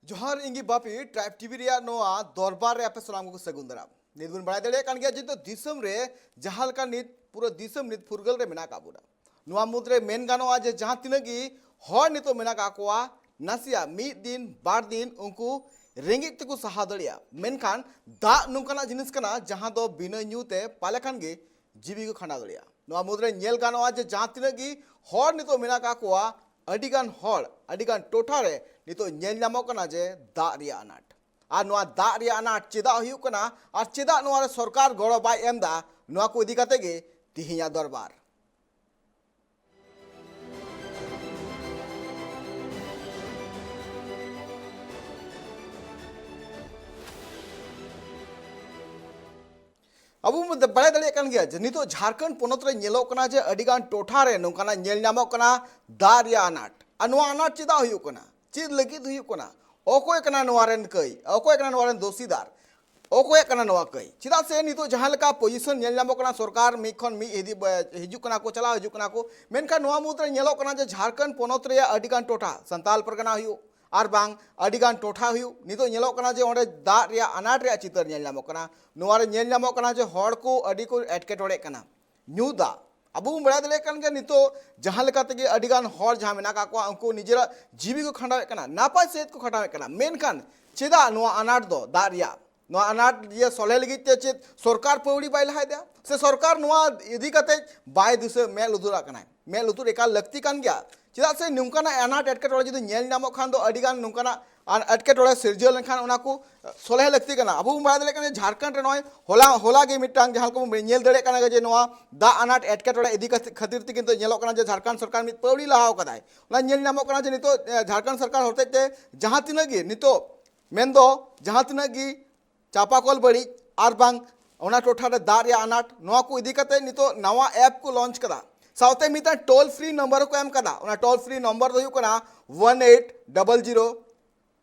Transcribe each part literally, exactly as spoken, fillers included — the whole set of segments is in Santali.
ᱡᱚᱦᱟᱨ, ᱤᱧ ᱜᱮ ᱵᱟᱯᱤ, ᱴᱨᱟᱭᱤᱵᱽ ᱴᱤᱵᱷᱤ ᱨᱮᱭᱟᱜ ᱱᱚᱣᱟ ᱫᱚᱨᱵᱟᱨ ᱨᱮ ᱟᱯᱮ ᱥᱟᱱᱟᱢ ᱠᱚ ᱥᱟᱹᱜᱩᱱ ᱫᱟᱨᱟᱢ᱾ ᱱᱤᱛ ᱵᱚᱱ ᱵᱟᱲᱟᱭ ᱫᱟᱲᱮᱭᱟᱜ ᱠᱟᱱ ᱜᱮᱭᱟ ᱡᱮ ᱱᱤᱛᱚᱜ ᱫᱤᱥᱚᱢ ᱨᱮ ᱡᱟᱦᱟᱸ ᱞᱮᱠᱟ ᱱᱤᱛ ᱯᱩᱨᱟᱹ ᱫᱤᱥᱚᱢ ᱱᱤᱛ ᱯᱷᱩᱨᱜᱟᱹᱞ ᱨᱮ ᱢᱮᱱᱟᱜ ᱟᱠᱟᱫ ᱵᱚᱱᱟ᱾ ᱱᱚᱣᱟ ᱢᱩᱫᱽᱨᱮ ᱢᱮᱱ ᱜᱟᱱᱚᱜᱼᱟ ᱡᱮ ᱡᱟᱦᱟᱸ ᱛᱤᱱᱟᱹᱜ ᱜᱮ ᱦᱚᱲ ᱱᱤᱛᱚᱜ ᱢᱮᱱᱟᱜ ᱟᱠᱟᱫ ᱠᱚᱣᱟ, ᱱᱟᱥᱮᱭᱟᱜ ᱢᱤᱫ ᱫᱤᱱ ᱵᱟᱨ ᱫᱤᱱ ᱩᱱᱠᱩ ᱨᱮᱸᱜᱮᱡ ᱛᱮᱠᱚ ᱥᱟᱦᱟᱣ ᱫᱟᱲᱮᱭᱟᱜᱼᱟ, ᱢᱮᱱᱠᱷᱟᱱ ᱫᱟᱜ ᱱᱚᱝᱠᱟᱱᱟᱜ ᱡᱤᱱᱤᱥ ᱠᱟᱱᱟ ᱡᱟᱦᱟᱸ ᱫᱚ ᱵᱤᱱᱟᱹ ᱧᱩ ᱛᱮ ᱯᱟᱞᱮ ᱠᱷᱟᱱ ᱜᱮ ᱡᱤᱣᱤ ᱠᱚ ᱠᱷᱟᱸᱰᱟᱣ ᱫᱟᱲᱮᱭᱟᱜᱼᱟ᱾ ᱱᱚᱣᱟ ᱢᱩᱫᱽᱨᱮ ᱧᱮᱞ ᱜᱟᱱᱚᱜᱼᱟ ᱡᱮ ᱡᱟᱦᱟᱸ ᱛᱤᱱᱟᱹᱜ ᱜᱮ ᱦᱚᱲ ᱱᱤᱛᱚᱜ ᱢᱮᱱᱟᱜ ᱟᱠᱟᱫ ᱠᱚᱣᱟ, ᱟᱹᱰᱤᱜᱟᱱ ᱦᱚᱲ, ᱟᱹᱰᱤᱜᱟᱱ ᱴᱚᱴᱷᱟ ᱨᱮ ᱱᱤᱛᱚᱜ ᱧᱮᱞ ᱧᱟᱢᱚᱜ ᱠᱟᱱᱟ ᱡᱮ ᱫᱟᱜ ᱨᱮᱭᱟᱜ ᱟᱱᱟᱴ᱾ ᱟᱨ ᱱᱚᱣᱟ ᱫᱟᱜ ᱨᱮᱭᱟᱜ ᱟᱱᱟᱴ ᱪᱮᱫᱟᱜ ᱦᱩᱭᱩᱜ ᱠᱟᱱᱟ ᱟᱨ ᱪᱮᱫᱟᱜ ᱱᱚᱣᱟ ᱨᱮ ᱥᱚᱨᱠᱟᱨ ᱜᱚᱲᱚ ᱵᱟᱭ ᱮᱢ ᱮᱫᱟ, ᱱᱚᱣᱟ ᱠᱚ ᱤᱫᱤ ᱠᱟᱛᱮ ᱜᱮ ᱛᱤᱦᱤᱧᱟᱜ ᱫᱚᱨᱵᱟᱨ᱾ ᱟᱵᱚ ᱵᱚᱱ ᱵᱟᱲᱟᱭ ᱫᱟᱲᱮᱭᱟᱜ ᱠᱟᱱ ᱜᱮᱭᱟ ᱡᱮ ᱱᱤᱛᱚᱜ ᱡᱷᱟᱲᱠᱷᱚᱸᱰ ᱯᱚᱱᱚᱛ ᱨᱮ ᱧᱮᱞᱚᱜ ᱠᱟᱱᱟ ᱡᱮ ᱟᱹᱰᱤᱜᱟᱱ ᱴᱚᱴᱷᱟ ᱨᱮ ᱱᱚᱝᱠᱟᱱᱟᱜ ᱧᱮᱞ ᱧᱟᱢᱚᱜ ᱠᱟᱱᱟ ᱫᱟᱜ ᱨᱮᱭᱟᱜ ᱟᱱᱟᱴ᱾ ᱟᱨ ᱱᱚᱣᱟ ᱟᱱᱟᱴ ᱪᱮᱫᱟᱜ ᱦᱩᱭᱩᱜ ᱠᱟᱱᱟ, ᱪᱮᱫ ᱞᱟᱹᱜᱤᱫ ᱦᱩᱭᱩᱜ ᱠᱟᱱᱟ, ᱚᱠᱚᱭ ᱠᱟᱱᱟ ᱱᱚᱣᱟ ᱨᱮᱱ ᱠᱟᱹᱭ, ᱚᱠᱚᱭ ᱠᱟᱱᱟ ᱱᱚᱣᱟ ᱨᱮᱱ ᱫᱳᱥᱤᱫᱟᱨ, ᱚᱠᱚᱭᱟᱜ ᱠᱟᱱᱟ ᱱᱚᱣᱟ ᱠᱟᱹᱭ? ᱪᱮᱫᱟᱜ ᱥᱮ ᱱᱤᱛᱚᱜ ᱡᱟᱦᱟᱸ ᱞᱮᱠᱟ ᱯᱚᱡᱤᱥᱚᱱ ᱧᱮᱞ ᱧᱟᱢᱚᱜ ᱠᱟᱱᱟ, ᱥᱚᱨᱠᱟᱨ ᱢᱤᱫ ᱠᱷᱚᱱ ᱢᱤᱫ ᱤᱫᱤ, ᱦᱤᱡᱩᱜ ᱠᱟᱱᱟ ᱠᱚ, ᱪᱟᱞᱟᱣ ᱦᱤᱡᱩᱜ ᱠᱟᱱᱟ ᱠᱚ, ᱢᱮᱱᱠᱷᱟᱱ ᱱᱚᱣᱟ ᱢᱩᱫᱽᱨᱮ ᱧᱮᱞᱚᱜ ᱠᱟᱱᱟ ᱡᱮ ᱡᱷᱟᱲᱠᱷᱚᱸᱰ ᱯᱚᱱᱚᱛ ᱨᱮᱭᱟᱜ ᱟᱹᱰᱤᱜᱟᱱ ᱴᱚᱴᱷᱟ, ᱥᱟᱱᱛᱟᱞ ᱯᱟᱨᱜᱟᱱᱟ ᱦᱩᱭᱩᱜ ᱟᱨ ᱵᱟᱝ ᱟᱹᱰᱤᱜᱟᱱ ᱴᱚᱴᱷᱟ ᱦᱩᱭᱩᱜ, ᱱᱤᱛᱚᱜ ᱧᱮᱞᱚᱜ ᱠᱟᱱᱟ ᱡᱮ ᱚᱸᱰᱮ ᱫᱟᱜ ᱨᱮᱭᱟᱜ ᱟᱱᱟᱴ ᱨᱮᱭᱟᱜ ᱪᱤᱛᱟᱹᱨ ᱧᱮᱞ ᱧᱟᱢᱚᱜ ᱠᱟᱱᱟ᱾ ᱱᱚᱣᱟ ᱨᱮ ᱧᱮᱞ ᱧᱟᱢᱚᱜ ᱠᱟᱱᱟ ᱡᱮ ᱦᱚᱲ ᱠᱚ ᱟᱹᱰᱤ ᱠᱚ ᱮᱴᱠᱮᱴᱚᱬᱮᱜ ᱠᱟᱱᱟ᱾ ᱧᱩ ᱫᱟᱜ, ᱟᱵᱚ ᱵᱚᱱ ᱵᱟᱲᱟᱭ ᱫᱟᱲᱮᱭᱟᱜ ᱠᱟᱱ ᱜᱮᱭᱟ ᱱᱤᱛᱚᱜ ᱡᱟᱦᱟᱸ ᱞᱮᱠᱟ ᱛᱮᱜᱮ ᱟᱹᱰᱤᱜᱟᱱ ᱦᱚᱲ ᱡᱟᱦᱟᱸ ᱢᱮᱱᱟᱜ ᱟᱠᱟᱫ ᱠᱚᱣᱟ, ᱩᱱᱠᱩ ᱱᱤᱡᱮᱨᱟᱜ ᱡᱤᱣᱤ ᱠᱚ ᱠᱷᱟᱸᱰᱟᱣᱮᱫ ᱠᱟᱱᱟ, ᱱᱟᱯᱟᱭ ᱥᱟᱹᱦᱤᱡ ᱠᱚ ᱠᱷᱟᱸᱰᱟᱣᱮᱫ ᱠᱟᱱᱟ, ᱢᱮᱱᱠᱷᱟᱱ ᱪᱮᱫᱟᱜ ᱱᱚᱣᱟ ᱟᱱᱟᱴ ᱫᱚ ᱫᱟᱜ ᱨᱮᱭᱟᱜ? ᱱᱚᱣᱟ ᱟᱱᱟᱴ ᱤᱭᱟᱹ ᱥᱚᱞᱦᱮ ᱞᱟᱹᱜᱤᱫ ᱛᱮ ᱪᱮᱫ ᱥᱚᱨᱠᱟᱨ ᱯᱟᱹᱣᱲᱤ ᱵᱟᱭ ᱞᱟᱦᱟᱭᱮᱫᱟ? ᱥᱮ ᱥᱚᱨᱠᱟᱨ ᱱᱚᱣᱟ ᱤᱫᱤ ᱠᱟᱛᱮ ᱵᱟᱭ ᱫᱤᱥᱟᱹ, ᱢᱮᱫ ᱞᱩᱛᱩᱨᱟᱜ ᱠᱟᱱᱟᱭ? ᱢᱮᱫ ᱞᱩᱛᱩᱨ ᱮᱠᱟᱞ ᱞᱟᱹᱠᱛᱤ ᱠᱟᱱ ᱜᱮᱭᱟ᱾ ᱪᱮᱫᱟᱜ ᱥᱮ ᱱᱚᱝᱠᱟᱱᱟᱜ ᱟᱱᱟᱴ ᱮᱴᱠᱮᱴᱚᱬᱮ ᱡᱩᱫᱤ ᱧᱮᱞ ᱧᱟᱢᱚᱜ ᱠᱷᱟᱱ ᱫᱚ ᱟᱹᱰᱤᱜᱟᱱ ᱱᱚᱝᱠᱟᱱᱟᱜ ᱟᱨ ᱮᱴᱠᱮᱴᱚᱬᱮ ᱥᱤᱨᱡᱟᱹᱣ ᱞᱮᱱᱠᱷᱟᱱ ᱚᱱᱟ ᱠᱚ ᱥᱚᱞᱦᱮ ᱞᱟᱹᱠᱛᱤ ᱠᱟᱱᱟ᱾ ᱟᱵᱚ ᱵᱚᱱ ᱵᱟᱲᱟᱭ ᱫᱟᱲᱮᱭᱟᱜ ᱠᱟᱱᱟ ᱡᱮ ᱡᱷᱟᱲᱠᱷᱚᱸᱰ ᱨᱮ ᱱᱚᱜᱼᱚᱭ ᱦᱚᱞᱟ, ᱦᱚᱞᱟ ᱜᱮ ᱢᱤᱫᱴᱟᱝ ᱡᱟᱦᱟᱸ ᱞᱮᱠᱟ ᱵᱚᱱ ᱧᱮᱞ ᱫᱟᱲᱮᱭᱟᱜ ᱠᱟᱱᱟ ᱡᱮ ᱱᱚᱣᱟ ᱫᱟᱜ ᱟᱱᱟᱴ ᱮᱴᱠᱮᱴᱚᱬᱮ ᱤᱫᱤ ᱠᱟᱛᱮ, ᱠᱷᱟᱹᱛᱤᱨ ᱛᱮ ᱠᱤᱱᱛᱩ ᱧᱮᱞᱚᱜ ᱠᱟᱱᱟ ᱡᱮ ᱡᱷᱟᱲᱠᱷᱚᱸᱰ ᱥᱚᱨᱠᱟᱨ ᱢᱤᱫ ᱯᱟᱹᱣᱲᱤ ᱞᱟᱦᱟᱣ ᱠᱟᱫᱟᱭ᱾ ᱚᱱᱟ ᱧᱮᱞ ᱧᱟᱢᱚᱜ ᱠᱟᱱᱟ ᱡᱮ ᱱᱤᱛᱚᱜ, ᱮ, ᱡᱷᱟᱲᱠᱷᱚᱸᱰ ᱥᱚᱨᱠᱟᱨ ᱦᱚᱛᱮᱡ ᱛᱮ ᱡᱟᱦᱟᱸ ᱛᱤᱱᱟᱹᱜ ᱜᱮ ᱱᱤᱛᱚᱜ ᱢᱮᱱᱫᱚ ᱡᱟᱦᱟᱸ ᱛᱤᱱᱟᱹᱜ ᱜᱮ ᱪᱟᱯᱟ ᱠᱚᱞ ᱵᱟᱹᱲᱤᱡ ᱟᱨ ᱵᱟᱝ ᱚᱱᱟ ᱴᱚᱴᱷᱟ ᱨᱮ ᱫᱟᱜ ᱨᱮᱭᱟᱜ ᱟᱱᱟᱴ, ᱱᱚᱣᱟ ᱠᱚ ᱤᱫᱤ ᱠᱟᱛᱮ ᱱᱤᱛᱚᱜ ᱱᱟᱣᱟ ᱮᱯ ᱠᱚ ᱞᱚᱧᱪ ᱠᱟᱫᱟ᱾ ᱥᱟᱶᱛᱮ ᱢᱤᱫᱴᱟᱝ ᱴᱳᱞ ᱯᱷᱨᱤ ᱱᱚᱢᱵᱚᱨ ᱦᱚᱸᱠᱚ ᱮᱢ ᱠᱟᱫᱟ᱾ ᱚᱱᱟ ᱴᱳᱞ ᱯᱷᱨᱤ ᱱᱚᱢᱵᱚᱨ ᱫᱚ ᱦᱩᱭᱩᱜ ᱠᱟᱱᱟ one eight double zero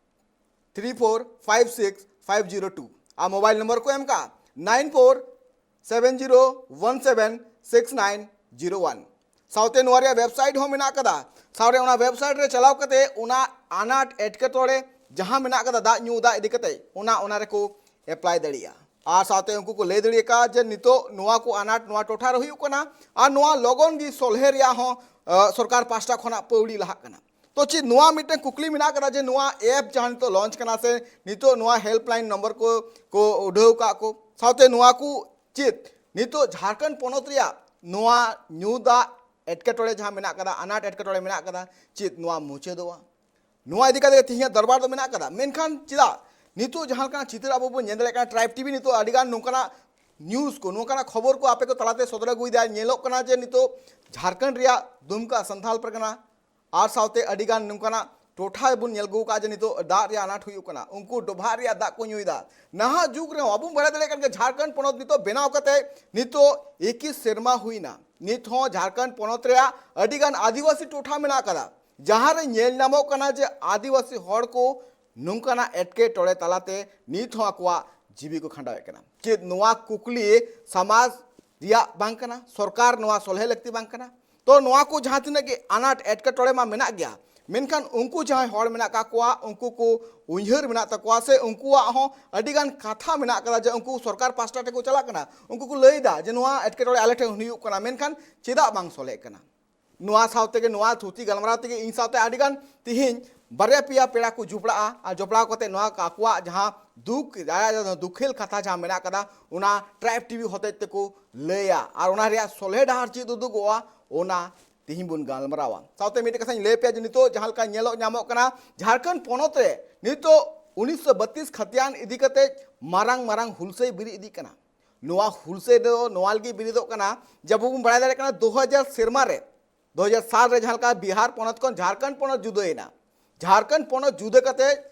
three four five six five zero two. ᱟᱨ ᱢᱳᱵᱟᱭᱤᱞ ᱱᱚᱢᱵᱚᱨ ᱠᱚ ᱮᱢ ᱠᱟᱜᱼᱟ nine four seven zero one seven six nine zero one. ᱥᱟᱶᱛᱮ ᱱᱚᱣᱟ ᱨᱮᱭᱟᱜ ᱣᱮᱵᱥᱟᱭᱤᱴ ᱦᱚᱸ ᱢᱮᱱᱟᱜ ᱠᱟᱫᱟ᱾ ᱥᱟᱶᱨᱮ ᱚᱱᱟ ᱣᱮᱵᱥᱟᱭᱤᱴ ᱨᱮ ᱪᱟᱞᱟᱣ ᱠᱟᱛᱮ ᱚᱱᱟ ᱟᱱᱟᱴ ᱮᱴᱠᱮᱴᱚᱬᱮ ᱡᱟᱦᱟᱸ ᱢᱮᱱᱟᱜ ᱠᱟᱫᱟ ᱫᱟᱜ ᱧᱩ ᱫᱟᱜ ᱤᱫᱤ ᱠᱟᱛᱮ, ᱚᱱᱟ ᱚᱱᱟ ᱨᱮᱠᱚ ᱮᱯᱞᱟᱭ ᱫᱟᱲᱮᱭᱟᱜᱼᱟ᱾ ᱟᱨ ᱥᱟᱶᱛᱮ ᱩᱱᱠᱩ ᱠᱚ ᱞᱟᱹᱭ ᱫᱟᱲᱮᱭᱟᱠᱟᱫᱼᱟ ᱡᱮ ᱱᱤᱛᱚᱜ ᱱᱚᱣᱟ ᱠᱚ ᱟᱱᱟᱴ ᱱᱚᱣᱟ ᱴᱚᱴᱷᱟ ᱨᱮ ᱦᱩᱭᱩᱜ ᱠᱟᱱᱟ ᱟᱨ ᱱᱚᱣᱟ ᱞᱚᱜᱚᱱ ᱜᱮ ᱥᱚᱞᱦᱮ ᱨᱮᱭᱟᱜ ᱦᱚᱸ ᱥᱚᱨᱠᱟᱨ ᱯᱟᱥᱴᱟ ᱠᱷᱚᱱᱟᱜ ᱯᱟᱹᱣᱲᱤ ᱞᱟᱦᱟᱜ ᱠᱟᱱᱟ᱾ ᱛᱚ ᱪᱮᱫ ᱱᱚᱣᱟ ᱢᱤᱫᱴᱮᱱ ᱠᱩᱠᱞᱤ ᱢᱮᱱᱟᱜ ᱠᱟᱫᱟ ᱡᱮ ᱱᱚᱣᱟ ᱮᱯ ᱡᱟᱦᱟᱸ ᱱᱤᱛᱚᱜ ᱞᱚᱧᱪ ᱠᱟᱱᱟ ᱥᱮ ᱱᱤᱛᱚᱜ ᱱᱚᱣᱟ ᱦᱮᱞᱯᱞᱟᱭᱤᱱ ᱱᱚᱢᱵᱚᱨ ᱠᱚ ᱠᱚ ᱩᱰᱷᱟᱹᱣ ᱠᱟᱜ ᱠᱚ, ᱥᱟᱶᱛᱮ ᱱᱚᱣᱟ ᱠᱚ ᱪᱮᱫ ᱱᱤᱛᱚᱜ ᱡᱷᱟᱲᱠᱷᱚᱸᱰ ᱯᱚᱱᱚᱛ ᱨᱮᱭᱟᱜ ᱱᱚᱣᱟ ᱧᱩ ᱫᱟᱜ ᱮᱴᱠᱮᱴᱚᱬᱮ ᱡᱟᱦᱟᱸ ᱢᱮᱱᱟᱜ ᱠᱟᱫᱟ, ᱟᱱᱟᱴ ᱮᱴᱠᱮᱴᱚᱬᱮ ᱢᱮᱱᱟᱜ ᱠᱟᱫᱟ, ᱪᱮᱫ ᱱᱚᱣᱟ ᱢᱩᱪᱟᱹᱫᱚᱜᱼᱟ? ᱱᱚᱣᱟ ᱤᱫᱤ ᱠᱟᱛᱮ ᱛᱮᱦᱮᱧᱟᱜ ᱫᱚᱨᱵᱟᱨ ᱫᱚ ᱢᱮᱱᱟᱜ ᱠᱟᱫᱟ᱾ ᱢᱮᱱᱠᱷᱟᱱ ᱪᱮᱫᱟᱜ ᱱᱤᱛᱚᱜ ᱡᱟᱦᱟᱸ ᱞᱮᱠᱟᱱᱟᱜ ᱪᱤᱛᱟᱹᱨ ᱟᱵᱚ ᱵᱚᱱ ᱧᱮᱞ ᱫᱟᱲᱮᱭᱟᱜ ᱠᱟᱱᱟ, ᱴᱨᱟᱭᱤᱵᱽ ᱴᱤᱵᱷᱤ ᱱᱤᱛᱚᱜ ᱟᱹᱰᱤᱜᱟᱱ ᱱᱚᱝᱠᱟᱱᱟᱜ ᱱᱤᱭᱩᱡᱽ ᱠᱚ, ᱱᱚᱝᱠᱟᱱᱟᱜ ᱠᱷᱚᱵᱚᱨ ᱠᱚ ᱟᱯᱮ ᱠᱚ ᱛᱟᱞᱟᱛᱮ ᱥᱚᱫᱚᱨ ᱟᱹᱜᱩᱭᱮᱫᱟ, ᱧᱮᱞᱚᱜ ᱠᱟᱱᱟ ᱡᱮ ᱱᱤᱛᱚᱜ ᱡᱷᱟᱲᱠᱷᱚᱸᱰ ᱨᱮᱭᱟᱜ ᱫᱩᱢᱠᱟ ᱥᱟᱱᱛᱷᱟᱞ ᱯᱟᱨᱜᱟᱱᱟ ᱟᱨ ᱥᱟᱶᱛᱮ ᱟᱹᱰᱤᱜᱟᱱ ᱱᱚᱝᱠᱟᱱᱟᱜ ᱴᱚᱴᱷᱟ ᱵᱚᱱ ᱧᱮᱞ ᱟᱹᱜᱩ ᱠᱟᱜᱼᱟ ᱡᱮ ᱱᱤᱛᱚᱜ ᱫᱟᱜ ᱨᱮᱭᱟᱜ ᱟᱱᱟᱴ ᱦᱩᱭᱩᱜ ᱠᱟᱱᱟ, ᱩᱱᱠᱩ ᱰᱚᱵᱷᱟᱜ ᱨᱮᱭᱟᱜ ᱫᱟᱜ ᱠᱚ ᱧᱩᱭᱮᱫᱟ᱾ ᱱᱟᱦᱟᱜ ᱡᱩᱜᱽ ᱨᱮᱦᱚᱸ ᱟᱵᱚ ᱵᱚᱱ ᱵᱟᱲᱟᱭ ᱫᱟᱲᱮᱭᱟᱜ ᱠᱟᱱ ᱜᱮᱭᱟ, ᱡᱷᱟᱲᱠᱷᱚᱸᱰ ᱯᱚᱱᱚᱛ ᱱᱤᱛᱚᱜ ᱵᱮᱱᱟᱣ ᱠᱟᱛᱮ ᱱᱤᱛᱚᱜ ᱮᱠᱤᱥ ᱥᱮᱨᱢᱟ ᱦᱩᱭᱱᱟ, ᱱᱤᱛ ᱦᱚᱸ ᱡᱷᱟᱲᱠᱷᱚᱸᱰ ᱯᱚᱱᱚᱛ ᱨᱮᱭᱟᱜ ᱟᱹᱰᱤᱜᱟᱱ ᱟᱹᱫᱤᱵᱟᱹᱥᱤ ᱴᱚᱴᱷᱟ ᱢᱮᱱᱟᱜ ᱟᱠᱟᱫᱟ, ᱡᱟᱦᱟᱸ ᱨᱮ ᱧᱮᱞ ᱧᱟᱢᱚᱜ ᱠᱟᱱᱟ ᱡᱮ ᱟᱹᱫᱤᱵᱟᱹᱥᱤ ᱦᱚᱲ ᱠᱚ ᱱᱚᱝᱠᱟᱱᱟᱜ ᱮᱴᱠᱮᱴᱚᱬᱮ ᱛᱟᱞᱟᱛᱮ ᱱᱤᱛ ᱦᱚᱸ ᱟᱠᱚᱣᱟᱜ ᱡᱤᱣᱤ ᱠᱚ ᱠᱷᱟᱸᱰᱟᱣᱮᱫ ᱠᱟᱱᱟ᱾ ᱪᱮᱫ ᱱᱚᱣᱟ ᱠᱩᱠᱞᱤ ᱥᱚᱢᱟᱡᱽ ᱨᱮᱭᱟᱜ ᱵᱟᱝ ᱠᱟᱱᱟ? ᱥᱚᱨᱠᱟᱨ ᱱᱚᱣᱟ ᱥᱚᱞᱦᱮ ᱞᱟᱹᱠᱛᱤ ᱵᱟᱝ ᱠᱟᱱᱟ? ᱛᱚ ᱱᱚᱣᱟ ᱠᱚ ᱡᱟᱦᱟᱸ ᱛᱤᱱᱟᱹᱜ ᱜᱮ ᱟᱱᱟᱴ ᱮᱴᱠᱮᱴᱚᱬᱮ ᱢᱟ ᱢᱮᱱᱟᱜ ᱜᱮᱭᱟ, ᱢᱮᱱᱠᱷᱟᱱ ᱩᱱᱠᱩ ᱡᱟᱦᱟᱸᱭ ᱦᱚᱲ ᱢᱮᱱᱟᱜ ᱠᱟᱜ ᱠᱚᱣᱟ, ᱩᱱᱠᱩ ᱠᱚ ᱩᱭᱦᱟᱹᱨ ᱢᱮᱱᱟᱜ ᱛᱟᱠᱚᱣᱟ ᱥᱮ ᱩᱱᱠᱩᱣᱟᱜ ᱦᱚᱸ ᱟᱹᱰᱤᱜᱟᱱ ᱠᱟᱛᱷᱟ ᱢᱮᱱᱟᱜ ᱠᱟᱫᱟ ᱡᱮ ᱩᱱᱠᱩ ᱥᱚᱨᱠᱟᱨ ᱯᱟᱥᱴᱟ ᱴᱷᱮᱱ ᱠᱚ ᱪᱟᱞᱟᱜ ᱠᱟᱱᱟ, ᱩᱱᱠᱩ ᱠᱚ ᱞᱟᱹᱭᱫᱟ ᱡᱮ ᱱᱚᱣᱟ ᱮᱴᱠᱮᱴᱚᱬᱮ ᱟᱞᱮ ᱴᱷᱮᱱ ᱦᱩᱭᱩᱜ ᱠᱟᱱᱟ, ᱢᱮᱱᱠᱷᱟᱱ ᱪᱮᱫᱟᱜ ᱵᱟᱝ ᱥᱚᱞᱦᱮᱜ ᱠᱟᱱᱟ? ᱱᱚᱣᱟ ᱥᱟᱶ ᱛᱮᱜᱮ, ᱱᱚᱣᱟ ᱛᱷᱩᱛᱤ ᱜᱟᱞᱢᱟᱨᱟᱣ ᱛᱮᱜᱮ ᱤᱧ ᱥᱟᱶᱛᱮ ᱟᱹᱰᱤᱜᱟᱱ ᱛᱤᱦᱤᱧ ᱵᱟᱨᱭᱟ ᱯᱮᱭᱟ ᱯᱮᱲᱟ ᱠᱚ ᱡᱚᱯᱲᱟᱜᱼᱟ ᱟᱨ ᱡᱚᱯᱲᱟᱣ ᱠᱟᱛᱮ ᱱᱚᱣᱟ ᱟᱠᱚᱣᱟᱜ ᱡᱟᱦᱟᱸ ᱫᱩᱠ, ᱟᱭᱟᱜ ᱡᱟᱦᱟᱸ ᱫᱩᱠᱷᱮᱞ ᱠᱟᱛᱷᱟ ᱡᱟᱦᱟᱸ ᱢᱮᱱᱟᱜ ᱠᱟᱫᱟ, ᱚᱱᱟ ᱴᱨᱟᱭᱤᱵᱽ ᱴᱤᱵᱷᱤ ᱦᱚᱛᱮᱡ ᱛᱮᱠᱚ ᱞᱟᱹᱭᱟ ᱟᱨ ᱚᱱᱟ ᱨᱮᱭᱟᱜ ᱥᱚᱞᱦᱮ ᱰᱟᱦᱟᱨ ᱪᱮᱫ ᱩᱫᱩᱜᱚᱜᱼᱟ, ᱚᱱᱟ ᱛᱤᱦᱤᱧ ᱵᱚᱱ ᱜᱟᱞᱢᱟᱨᱟᱣᱟ᱾ ᱥᱟᱶᱛᱮ ᱢᱤᱫᱴᱮᱡ ᱠᱟᱛᱷᱟᱧ ᱞᱟᱹᱭ ᱯᱮᱭᱟ ᱡᱮ ᱱᱤᱛᱚᱜ ᱡᱟᱦᱟᱸ ᱞᱮᱠᱟ ᱧᱮᱞᱚᱜ ᱧᱟᱢᱚᱜ ᱠᱟᱱᱟ, ᱡᱷᱟᱲᱠᱷᱚᱸᱰ ᱯᱚᱱᱚᱛ ᱨᱮ ᱱᱤᱛᱚᱜ ᱩᱱᱤᱥᱥᱚ ᱵᱟᱛᱤᱥ ᱠᱷᱟᱛᱤᱭᱟᱱ ᱤᱫᱤ ᱠᱟᱛᱮ ᱢᱟᱨᱟᱝ ᱢᱟᱨᱟᱝ ᱦᱩᱞᱥᱟᱹᱭ ᱵᱮᱨᱮᱫ ᱤᱫᱤᱜ ᱠᱟᱱᱟ᱾ ᱱᱚᱣᱟ ᱦᱩᱞᱥᱟᱹᱭ ᱫᱚ ᱱᱚᱣᱟ ᱞᱟᱹᱜᱤᱫ ᱵᱮᱨᱮᱫᱚᱜ ᱠᱟᱱᱟ ᱡᱮ ᱟᱵᱚ ᱵᱚᱱ ᱵᱟᱲᱟᱭ ᱫᱟᱲᱮᱭᱟᱜ ᱠᱟᱱᱟ ᱫᱩ ᱦᱟᱡᱟᱨ ᱥᱮᱨᱢᱟ ᱨᱮ, ᱫᱩ ᱦᱟᱡᱟᱨ ᱥᱟᱞ ᱨᱮ ᱡᱟᱦᱟᱸ ᱞᱮᱠᱟ ᱵᱤᱦᱟᱨ ᱯᱚᱱᱚᱛ ᱠᱷᱚᱱ ᱡᱷᱟᱲᱠᱷᱚᱸᱰ ᱯᱚᱱᱚᱛ ᱡᱩᱫᱟᱹᱭᱮᱱᱟ, ᱡᱷᱟᱲᱠᱷᱚᱸᱰ ᱯᱚᱱᱚᱛ ᱡᱩᱫᱟᱹ ᱠᱟᱛᱮ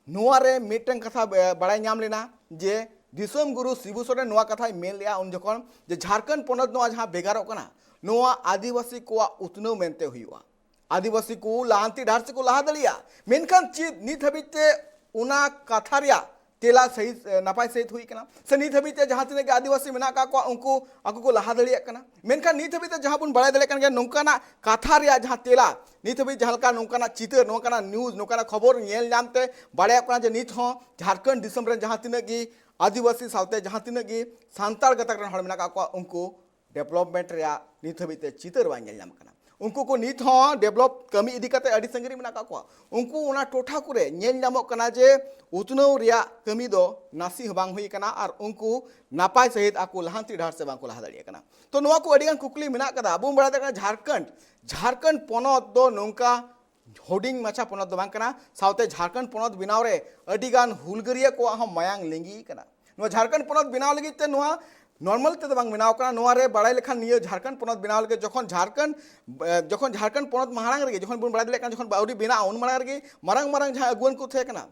ᱱᱚᱣᱟ ᱨᱮ ᱢᱤᱫᱴᱟᱝ ᱠᱟᱛᱷᱟ ᱵᱟ-, ᱵᱟᱲᱟᱭ ᱧᱟᱢ ᱞᱮᱱᱟ ᱡᱮ ᱫᱤᱥᱚᱢ ᱜᱩᱨᱩ ᱥᱤᱵᱩ ᱥᱚᱨᱮᱱ ᱱᱚᱣᱟ ᱠᱟᱛᱷᱟᱭ ᱢᱮᱱ ᱞᱮᱜᱼᱟ ᱩᱱ ᱡᱚᱠᱷᱚᱱ ᱡᱮ ᱡᱷᱟᱲᱠᱷᱚᱸᱰ ᱯᱚᱱᱚᱛ ᱱᱚᱣᱟ ᱡᱟᱦᱟᱸ ᱵᱷᱮᱜᱟᱨᱚᱜ ᱠᱟᱱᱟ, ᱱᱚᱣᱟ ᱟᱹᱫᱤᱵᱟᱹᱥᱤ ᱠᱚᱣᱟᱜ ᱩᱛᱱᱟᱹᱣ ᱢᱮᱱᱛᱮ ᱦᱩᱭᱩᱜᱼᱟ, ᱟᱹᱫᱤᱵᱟᱹᱥᱤ ᱠᱚ ᱞᱟᱦᱟᱱᱛᱤ ᱰᱟᱦᱟᱨ ᱥᱮᱫ ᱠᱚ ᱞᱟᱦᱟ ᱫᱟᱲᱮᱭᱟᱜᱼᱟ᱾ ᱢᱮᱱᱠᱷᱟᱱ ᱪᱮᱫ ᱱᱤᱛ ᱦᱟᱹᱵᱤᱡ ᱛᱮ ᱚᱱᱟ ᱠᱟᱛᱷᱟ ᱨᱮᱭᱟᱜ ᱛᱮᱞᱟ ᱥᱟᱹᱦᱤ ᱱᱟᱯᱟᱭ ᱥᱟᱹᱦᱤᱡ ᱦᱩᱭ ᱠᱟᱱᱟ, ᱥᱮ ᱱᱤᱛ ᱦᱟᱹᱵᱤᱡ ᱛᱮ ᱡᱟᱦᱟᱸ ᱛᱤᱱᱟᱹᱜ ᱜᱮ ᱟᱹᱫᱤᱵᱟᱹᱥᱤ ᱢᱮᱱᱟᱜ ᱟᱠᱟᱫ ᱠᱚᱣᱟ ᱩᱱᱠᱩ ᱟᱠᱚ ᱠᱚ ᱞᱟᱦᱟ ᱫᱟᱲᱮᱭᱟᱜ ᱠᱟᱱᱟ᱾ ᱢᱮᱱᱠᱷᱟᱱ ᱱᱤᱛ ᱦᱟᱹᱵᱤᱡ ᱛᱮ ᱡᱟᱦᱟᱸ ᱵᱚᱱ ᱵᱟᱲᱟᱭ ᱫᱟᱲᱮᱭᱟᱜ ᱠᱟᱱ ᱜᱮᱭᱟ, ᱱᱚᱝᱠᱟᱱᱟᱜ ᱠᱟᱛᱷᱟ ᱨᱮᱭᱟᱜ ᱡᱟᱦᱟᱸ ᱛᱮᱞᱟ ᱱᱤᱛ ᱦᱟᱹᱵᱤᱡ ᱡᱟᱦᱟᱸ ᱞᱮᱠᱟ ᱱᱚᱝᱠᱟᱱᱟᱜ ᱪᱤᱛᱟᱹᱨ, ᱱᱚᱝᱠᱟᱱᱟᱜ ᱱᱤᱭᱩᱡᱽ, ᱱᱚᱝᱠᱟᱱᱟᱜ ᱠᱷᱚᱵᱚᱨ ᱧᱮᱞ ᱧᱟᱢ ᱛᱮ ᱵᱟᱲᱟᱭᱚᱜ ᱠᱟᱱᱟ ᱡᱮ ᱱᱤᱛ ᱦᱚᱸ ᱡᱷᱟᱲᱠᱷᱚᱸᱰ ᱫᱤᱥᱚᱢ ᱨᱮᱱ ᱡᱟᱦᱟᱸ ᱛᱤᱱᱟᱹᱜ ᱜᱮ ᱟᱹᱫᱤᱵᱟᱹᱥᱤ ᱥᱟᱶᱛᱮ ᱡᱟᱦᱟᱸ ᱛᱤᱱᱟᱹᱜ ᱜᱮ ᱥᱟᱱᱛᱟᱲ ᱜᱟᱛᱟᱠ ᱨᱮᱱ ᱦᱚᱲ ᱢᱮᱱᱟᱜ ᱟᱠᱟᱫ ᱠᱚᱣᱟ ᱩᱱᱠᱩ ᱰᱮᱵᱷᱞᱚᱯᱢᱮᱱᱴ ᱨᱮᱭᱟᱜ ᱱᱤᱛ ᱦᱟᱹᱵᱤᱡ ᱛᱮ ᱪᱤᱛᱟᱹᱨ ᱵᱟᱝ ᱧᱮᱞ ᱧᱟᱢ ᱠᱟᱱᱟ᱾ ᱩᱱᱠᱩ ᱠᱚ ᱱᱤᱛ ᱦᱚᱸ ᱰᱮᱵᱷᱞᱚᱯ ᱠᱟᱹᱢᱤ ᱤᱫᱤ ᱠᱟᱛᱮ ᱟᱹᱰᱤ ᱥᱟᱺᱜᱤᱧ ᱨᱮ ᱢᱮᱱᱟᱜ ᱟᱠᱟᱫ ᱠᱚᱣᱟ᱾ ᱩᱱᱠᱩ ᱚᱱᱟ ᱴᱚᱴᱷᱟ ᱠᱚᱨᱮ ᱧᱮᱞ ᱧᱟᱢᱚᱜ ᱠᱟᱱᱟ ᱡᱮ ᱩᱛᱱᱟᱹᱣ ᱨᱮᱭᱟᱜ ᱠᱟᱹᱢᱤ ᱫᱚ ᱱᱟᱥᱮ ᱦᱚᱸ ᱵᱟᱝ ᱦᱩᱭ ᱟᱠᱟᱱᱟ ᱟᱨ ᱩᱱᱠᱩ ᱱᱟᱯᱟᱭ ᱥᱟᱹᱦᱤᱡ ᱟᱠᱚ ᱞᱟᱦᱟᱱᱛᱤ ᱰᱟᱦᱟᱨ ᱥᱮᱫ ᱵᱟᱝ ᱠᱚ ᱞᱟᱦᱟ ᱫᱟᱲᱮᱭᱟᱜ ᱠᱟᱱᱟ᱾ ᱛᱚ ᱱᱚᱣᱟ ᱠᱚ ᱟᱹᱰᱤ ᱜᱟᱱ ᱠᱩᱠᱞᱤ ᱢᱮᱱᱟᱜ ᱟᱠᱟᱫᱟ᱾ ᱟᱵᱚ ᱵᱚᱱ ᱵᱟᱲᱟᱭ ᱫᱟᱲᱮᱭᱟᱜ ᱠᱟᱱᱟ ᱡᱷᱟᱲᱠᱷᱚᱸᱰ, ᱡᱷᱟᱲᱠᱷᱚᱸᱰ ᱯᱚᱱᱚᱛ ᱫᱚ ᱱᱚᱝᱠᱟ ᱦᱩᱰᱤᱧ ᱢᱟᱪᱷᱟ ᱯᱚᱱᱚᱛ ᱫᱚ ᱵᱟᱝ ᱠᱟᱱᱟ, ᱥᱟᱶᱛᱮ ᱡᱷᱟᱲᱠᱷᱚᱸᱰ ᱯᱚᱱᱚᱛ ᱵᱮᱱᱟᱣ ᱨᱮ ᱟᱹᱰᱤ ᱜᱟᱱ ᱦᱩᱞᱜᱟᱹᱨᱤᱭᱟᱹ ᱠᱚᱣᱟᱜ ᱦᱚᱸ ᱢᱟᱭᱟᱝ ᱞᱤᱸᱜᱤ ᱠᱟᱱᱟ᱾ ᱱᱚᱣᱟ ᱡᱷᱟᱲᱠᱷᱚᱸᱰ ᱯᱚᱱᱚᱛ ᱵᱮᱱᱟᱣ ᱞᱟᱹᱜᱤᱫ ᱛᱮ ᱱᱚᱣᱟ ᱱᱚᱨᱢᱟᱞ ᱛᱮᱫᱚ ᱵᱟᱝ ᱵᱮᱱᱟᱣ ᱠᱟᱱᱟ᱾ ᱱᱚᱣᱟ ᱨᱮ ᱵᱟᱲᱟᱭ ᱞᱮᱠᱷᱟᱱ ᱱᱤᱭᱟᱹ ᱡᱷᱟᱲᱠᱷᱚᱸᱰ ᱯᱚᱱᱚᱛ ᱵᱮᱱᱟᱣ ᱞᱟᱹᱜᱤᱫ ᱡᱚᱠᱷᱚᱱ ᱡᱷᱟᱲᱠᱷᱚᱸᱰ, ᱮ, ᱡᱚᱠᱷᱚᱱ ᱡᱷᱟᱲᱠᱷᱚᱸᱰ ᱯᱚᱱᱚᱛ ᱢᱟᱲᱟᱝ ᱨᱮᱜᱮ, ᱡᱚᱠᱷᱚᱱ ᱵᱚᱱ ᱵᱟᱲᱟᱭ ᱫᱟᱲᱮᱭᱟᱜ ᱠᱟᱱᱟ, ᱡᱚᱠᱷᱚᱱ ᱟᱹᱣᱨᱤ ᱵᱮᱱᱟᱜᱼᱟ, ᱩᱱ ᱢᱟᱲᱟᱝ ᱨᱮᱜᱮ ᱢᱟᱨᱟᱝ ᱢᱟᱨᱟᱝ ᱡᱟᱦᱟᱸ ᱟᱹᱜᱩᱣᱟᱹᱱ ᱠᱚ ᱛᱟᱦᱮᱸ ᱠᱟᱱᱟ,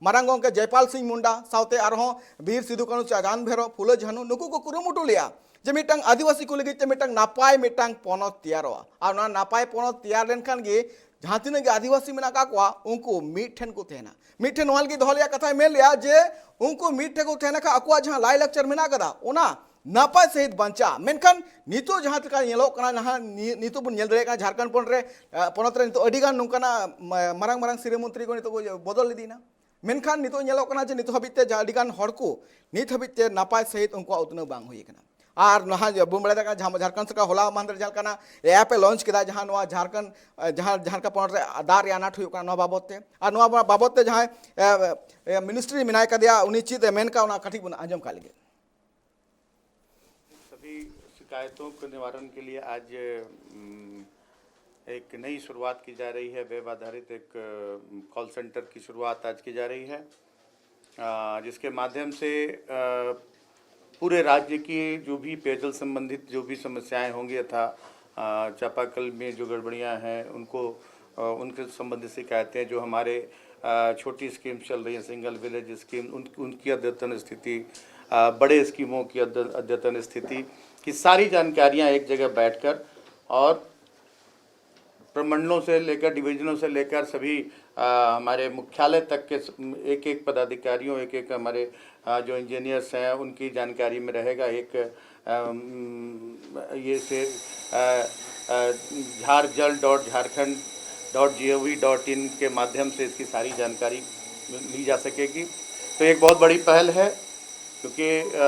ᱢᱟᱨᱟᱝ ᱜᱚᱢᱠᱮ ᱡᱚᱭᱯᱟᱞ ᱥᱤᱝ ᱢᱩᱱᱰᱟ ᱥᱟᱶᱛᱮ ᱟᱨᱦᱚᱸ ᱵᱤᱨ ᱥᱤᱫᱩ ᱠᱟᱹᱱᱩ, ᱪᱟᱸᱫᱽ ᱵᱷᱟᱭᱨᱚ, ᱯᱷᱩᱞᱳ ᱡᱷᱟᱱᱩ, ᱱᱩᱠᱩ ᱠᱚ ᱠᱩᱨᱩᱢᱩᱴᱩ ᱞᱮᱜᱼᱟ ᱡᱮ ᱢᱤᱫᱴᱟᱝ ᱟᱹᱫᱤᱵᱟᱹᱥᱤ ᱠᱚ ᱞᱟᱹᱜᱤᱫ ᱛᱮ ᱢᱤᱫᱴᱟᱝ ᱱᱟᱯᱟᱭ ᱢᱤᱫᱴᱟᱝ ᱯᱚᱱᱚᱛ ᱛᱮᱭᱟᱨᱚᱜᱼᱟ᱾ ᱟᱨ ᱚᱱᱟ ᱱᱟᱯᱟᱭ ᱯᱚᱱᱚᱛ ᱛᱮᱭᱟᱨ ᱞᱮᱱᱠᱷᱟᱱ ᱜᱮ ᱡᱟᱦᱟᱸ ᱛᱤᱱᱟᱹᱜ ᱜᱮ ᱟᱹᱫᱤᱵᱟᱹᱥᱤ ᱢᱮᱱᱟᱜ ᱟᱠᱟᱫ ᱠᱚᱣᱟ ᱩᱱᱠᱩ ᱢᱤᱫ ᱴᱷᱮᱱ ᱠᱚ ᱛᱟᱦᱮᱱᱟ᱾ ᱢᱤᱫ ᱴᱷᱮᱱ ᱱᱚᱣᱟ ᱞᱟᱹᱜᱤᱫ ᱫᱚᱦᱚ ᱨᱮᱭᱟᱜ ᱠᱟᱛᱷᱟᱭ ᱢᱮᱱ ᱞᱮᱜᱼᱟ ᱡᱮ ᱩᱱᱠᱩ ᱢᱤᱫ ᱴᱷᱮᱱ ᱠᱚ ᱛᱟᱦᱮᱸ ᱞᱮᱱᱠᱷᱟᱱ ᱟᱠᱚᱣᱟᱜ ᱡᱟᱦᱟᱸ ᱞᱟᱭᱼᱞᱟᱠᱪᱟᱨ ᱢᱮᱱᱟᱜ ᱟᱠᱟᱫᱟ ᱚᱱᱟ ᱱᱟᱯᱟᱭ ᱥᱟᱹᱦᱤᱡ ᱵᱟᱧᱪᱟᱜᱼᱟ᱾ ᱢᱮᱱᱠᱷᱟᱱ ᱱᱤᱛᱚᱜ ᱡᱟᱦᱟᱸ ᱞᱮᱠᱟ ᱧᱮᱞᱚᱜ ᱠᱟᱱᱟ, ᱱᱟᱦᱟᱜ ᱱᱤ-, ᱱᱤᱛᱚᱜ ᱵᱚᱱ ᱧᱮᱞ ᱫᱟᱲᱮᱭᱟᱜ ᱠᱟᱱᱟ ᱡᱷᱟᱲᱠᱷᱚᱸᱰ ᱯᱚᱱᱚᱛ ᱨᱮ, ᱟᱸ, ᱯᱚᱱᱚᱛ ᱨᱮ ᱱᱤᱛᱚᱜ ᱟᱹᱰᱤ ᱜᱟᱱ ᱱᱚᱝᱠᱟᱱᱟᱜ ᱢᱟ-, ᱢᱟᱨᱟᱝ ᱢᱟᱨᱟᱝ ᱥᱤᱨᱟᱹ ᱢᱚᱱᱛᱨᱤ ᱠᱚ ᱱᱤᱛᱚᱜ ᱠᱚ ᱵᱚᱫᱚᱞ ᱤᱫᱤᱭᱮᱱᱟ᱾ ᱢᱮᱱᱠᱷᱟᱱ ᱱᱤᱛᱚᱜ ᱧᱮᱞᱚᱜ ᱠᱟᱱᱟ ᱡᱮ ᱱᱤᱛ ᱦᱟᱹᱵᱤᱡ ᱛᱮ ᱡᱟᱦᱟᱸ ᱟᱹᱰᱤ ᱜᱟᱱ ᱦᱚᱲ ᱠᱚ ᱱᱤᱛ ᱦᱟᱹᱵᱤᱡ ᱛᱮ ᱱᱟᱯᱟᱭ ᱥᱟᱹᱦᱤᱡ ᱩᱱᱠᱩᱣᱟᱜ ᱩᱛᱱᱟᱹᱣ ᱵᱟᱝ ᱦᱩᱭ ᱟᱠᱟᱱᱟ᱾ ᱟᱨ ᱱᱟᱦᱟᱜ ᱵᱚᱱ ᱵᱟᱲᱟᱭ ᱫᱟᱲᱮᱭᱟᱜ ᱠᱟᱱᱟ ᱡᱟᱦᱟᱸ ᱡᱷᱟᱲᱠᱷᱚᱸᱰ ᱥᱚᱨᱠᱟᱨ ᱦᱚᱞᱟ ᱢᱟᱦᱫᱮᱨ ᱡᱟᱦᱟᱸ ᱞᱮᱠᱟᱱᱟᱜ ᱮ ᱟᱯ ᱮ ᱞᱚᱧᱪ ᱠᱮᱫᱟ, ᱡᱟᱦᱟᱸ ᱱᱚᱣᱟ ᱡᱷᱟᱲᱠᱷᱚᱸᱰ, ᱮ, ᱡᱟᱦᱟᱸ ᱡᱷᱟᱲᱠᱷᱚᱸᱰ ᱯᱚᱱᱚᱛ ᱨᱮ ᱫᱟᱜ ᱨᱮᱭᱟᱜ ᱟᱱᱟᱴ ᱦᱩᱭᱩᱜ ᱠᱟᱱᱟ, ᱱᱚᱣᱟ ᱵᱟᱵᱚᱫ ᱛᱮ, ᱟᱨ ᱱᱚᱣᱟ ᱵᱟᱵᱚᱫ ᱛᱮ ᱡᱟᱦᱟᱸᱭ, ᱮ, ᱮ, ᱢᱤᱱᱤᱥᱴᱨᱤ ᱢᱮᱱᱟᱭ ᱠᱟᱫᱮᱭᱟ, ᱩᱱᱤ ᱪᱮᱫ ᱮ ᱢᱮᱱ ᱠᱟᱜ, ᱚᱱᱟ ᱠᱟᱹᱴᱤᱡ ᱵᱚᱱ ᱟᱸᱡᱚᱢ ᱠᱟᱜ ᱞᱮᱜᱮ᱾ सभी शिकायतों के निवारण के लिए आज, उम, एक नई शुरुआत की जा रही है। वेब आधारित एक, अ, कॉल सेंटर की शुरुआत आज की जा रही है, अ, जिसके माध्यम से, अ, पूरे राज्य की जो भी पेयजल संबंधित जो भी समस्याएं होंगी, यथा, अ, चापाकल में जो गड़बड़ियां हैं उनको, अ, उनके संबंधित शिकायतें, जो हमारे, अ, छोटी स्कीम्स चल रही हैं, सिंगल विलेज स्कीम, उन उनकी अद्यतन स्थिति, अ, बड़े स्कीमों की अद्य अद्यतन स्थिति की सारी जानकारियां एक जगह बैठकर और प्रमंडलों से लेकर, डिवीजनों से लेकर सभी अ, हमारे मुख्यालय तक के स-, एक एक पदाधिकारियों, एक एक हमारे, अ, जो इंजीनियर्स हैं, उनकी जानकारी में रहेगा। एक, अम, ये से, अ, अ, Jharjal dot Jharkhand dot G O V dot in के माध्यम से इसकी सारी जानकारी ली जा सकेगी। तो एक बहुत बड़ी पहल है, क्योंकि, अ,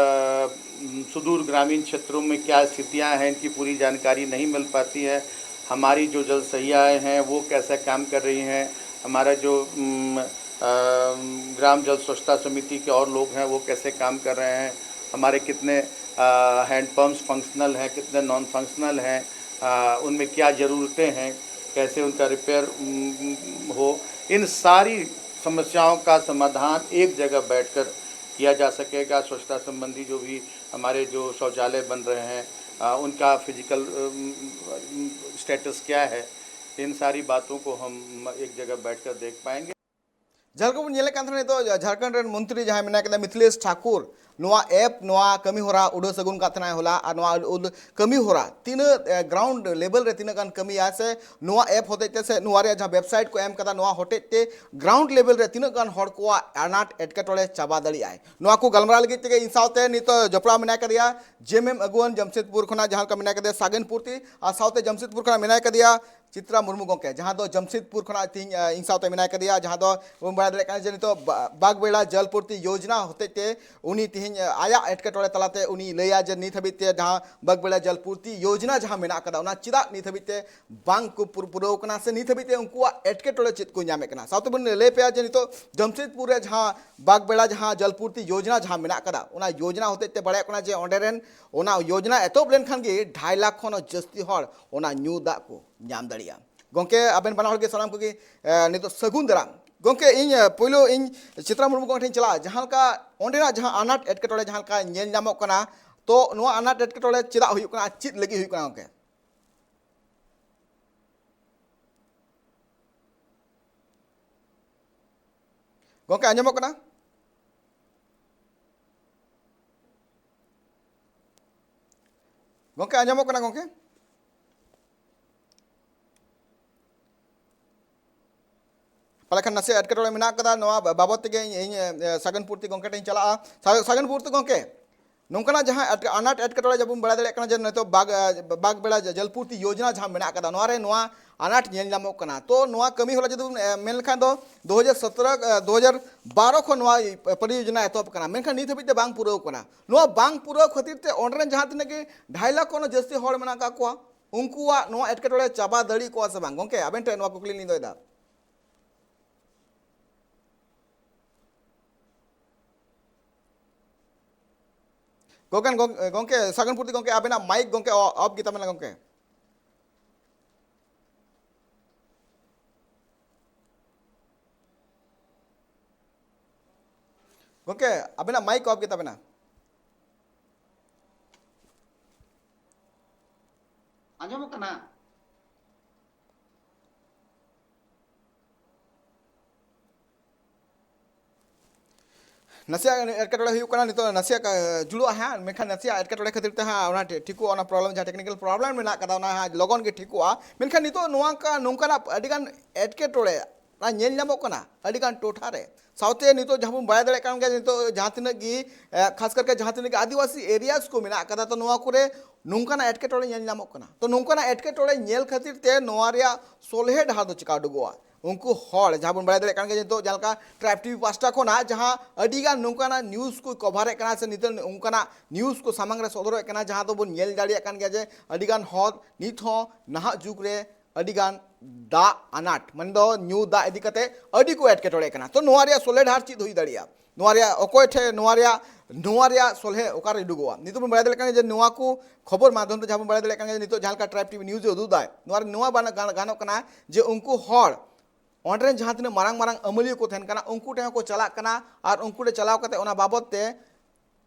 सुदूर ग्रामीण क्षेत्रों में क्या स्थितियां हैं, इनकी पूरी जानकारी नहीं मिल पाती है। हमारी जो जलसहियाएँ हैं, वो कैसे काम कर रही हैं, हमारा जो, उम, अ, ग्राम जल स्वच्छता समिति के और लोग हैं, वो कैसे काम कर रहे हैं, हमारे कितने, अ, हैंड पंप्स फंक्शनल हैं, कितने नॉन फंक्शनल हैं, अ, उनमें क्या ज़रूरतें हैं, कैसे उनका रिपेयर, उम, हो, इन सारी समस्याओं का समाधान एक जगह बैठकर किया जा सकेगा। स्वच्छता संबंधी जो भी हमारे जो शौचालय बन रहे हैं, अ, उनका फिजिकल, अम, स्टेटस क्या है, इन सारी बातों को हम एक जगह बैठकर देख पाएंगे। ᱡᱟᱦᱟᱸ ᱞᱮᱠᱟ ᱵᱚᱱ ᱧᱮᱞᱮᱫ ᱠᱟᱱ ᱛᱟᱦᱮᱱᱟ, ᱱᱤᱛᱚᱜ ᱡᱷᱟᱲᱠᱷᱚᱸᱰ ᱨᱮᱱ ᱢᱚᱱᱛᱨᱤ ᱡᱟᱦᱟᱸᱭ ᱢᱮᱱᱟᱭ ᱠᱟᱫᱮᱭᱟ, ᱢᱤᱛᱷᱤᱞᱮᱥ ᱴᱷᱟᱠᱩᱨ, ᱱᱚᱣᱟ ᱮᱯ, ᱱᱚᱣᱟ ᱠᱟᱹᱢᱤ ᱦᱚᱨᱟ ᱩᱰᱟᱹᱣ ᱥᱟᱹᱜᱩᱱ ᱠᱟᱜ ᱛᱟᱦᱮᱱᱟᱭ ᱦᱚᱞᱟ᱾ ᱟᱨ ᱱᱚᱣᱟ ᱩᱰ-, ᱠᱟᱹᱢᱤ ᱦᱚᱨᱟ ᱛᱤᱱᱟᱹᱜ, ᱮ, ᱜᱨᱟᱣᱩᱱᱰ ᱞᱮᱵᱮᱞ ᱨᱮ ᱛᱤᱱᱟᱹᱜ ᱜᱟᱱ ᱠᱟᱹᱢᱤᱭᱟ ᱥᱮ ᱱᱚᱣᱟ ᱮᱯ ᱦᱚᱛᱮᱡ ᱛᱮ ᱥᱮ ᱱᱚᱣᱟ ᱨᱮᱭᱟᱜ ᱡᱟᱦᱟᱸ ᱣᱮᱵᱥᱟᱭᱤᱴ ᱠᱚ ᱮᱢ ᱠᱟᱫᱟ, ᱱᱚᱣᱟ ᱦᱚᱛᱮᱡ ᱛᱮ ᱜᱨᱟᱣᱩᱱᱰ ᱞᱮᱵᱮᱞ ᱨᱮ ᱛᱤᱱᱟᱹᱜ ᱜᱟᱱ ᱦᱚᱲ ᱠᱚᱣᱟᱜ ᱟᱱᱟᱴ ᱮᱴᱠᱮᱴᱚᱬᱮ ᱪᱟᱵᱟ ᱫᱟᱲᱮᱭᱟᱜᱼᱟᱭ, ᱱᱚᱣᱟ ᱠᱚ ᱜᱟᱞᱢᱟᱨᱟᱣ ᱞᱟᱹᱜᱤᱫ ᱛᱮᱜᱮ ᱤᱧ ᱥᱟᱶᱛᱮ ᱱᱤᱛᱚᱜ ᱡᱚᱯᱲᱟᱣ ᱢᱮᱱᱟᱭ ᱠᱟᱫᱮᱭᱟ ᱡᱮ ᱮᱢ ᱮᱢ ᱟᱹᱜᱩᱣᱟᱹᱱ ᱡᱟᱢᱥᱮᱫᱽᱯᱩᱨ ᱠᱷᱚᱱᱟᱜ, ᱡᱟᱦᱟᱸ ᱞᱮᱠᱟ ᱢᱮᱱᱟᱭ ᱠᱟᱫᱮᱭᱟ ᱥᱟᱜᱮᱱ ᱯᱩᱨᱛᱤ, ᱟᱨ ᱥᱟᱶᱛᱮ ᱡᱟᱢᱥᱮᱫᱽᱯᱩᱨ ᱠᱷᱚᱱᱟᱜ ᱢᱮᱱᱟᱭ ᱠᱟᱫᱮᱭᱟ ᱪᱤᱛᱨᱟ ᱢᱩᱨᱢᱩ ᱜᱚᱢᱠᱮ, ᱡᱟᱦᱟᱸ ᱫᱚ ᱡᱟᱢᱥᱮᱫᱽᱯᱩᱨ ᱠᱷᱚᱱᱟᱜ ᱛᱤᱦᱤᱧ, ᱮ, ᱤᱧ ᱥᱟᱶᱛᱮ ᱢᱮᱱᱟᱭ ᱠᱟᱫᱮᱭᱟ, ᱡᱟᱦᱟᱸ ᱫᱚ ᱵᱚᱱ ᱵᱟᱲᱟᱭ ᱫᱟᱲᱮᱭᱟᱜ ᱠᱟᱱᱟ ᱡᱮ ᱱᱤᱛᱚᱜ ᱵᱟ-, ᱵᱟᱜᱽᱵᱮᱲᱟ ᱡᱚᱞᱯᱩᱨᱛᱤ ᱭᱳᱡᱽᱱᱟ ᱦᱚᱛᱮᱡ ᱛᱮ ᱩᱱᱤ ᱛᱤᱦᱤᱧ, ᱮ, ᱟᱭᱟᱜ ᱮᱴᱠᱮᱴᱚᱬᱮ ᱛᱟᱞᱟᱛᱮ ᱩᱱᱤ ᱞᱟᱹᱭᱟ ᱡᱮ ᱱᱤᱛ ᱦᱟᱹᱵᱤᱡ ᱛᱮ ᱡᱟᱦᱟᱸ ᱵᱟᱜᱽᱵᱮᱲᱟ ᱡᱚᱞᱯᱩᱨᱛᱤ ᱭᱳᱡᱽᱱᱟ ᱡᱟᱦᱟᱸ ᱢᱮᱱᱟᱜ ᱟᱠᱟᱫᱟ, ᱚᱱᱟ ᱪᱮᱫᱟᱜ ᱱᱤᱛ ᱦᱟᱹᱵᱤᱡ ᱛᱮ ᱵᱟᱝ ᱠᱚ ᱯᱩᱨ-, ᱯᱩᱨᱟᱹᱣ ᱠᱟᱱᱟ ᱥᱮ ᱱᱤᱛ ᱦᱟᱹᱵᱤᱡ ᱛᱮ ᱩᱱᱠᱩᱣᱟᱜ ᱮᱴᱠᱮᱴᱚᱬᱮ ᱪᱮᱫ ᱠᱚ ᱧᱟᱢᱮᱫ ᱠᱟᱱᱟ᱾ ᱥᱟᱶᱛᱮ ᱵᱚᱱ ᱞᱟᱹᱭ ᱯᱮᱭᱟ ᱡᱮ ᱱᱤᱛᱚᱜ ᱡᱟᱢᱥᱮᱫᱽᱯᱩᱨ ᱨᱮ ᱡᱟᱦᱟᱸ ᱵᱟᱜᱽᱵᱮᱲᱟ ᱡᱟᱦᱟᱸ ᱡᱚᱞᱯᱩᱨᱛᱤ ᱭᱳᱡᱽᱱᱟ ᱡᱟᱦᱟᱸ ᱢᱮᱱᱟᱜ ᱟᱠᱟᱫᱟ, ᱚᱱᱟ ᱭᱳᱡᱽᱱᱟ ᱦᱚᱛᱮᱡ ᱛᱮ ᱵᱟᱲᱟᱭᱚᱜ ᱠᱟᱱᱟ ᱡᱮ ᱚᱸᱰᱮ ᱨᱮᱱ ᱚᱱᱟ ᱭᱳᱡᱽᱱᱟ ᱮᱛᱚᱦᱚᱵ ᱞᱮᱱᱠᱷᱟᱱ ᱜᱮ ᱰᱷᱟᱭ ᱞᱟᱠᱷ ᱠᱷᱚᱱ ᱦᱚᱸ ᱡᱟᱹᱥᱛᱤ ᱦᱚᱲ ᱚᱱᱟ ᱧᱩ ᱫᱟᱜ ᱠᱚ ᱧᱟᱢ ᱫᱟᱲᱮᱭᱟᱜᱼᱟ᱾ ᱜᱚᱢᱠᱮ, ᱟᱵᱮᱱ ᱵᱟᱱᱟ ᱦᱚᱲ ᱜᱮ ᱥᱟᱱᱟᱢ ᱠᱚᱜᱮ, ᱮ, ᱱᱤᱛᱚᱜ ᱥᱟᱹᱜᱩᱱ ᱫᱟᱨᱟᱢ᱾ ᱜᱚᱢᱠᱮ, ᱤᱧ, ᱮ, ᱯᱳᱭᱞᱳ ᱤᱧ ᱪᱤᱛᱨᱟ ᱢᱩᱨᱢᱩ ᱜᱚᱢᱠᱮ ᱴᱷᱮᱱ ᱪᱟᱞᱟᱜᱼᱟ, ᱡᱟᱦᱟᱸ ᱞᱮᱠᱟ ᱚᱸᱰᱮᱱᱟᱜ ᱡᱟᱦᱟᱸ ᱟᱱᱟᱴ ᱮᱴᱠᱮᱴᱚᱬᱮ ᱡᱟᱦᱟᱸ ᱞᱮᱠᱟ ᱧᱮᱞ ᱧᱟᱢᱚᱜ ᱠᱟᱱᱟ, ᱛᱚ ᱱᱚᱣᱟ ᱟᱱᱟᱴ ᱮᱴᱠᱮᱴᱚᱬᱮ ᱪᱮᱫᱟᱜ ᱦᱩᱭᱩᱜ ᱠᱟᱱᱟ ᱟᱨ ᱪᱮᱫ ᱞᱟᱹᱜᱤᱫ ᱦᱩᱭᱩᱜ ᱠᱟᱱᱟ ᱜᱚᱢᱠᱮ? ᱜᱚᱢᱠᱮ, ᱟᱸᱡᱚᱢᱚᱜ ᱠᱟᱱᱟ? ᱜᱚᱢᱠᱮ, ᱟᱸᱡᱚᱢᱚᱜ ᱠᱟᱱᱟ ᱜᱚᱢᱠᱮ? ᱯᱟᱞᱮ ᱠᱷᱟᱱ ᱱᱟᱥᱮ ᱮᱴᱠᱮᱴᱚᱬᱮ ᱢᱮᱱᱟᱜ ᱠᱟᱫᱟ, ᱱᱚᱣᱟ ᱵᱟ-, ᱵᱟᱵᱚᱫ ᱛᱮᱜᱮ ᱤᱧ, ᱤᱧ, ᱮ, ᱥᱟᱜᱮᱱ ᱯᱩᱨᱛᱤ ᱜᱚᱢᱠᱮ ᱴᱷᱮᱱ ᱤᱧ ᱪᱟᱞᱟᱜᱼᱟ᱾ ᱥᱟ-, ᱥᱟᱜᱮᱱ ᱯᱩᱨᱛᱤ ᱜᱚᱢᱠᱮ, ᱱᱚᱝᱠᱟᱱᱟᱜ ᱡᱟᱦᱟᱸ ᱮᱴᱠᱮ-, ᱟᱱᱟᱴ ᱮᱴᱠᱮᱴᱚᱬᱮ ᱡᱟᱵᱚᱱ ᱵᱟᱲᱟᱭ ᱫᱟᱲᱮᱭᱟᱜ ᱠᱟᱱᱟ ᱡᱮ ᱱᱤᱛᱚᱜ ᱵᱟᱜᱽ, ᱮ, ᱵᱟᱜᱽ ᱵᱮᱲᱟ ᱡᱚᱞᱯᱩᱨᱛᱤ ᱭᱳᱡᱽᱱᱟ ᱡᱟᱦᱟᱸ ᱢᱮᱱᱟᱜ ᱠᱟᱫᱟ, ᱱᱚᱣᱟ ᱨᱮ ᱱᱚᱣᱟ ᱟᱱᱟᱴ ᱧᱮᱞ ᱧᱟᱢᱚᱜ ᱠᱟᱱᱟ᱾ ᱛᱚ ᱱᱚᱣᱟ ᱠᱟᱹᱢᱤ ᱦᱚᱨᱟ ᱡᱩᱫᱤ ᱵᱚᱱ, ᱮ, ᱢᱮᱱ ᱞᱮᱠᱷᱟᱱ ᱫᱚ ᱫᱩ ᱦᱟᱡᱟᱨ ᱥᱚᱛᱨᱚ, ᱮ, ᱫᱩ ᱦᱟᱡᱟᱨ ᱵᱟᱨᱚ ᱠᱷᱚᱱ ᱱᱚᱣᱟ ᱯᱚᱨᱤᱭᱳᱡᱽᱱᱟ ᱮᱛᱚᱦᱚᱵ ᱠᱟᱱᱟ, ᱢᱮᱱᱠᱷᱟᱱ ᱱᱤᱛ ᱦᱟᱹᱵᱤᱡ ᱛᱮ ᱵᱟᱝ ᱯᱩᱨᱟᱹᱣ ᱠᱟᱱᱟ᱾ ᱱᱚᱣᱟ ᱵᱟᱝ ᱯᱩᱨᱟᱹᱣ ᱠᱷᱟᱹᱛᱤᱨ ᱛᱮ ᱚᱸᱰᱮ ᱨᱮᱱ ᱡᱟᱦᱟᱸ ᱛᱤᱱᱟᱹᱜ ᱜᱮ ᱰᱷᱟᱭ ᱞᱟᱠᱷ ᱠᱷᱚᱱ ᱦᱚᱸ ᱡᱟᱹᱥᱛᱤ ᱦᱚᱲ ᱢᱮᱱᱟᱜ ᱟᱠᱟᱫ ᱠᱚᱣᱟ, ᱩᱱᱠᱩᱣᱟᱜ ᱱᱚᱣᱟ ᱮᱴᱠᱮᱴᱚᱬᱮ ᱪᱟᱵᱟ ᱫᱟᱲᱮ ᱠᱚᱜᱼᱟ ᱥᱮ ᱵᱟᱝ? ᱜᱚᱢᱠᱮ, ᱟᱵᱮᱱ ᱴᱷᱮᱱ ᱱᱚᱣᱟ ᱠᱩᱠᱞᱤ ᱞᱤᱧ ᱫᱚᱦᱚᱭᱮᱫᱟ᱾ ᱜᱚᱢᱠᱮ, ᱜᱚᱢ-, ᱜᱚᱢᱠᱮ, ᱥᱟᱜᱚᱱ ᱯᱩᱨᱛᱤ ᱜᱚᱢᱠᱮ, ᱟᱵᱮᱱᱟᱜ ᱢᱟᱭᱤᱠ ᱜᱚᱢᱠᱮ ᱚ-, ᱚᱯᱷ ᱜᱮᱛᱟ ᱵᱮᱱᱟ ᱜᱚᱢᱠᱮ᱾ ᱜᱚᱢᱠᱮ, ᱟᱵᱮᱱᱟᱜ ᱢᱟᱭᱤᱠ ᱚᱯᱷ ᱜᱮᱛᱟ ᱵᱮᱱᱟ᱾ ᱟᱸᱡᱚᱢᱚᱜ ᱠᱟᱱᱟ? ᱱᱟᱥᱮᱭᱟᱜ ᱮᱴᱠᱮᱴᱚᱬᱮ ᱦᱩᱭᱩᱜ ᱠᱟᱱᱟ, ᱱᱤᱛᱚᱜ ᱱᱟᱥᱮᱭᱟᱜ ᱠᱟ-, ᱡᱩᱞᱩᱜᱼᱟ ᱦᱟᱸᱜ, ᱢᱮᱱᱠᱷᱟᱱ ᱱᱟᱥᱮᱭᱟᱜ ᱮᱴᱠᱮᱴᱚᱬᱮ ᱠᱷᱟᱹᱛᱤᱨ ᱛᱮ ᱦᱟᱸᱜ ᱚᱱᱟ ᱴᱷᱤ-, ᱴᱷᱤᱠᱚᱜᱼᱟ, ᱚᱱᱟ problem, ᱡᱟᱦᱟᱸ technical problem ᱢᱮᱱᱟᱜ ᱠᱟᱫᱟ, ᱚᱱᱟ ᱦᱟᱸᱜ ᱞᱚᱜᱚᱱ ᱜᱮ ᱴᱷᱤᱠᱚᱜᱼᱟ᱾ ᱢᱮᱱᱠᱷᱟᱱ ᱱᱤᱛᱚᱜ ᱱᱚᱣᱟ ᱠᱟ-, ᱱᱚᱝᱠᱟᱱᱟᱜ ᱟᱹᱰᱤᱜᱟᱱ ᱮᱴᱠᱮᱴᱚᱬᱮ ᱚᱱᱟ ᱧᱮᱞ ᱧᱟᱢᱚᱜ ᱠᱟᱱᱟ ᱟᱹᱰᱤᱜᱟᱱ ᱴᱚᱴᱷᱟ ᱨᱮ᱾ ᱥᱟᱶᱛᱮ ᱱᱤᱛᱚᱜ ᱡᱟᱦᱟᱸ ᱵᱚᱱ ᱵᱟᱲᱟᱭ ᱫᱟᱲᱮᱭᱟᱜ ᱠᱟᱱ ᱜᱮᱭᱟ, ᱱᱤᱛᱚᱜ ᱡᱟᱦᱟᱸ ᱛᱤᱱᱟᱹᱜ ᱜᱮ, ᱮ, ᱠᱷᱟᱥ ᱠᱟᱨᱠᱮ ᱡᱟᱦᱟᱸ ᱛᱤᱱᱟᱹᱜ ᱜᱮ ᱟᱹᱫᱤᱵᱟᱹᱥᱤ areas ᱠᱚ ᱢᱮᱱᱟᱜ ᱠᱟᱫᱟ, ᱛᱚ ᱱᱚᱣᱟ ᱠᱚᱨᱮ ᱱᱚᱝᱠᱟᱱᱟᱜ ᱮᱴᱠᱮᱴᱚᱬᱮ ᱧᱮᱞ ᱧᱟᱢᱚᱜ ᱠᱟᱱᱟ᱾ ᱛᱚ ᱱᱚᱝᱠᱟᱱᱟᱜ ᱮᱴᱠᱮᱴᱚᱬᱮ ᱧᱮᱞ ᱠᱷᱟᱹᱛᱤᱨ ᱛᱮ ᱱᱚᱣᱟ ᱨᱮᱭᱟᱜ ᱥᱚᱞᱦᱮ ᱰᱟᱦᱟᱨ ᱫᱚ ᱪᱮᱠᱟ ᱩᱰᱩᱠᱚᱜᱼᱟ? ᱩᱱᱠᱩ ᱦᱚᱲ, ᱡᱟᱦᱟᱸ ᱵᱚᱱ ᱵᱟᱲᱟᱭ ᱫᱟᱲᱮᱭᱟᱜ ᱠᱟᱱ ᱜᱮᱭᱟ, ᱱᱤᱛᱚᱜ ᱡᱟᱦᱟᱸ ᱞᱮᱠᱟ Tribe TV ᱯᱟᱦᱴᱟ ᱠᱷᱚᱱᱟᱜ ᱡᱟᱦᱟᱸ ᱟᱹᱰᱤᱜᱟᱱ ᱱᱚᱝᱠᱟᱱᱟᱜ news ᱠᱚ cover ᱮᱫ ᱠᱟᱱᱟ, ᱥᱮ ᱱᱤᱛᱚᱜ ᱚᱱᱠᱟᱱᱟᱜ news ᱠᱚ ᱥᱟᱢᱟᱝ ᱨᱮ ᱥᱚᱫᱚᱨᱮᱫ ᱠᱟᱱᱟ, ᱡᱟᱦᱟᱸ ᱫᱚᱵᱚᱱ ᱧᱮᱞ ᱫᱟᱲᱮᱭᱟᱜ ᱠᱟᱱ ᱜᱮᱭᱟ ᱡᱮ ᱟᱹᱰᱤᱜᱟᱱ ᱦᱚᱲ ᱱᱤᱛ ᱦᱚᱸ ᱱᱟᱦᱟᱜ ᱡᱩᱜᱽ ᱨᱮ ᱟᱹᱰᱤᱜᱟᱱ ᱫᱟᱜ ᱟᱱᱟᱴ, ᱢᱮᱱᱫᱚ ᱧᱩ ᱫᱟᱜ ᱤᱫᱤ ᱠᱟᱛᱮ ᱟᱹᱰᱤ ᱠᱚ ᱮᱴᱠᱮᱴᱚᱬᱮᱜ ᱠᱟᱱᱟ᱾ ᱛᱚ ᱱᱚᱣᱟ ᱨᱮᱭᱟᱜ ᱥᱚᱞᱦᱮ ᱰᱟᱦᱟᱨ ᱪᱮᱫ ᱦᱩᱭ ᱫᱟᱲᱮᱭᱟᱜᱼᱟ? ᱱᱚᱣᱟ ᱨᱮᱭᱟᱜ ᱚᱠᱚᱭ ᱴᱷᱮᱱ, ᱱᱚᱣᱟ ᱨᱮᱭᱟᱜ, ᱱᱚᱣᱟ ᱨᱮᱭᱟᱜ ᱥᱚᱞᱦᱮ ᱚᱠᱟᱨᱮ ᱩᱰᱩᱠᱚᱜᱼᱟ? ᱱᱤᱛᱚᱜ ᱵᱚᱱ ᱵᱟᱲᱟᱭ ᱫᱟᱲᱮᱭᱟᱜ ᱠᱟᱱᱟ ᱡᱮ ᱱᱚᱣᱟ ᱠᱚ ᱠᱷᱚᱵᱚᱨ ᱢᱟᱫᱽᱫᱷᱚᱢ ᱛᱮ ᱡᱟᱦᱟᱸ ᱵᱚᱱ ᱵᱟᱲᱟᱭ ᱫᱟᱲᱮᱭᱟᱜ ᱠᱟᱱᱟ ᱡᱮ ᱱᱤᱛᱚᱜ ᱡᱟᱦᱟᱸ ᱞᱮᱠᱟ Tribe TV news ᱮ ᱩᱫᱩᱜ ᱫᱟᱭ, ᱱᱚᱣᱟ ᱨᱮ ᱱᱚᱣᱟ ᱵᱟᱱᱟ-, ᱜᱟᱱ-, ᱜᱟᱱᱚᱜ ᱠᱟᱱᱟ ᱡᱮ ᱩᱱᱠᱩ ᱦᱚᱲ ᱚᱸᱰᱮ ᱨᱮᱱ ᱡᱟᱦᱟᱸ ᱛᱤᱱᱟᱹᱜ ᱢᱟᱨᱟᱝ ᱢᱟᱨᱟᱝ ᱟᱹᱢᱟᱹᱞᱤᱭᱟᱹ ᱠᱚ ᱛᱟᱦᱮᱱ ᱠᱟᱱᱟ, ᱩᱱᱠᱩ ᱴᱷᱮᱱ ᱦᱚᱸᱠᱚ ᱪᱟᱞᱟᱜ ᱠᱟᱱᱟ ᱟᱨ ᱩᱱᱠᱩ ᱴᱷᱮᱱ ᱪᱟᱞᱟᱣ ᱠᱟᱛᱮ ᱚᱱᱟ ᱵᱟᱵᱚᱫ ᱛᱮ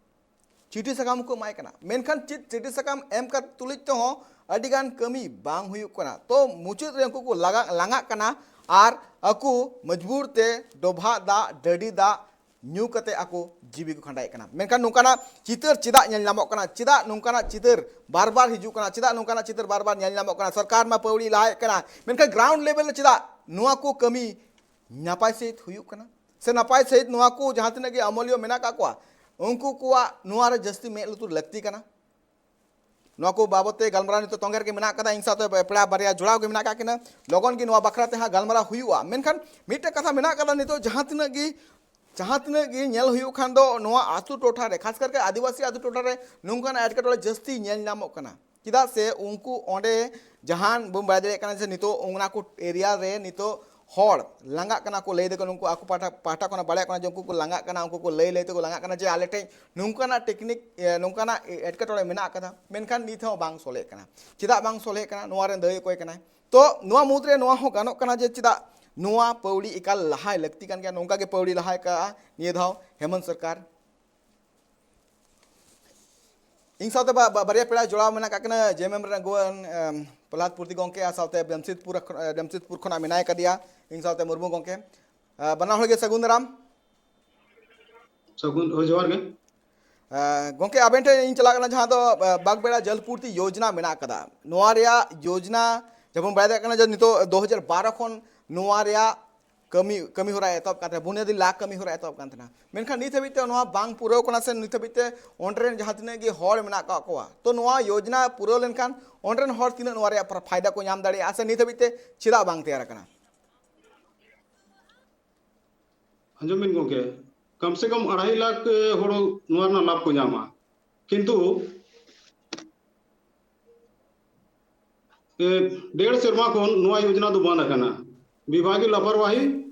ᱪᱤᱴᱷᱤ ᱥᱟᱠᱟᱢ ᱠᱚ ᱮᱢᱟᱭ ᱠᱟᱱᱟ᱾ ᱢᱮᱱᱠᱷᱟᱱ ᱪᱮᱫ ᱪᱤᱴᱷᱤ ᱥᱟᱠᱟᱢ ᱮᱢ ᱠᱟᱛᱮ ᱛᱩᱞᱩᱡ ᱛᱮᱦᱚᱸ ᱟᱹᱰᱤᱜᱟᱱ ᱠᱟᱹᱢᱤ ᱵᱟᱝ ᱦᱩᱭᱩᱜ ᱠᱟᱱᱟ᱾ ᱛᱚ ᱢᱩᱪᱟᱹᱫ ᱨᱮ ᱩᱱᱠᱩ ᱠᱚ ᱞᱟᱜᱟ-, ᱞᱟᱸᱜᱟᱜ ᱠᱟᱱᱟ ᱟᱨ ᱟᱠᱚ ᱢᱚᱡᱽᱵᱩᱨ ᱛᱮ ᱰᱚᱵᱷᱟᱜ ᱫᱟᱜ, ᱰᱟᱹᱰᱤ ᱫᱟᱜ ᱧᱩ ᱠᱟᱛᱮ ᱟᱠᱚ ᱡᱤᱣᱤ ᱠᱚ ᱠᱷᱟᱸᱰᱟᱣᱮᱫ ᱠᱟᱱᱟ᱾ ᱢᱮᱱᱠᱷᱟᱱ ᱱᱚᱝᱠᱟᱱᱟᱜ ᱪᱤᱛᱟᱹᱨ ᱪᱮᱫᱟᱜ ᱧᱮᱞ ᱧᱟᱢᱚᱜ ᱠᱟᱱᱟ? ᱪᱮᱫᱟᱜ ᱱᱚᱝᱠᱟᱱᱟᱜ ᱪᱤᱛᱟᱹᱨ ᱵᱟᱨ ᱵᱟᱨ ᱦᱤᱡᱩᱜ ᱠᱟᱱᱟ? ᱪᱮᱫᱟᱜ ᱱᱚᱝᱠᱟᱱᱟᱜ ᱪᱤᱛᱟᱹᱨ ᱵᱟᱨ ᱵᱟᱨ ᱧᱮᱞ ᱧᱟᱢᱚᱜ ᱠᱟᱱᱟ? ᱥᱚᱨᱠᱟᱨ ᱢᱟ ᱯᱟᱹᱣᱲᱤ ᱞᱟᱦᱟᱭᱮᱫ ᱠᱟᱱᱟ, ᱢᱮᱱᱠᱷᱟᱱ ground level ᱨᱮ ᱪᱮᱫᱟᱜ ᱱᱚᱣᱟ ᱠᱚ ᱠᱟᱹᱢᱤ ᱱᱟᱯᱟᱭ ᱥᱟᱺᱦᱤᱡ ᱦᱩᱭᱩᱜ ᱠᱟᱱᱟ, ᱥᱮ ᱱᱟᱯᱟᱭ ᱥᱟᱺᱦᱤᱡ ᱱᱚᱣᱟ ᱠᱚ ᱡᱟᱦᱟᱸ ᱛᱤᱱᱟᱹᱜ ᱜᱮ ᱟᱹᱢᱟᱹᱞᱤᱭᱟᱹ ᱢᱮᱱᱟᱜ ᱟᱠᱟᱫ ᱠᱚᱣᱟ, ᱩᱱᱠᱩ ᱠᱚᱣᱟᱜ ᱱᱚᱣᱟ ᱨᱮ ᱡᱟᱹᱥᱛᱤ ᱢᱮᱫ ᱞᱩᱛᱩᱨ ᱞᱟᱹᱠᱛᱤ ᱠᱟᱱᱟ᱾ ᱱᱚᱣᱟ ᱠᱚ ᱵᱟᱵᱚᱛ ᱛᱮ ᱜᱟᱞᱢᱟᱨᱟᱣ ᱱᱤᱛᱚᱜ ᱛᱚᱸᱜᱮ ᱨᱮᱜᱮ ᱢᱮᱱᱟᱜ ᱟᱠᱟᱫᱟ᱾ ᱤᱧ ᱥᱟᱶᱛᱮ ᱯᱮᱲᱟ ᱵᱟᱨᱭᱟ ᱡᱚᱲᱟᱣ ᱜᱮ ᱢᱮᱱᱟᱜ ᱟᱠᱟᱫ ᱠᱤᱱᱟ, ᱞᱚᱜᱚᱱ ᱜᱮ ᱱᱚᱣᱟ ᱵᱟᱠᱷᱨᱟ ᱛᱮ ᱦᱟᱸᱜ ᱜᱟᱞᱢᱟᱨᱟᱣ ᱦᱩᱭᱩᱜᱼᱟ᱾ ᱢᱮᱱᱠᱷᱟᱱ ᱢᱤᱫᱴᱮᱱ ᱠᱟᱛᱷᱟ ᱢᱮᱱᱟᱜ ᱟᱠᱟᱫᱟ, ᱱᱤᱛᱚᱜ ᱡᱟᱦᱟᱸ ᱛᱤᱱᱟᱹᱜ ᱜᱮ ᱡᱟᱦᱟᱸ ᱛᱤᱱᱟᱹᱜ ᱜᱮ ᱧᱮᱞ ᱦᱩᱭᱩᱜ ᱠᱷᱟᱱ ᱫᱚ ᱱᱚᱣᱟ ᱟᱹᱛᱩ ᱴᱚᱴᱷᱟ ᱨᱮ, ᱠᱷᱟᱥ ᱠᱟᱨᱛᱮ ᱟᱹᱫᱤᱵᱟᱹᱥᱤ ᱟᱹᱛᱩ ᱴᱚᱴᱷᱟ ᱨᱮ ᱱᱚᱝᱠᱟᱱᱟᱜ ᱮᱴᱠᱮᱴᱚᱬᱮ ᱡᱟᱹᱥᱛᱤ ᱧᱮᱞ ᱧᱟᱢᱚᱜ ᱠᱟᱱᱟ᱾ ᱪᱮᱫᱟᱜ ᱥᱮ ᱩᱱᱠᱩ ᱚᱸᱰᱮ ᱡᱟᱦᱟᱱ ᱵᱚᱱ ᱵᱟᱲᱟᱭ ᱫᱟᱲᱮᱭᱟᱜ ᱠᱟᱱᱟ ᱡᱮ ᱱᱤᱛᱚᱜ ᱚᱱᱟ ᱠᱚ ᱮᱨᱤᱭᱟ ᱨᱮ ᱱᱤᱛᱚᱜ ᱦᱚᱲ ᱞᱟᱸᱜᱟᱜ ᱠᱟᱱᱟ ᱠᱚ, ᱞᱟᱹᱭ ᱫᱟᱠᱚ ᱱᱩᱠᱩ ᱟᱠᱚ ᱯᱟᱦᱴᱟ, ᱯᱟᱦᱴᱟ ᱠᱷᱚᱱᱟᱜ ᱵᱟᱲᱟᱭᱚᱜ ᱠᱟᱱᱟ ᱡᱮ ᱩᱱᱠᱩ ᱠᱚ ᱞᱟᱸᱜᱟᱜ ᱠᱟᱱᱟ, ᱩᱱᱠᱩ ᱠᱚ ᱞᱟᱹᱭ ᱞᱟᱹᱭ ᱛᱮᱠᱚ ᱞᱟᱸᱜᱟᱜ ᱠᱟᱱᱟ ᱡᱮ ᱟᱞᱮ ᱴᱷᱮᱱ ᱱᱚᱝᱠᱟᱱᱟᱜ ᱴᱮᱠᱱᱤᱠ, ᱮ, ᱱᱚᱝᱠᱟᱱᱟᱜ ᱮᱴᱠᱮᱴᱚᱬᱮ ᱢᱮᱱᱟᱜ ᱟᱠᱟᱫᱟ, ᱢᱮᱱᱠᱷᱟᱱ ᱱᱤᱛ ᱦᱚᱸ ᱵᱟᱝ ᱥᱚᱞᱦᱮᱜ ᱠᱟᱱᱟ᱾ ᱪᱮᱫᱟᱜ ᱵᱟᱝ ᱥᱚᱞᱦᱮᱜ ᱠᱟᱱᱟ, ᱱᱚᱣᱟ ᱨᱮᱱ ᱫᱟᱹᱭᱤ ᱚᱠᱚᱭ ᱠᱟᱱᱟᱭ? ᱛᱚ ᱱᱚᱣᱟ ᱢᱩᱫᱽᱨᱮ ᱱᱚᱣᱟ ᱦᱚᱸ ᱜᱟᱱᱚᱜ ᱠᱟᱱᱟ ᱡᱮ ᱪᱮᱫᱟᱜ ᱱᱚᱣᱟ ᱯᱟᱹᱣᱲᱤ ᱮᱠᱟᱞ ᱞᱟᱦᱟᱭ ᱞᱟᱹᱠᱛᱤ ᱠᱟᱱ ᱜᱮᱭᱟ, ᱱᱚᱝᱠᱟ ᱜᱮ ᱯᱟᱹᱣᱲᱤ ᱞᱟᱦᱟᱭ ᱠᱟᱜᱼᱟ ᱱᱤᱭᱟᱹ ᱫᱷᱟᱣ ᱦᱮᱢᱚᱱᱛ ᱥᱚᱨᱠᱟᱨ᱾ ᱤᱧ ᱥᱟᱶᱛᱮ ᱵᱟ-, ᱵᱟ-, ᱵᱟᱨᱭᱟ ᱯᱮᱲᱟ ᱡᱚᱲᱟᱣ ᱢᱮᱱᱟᱜ ᱟᱠᱟᱫ ᱠᱤᱱᱟ, ᱡᱮ ᱮᱢ ᱮᱢ ᱨᱮᱱ ᱟᱹᱜᱩᱣᱟᱹᱱ, ᱮᱢ, ᱯᱨᱚᱦᱞᱟᱫ ᱯᱩᱨᱛᱤ ᱜᱚᱢᱠᱮ ᱟᱨ ᱥᱟᱶᱛᱮ ᱡᱟᱢᱥᱮᱫᱽᱯᱩᱨ ᱠᱷᱚᱱ, ᱮ, ᱡᱟᱢᱥᱮᱫᱽᱯᱩᱨ ᱠᱷᱚᱱᱟᱜ ᱢᱮᱱᱟᱭ ᱠᱟᱫᱮᱭᱟ ᱤᱧ ᱥᱟᱶᱛᱮ ᱢᱩᱨᱢᱩ ᱜᱚᱢᱠᱮ᱾ ᱮ, ᱵᱟᱱᱟ ᱦᱚᱲ ᱜᱮ ᱥᱟᱹᱜᱩᱱ ᱫᱟᱨᱟᱢ᱾ ᱥᱟᱹᱜᱩᱱ, ᱦᱳᱭ, ᱡᱚᱦᱟᱨ ᱜᱮ᱾ ᱮ, ᱜᱚᱢᱠᱮ, ᱟᱵᱮᱱ ᱴᱷᱮᱱ ᱤᱧ ᱪᱟᱞᱟᱜ ᱠᱟᱱᱟ, ᱡᱟᱦᱟᱸ ᱫᱚ, ᱮ, ᱵᱟᱜᱽᱵᱮᱲᱟ ᱡᱚᱞ ᱯᱩᱨᱛᱤ ᱭᱳᱡᱽᱱᱟ ᱢᱮᱱᱟᱜ ᱟᱠᱟᱫᱟ, ᱱᱚᱣᱟ ᱨᱮᱭᱟᱜ ᱭᱳᱡᱽᱱᱟ ᱡᱮᱢᱚᱱ ᱵᱟᱲᱟᱭ ᱫᱟᱲᱮᱭᱟᱜ ᱠᱟᱱᱟ ᱡᱮ ᱱᱤᱛᱚᱜ ᱫᱩ ᱦᱟᱡᱟᱨ ᱵᱟᱨᱚ ᱠᱷᱚᱱ ᱱᱚᱣᱟ ᱨᱮᱭᱟᱜ ᱠᱟᱹᱢᱤ, ᱠᱟᱹᱢᱤ ᱦᱚᱨᱟ ᱮᱛᱚᱦᱚᱵ ᱠᱟᱱ ᱛᱟᱦᱮᱱᱟ, ᱵᱩᱱᱭᱟᱫᱤ ᱞᱟ ᱠᱟᱹᱢᱤ ᱦᱚᱨᱟ ᱮᱛᱚᱦᱚᱵ ᱠᱟᱱ ᱛᱟᱦᱮᱱᱟ, ᱢᱮᱱᱠᱷᱟᱱ ᱱᱤᱛ ᱦᱟᱹᱵᱤᱡ ᱛᱮ ᱱᱚᱣᱟ ᱵᱟᱝ ᱯᱩᱨᱟᱹᱣ ᱠᱟᱱᱟ, ᱥᱮ ᱱᱤᱛ ᱦᱟᱹᱵᱤᱡ ᱛᱮ ᱚᱸᱰᱮ ᱨᱮᱱ ᱡᱟᱦᱟᱸ ᱛᱤᱱᱟᱹᱜ ᱜᱮ ᱦᱚᱲ ᱢᱮᱱᱟᱜ ᱟᱠᱟᱫ ᱠᱚᱣᱟ, ᱛᱚ ᱱᱚᱣᱟ ᱭᱳᱡᱽᱱᱟ ᱯᱩᱨᱟᱹᱣ ᱞᱮᱱᱠᱷᱟᱱ ᱚᱸᱰᱮ ᱨᱮᱱ ᱦᱚᱲ ᱛᱤᱱᱟᱹᱜ ᱱᱚᱣᱟ ᱨᱮᱭᱟᱜ ᱯᱷᱟ-, ᱯᱷᱟᱭᱫᱟ ᱠᱚ ᱧᱟᱢ ᱫᱟᱲᱮᱭᱟᱜᱼᱟ, ᱥᱮ ᱱᱤᱛ ᱦᱟᱹᱵᱤᱡ ᱛᱮ ᱪᱮᱫᱟᱜ ᱵᱟᱝ ᱛᱮᱭᱟᱨ ᱟᱠᱟᱱᱟ? ᱟᱸᱡᱚᱢ ᱵᱤᱱ ᱜᱚᱢᱠᱮ, ᱠᱚᱢ ᱥᱮ ᱠᱚᱢ ᱟᱲᱟᱭ ᱞᱟᱠᱷ ᱦᱚᱲ ᱱᱚᱣᱟ ᱨᱮᱱᱟᱜ ᱞᱟᱵᱷ ᱠᱚ ᱧᱟᱢᱟ, ᱠᱤᱱᱛᱩ ᱮ, ᱰᱮᱲ ᱥᱮᱨᱢᱟ ᱠᱷᱚᱱ ᱱᱚᱣᱟ ᱭᱳᱡᱽᱱᱟ ᱫᱚ ᱵᱚᱱᱫ ᱟᱠᱟᱱᱟ᱾ ᱵᱤᱵᱷᱟᱜᱤᱭᱚ ᱞᱟᱯᱚᱨᱣᱟᱦᱤ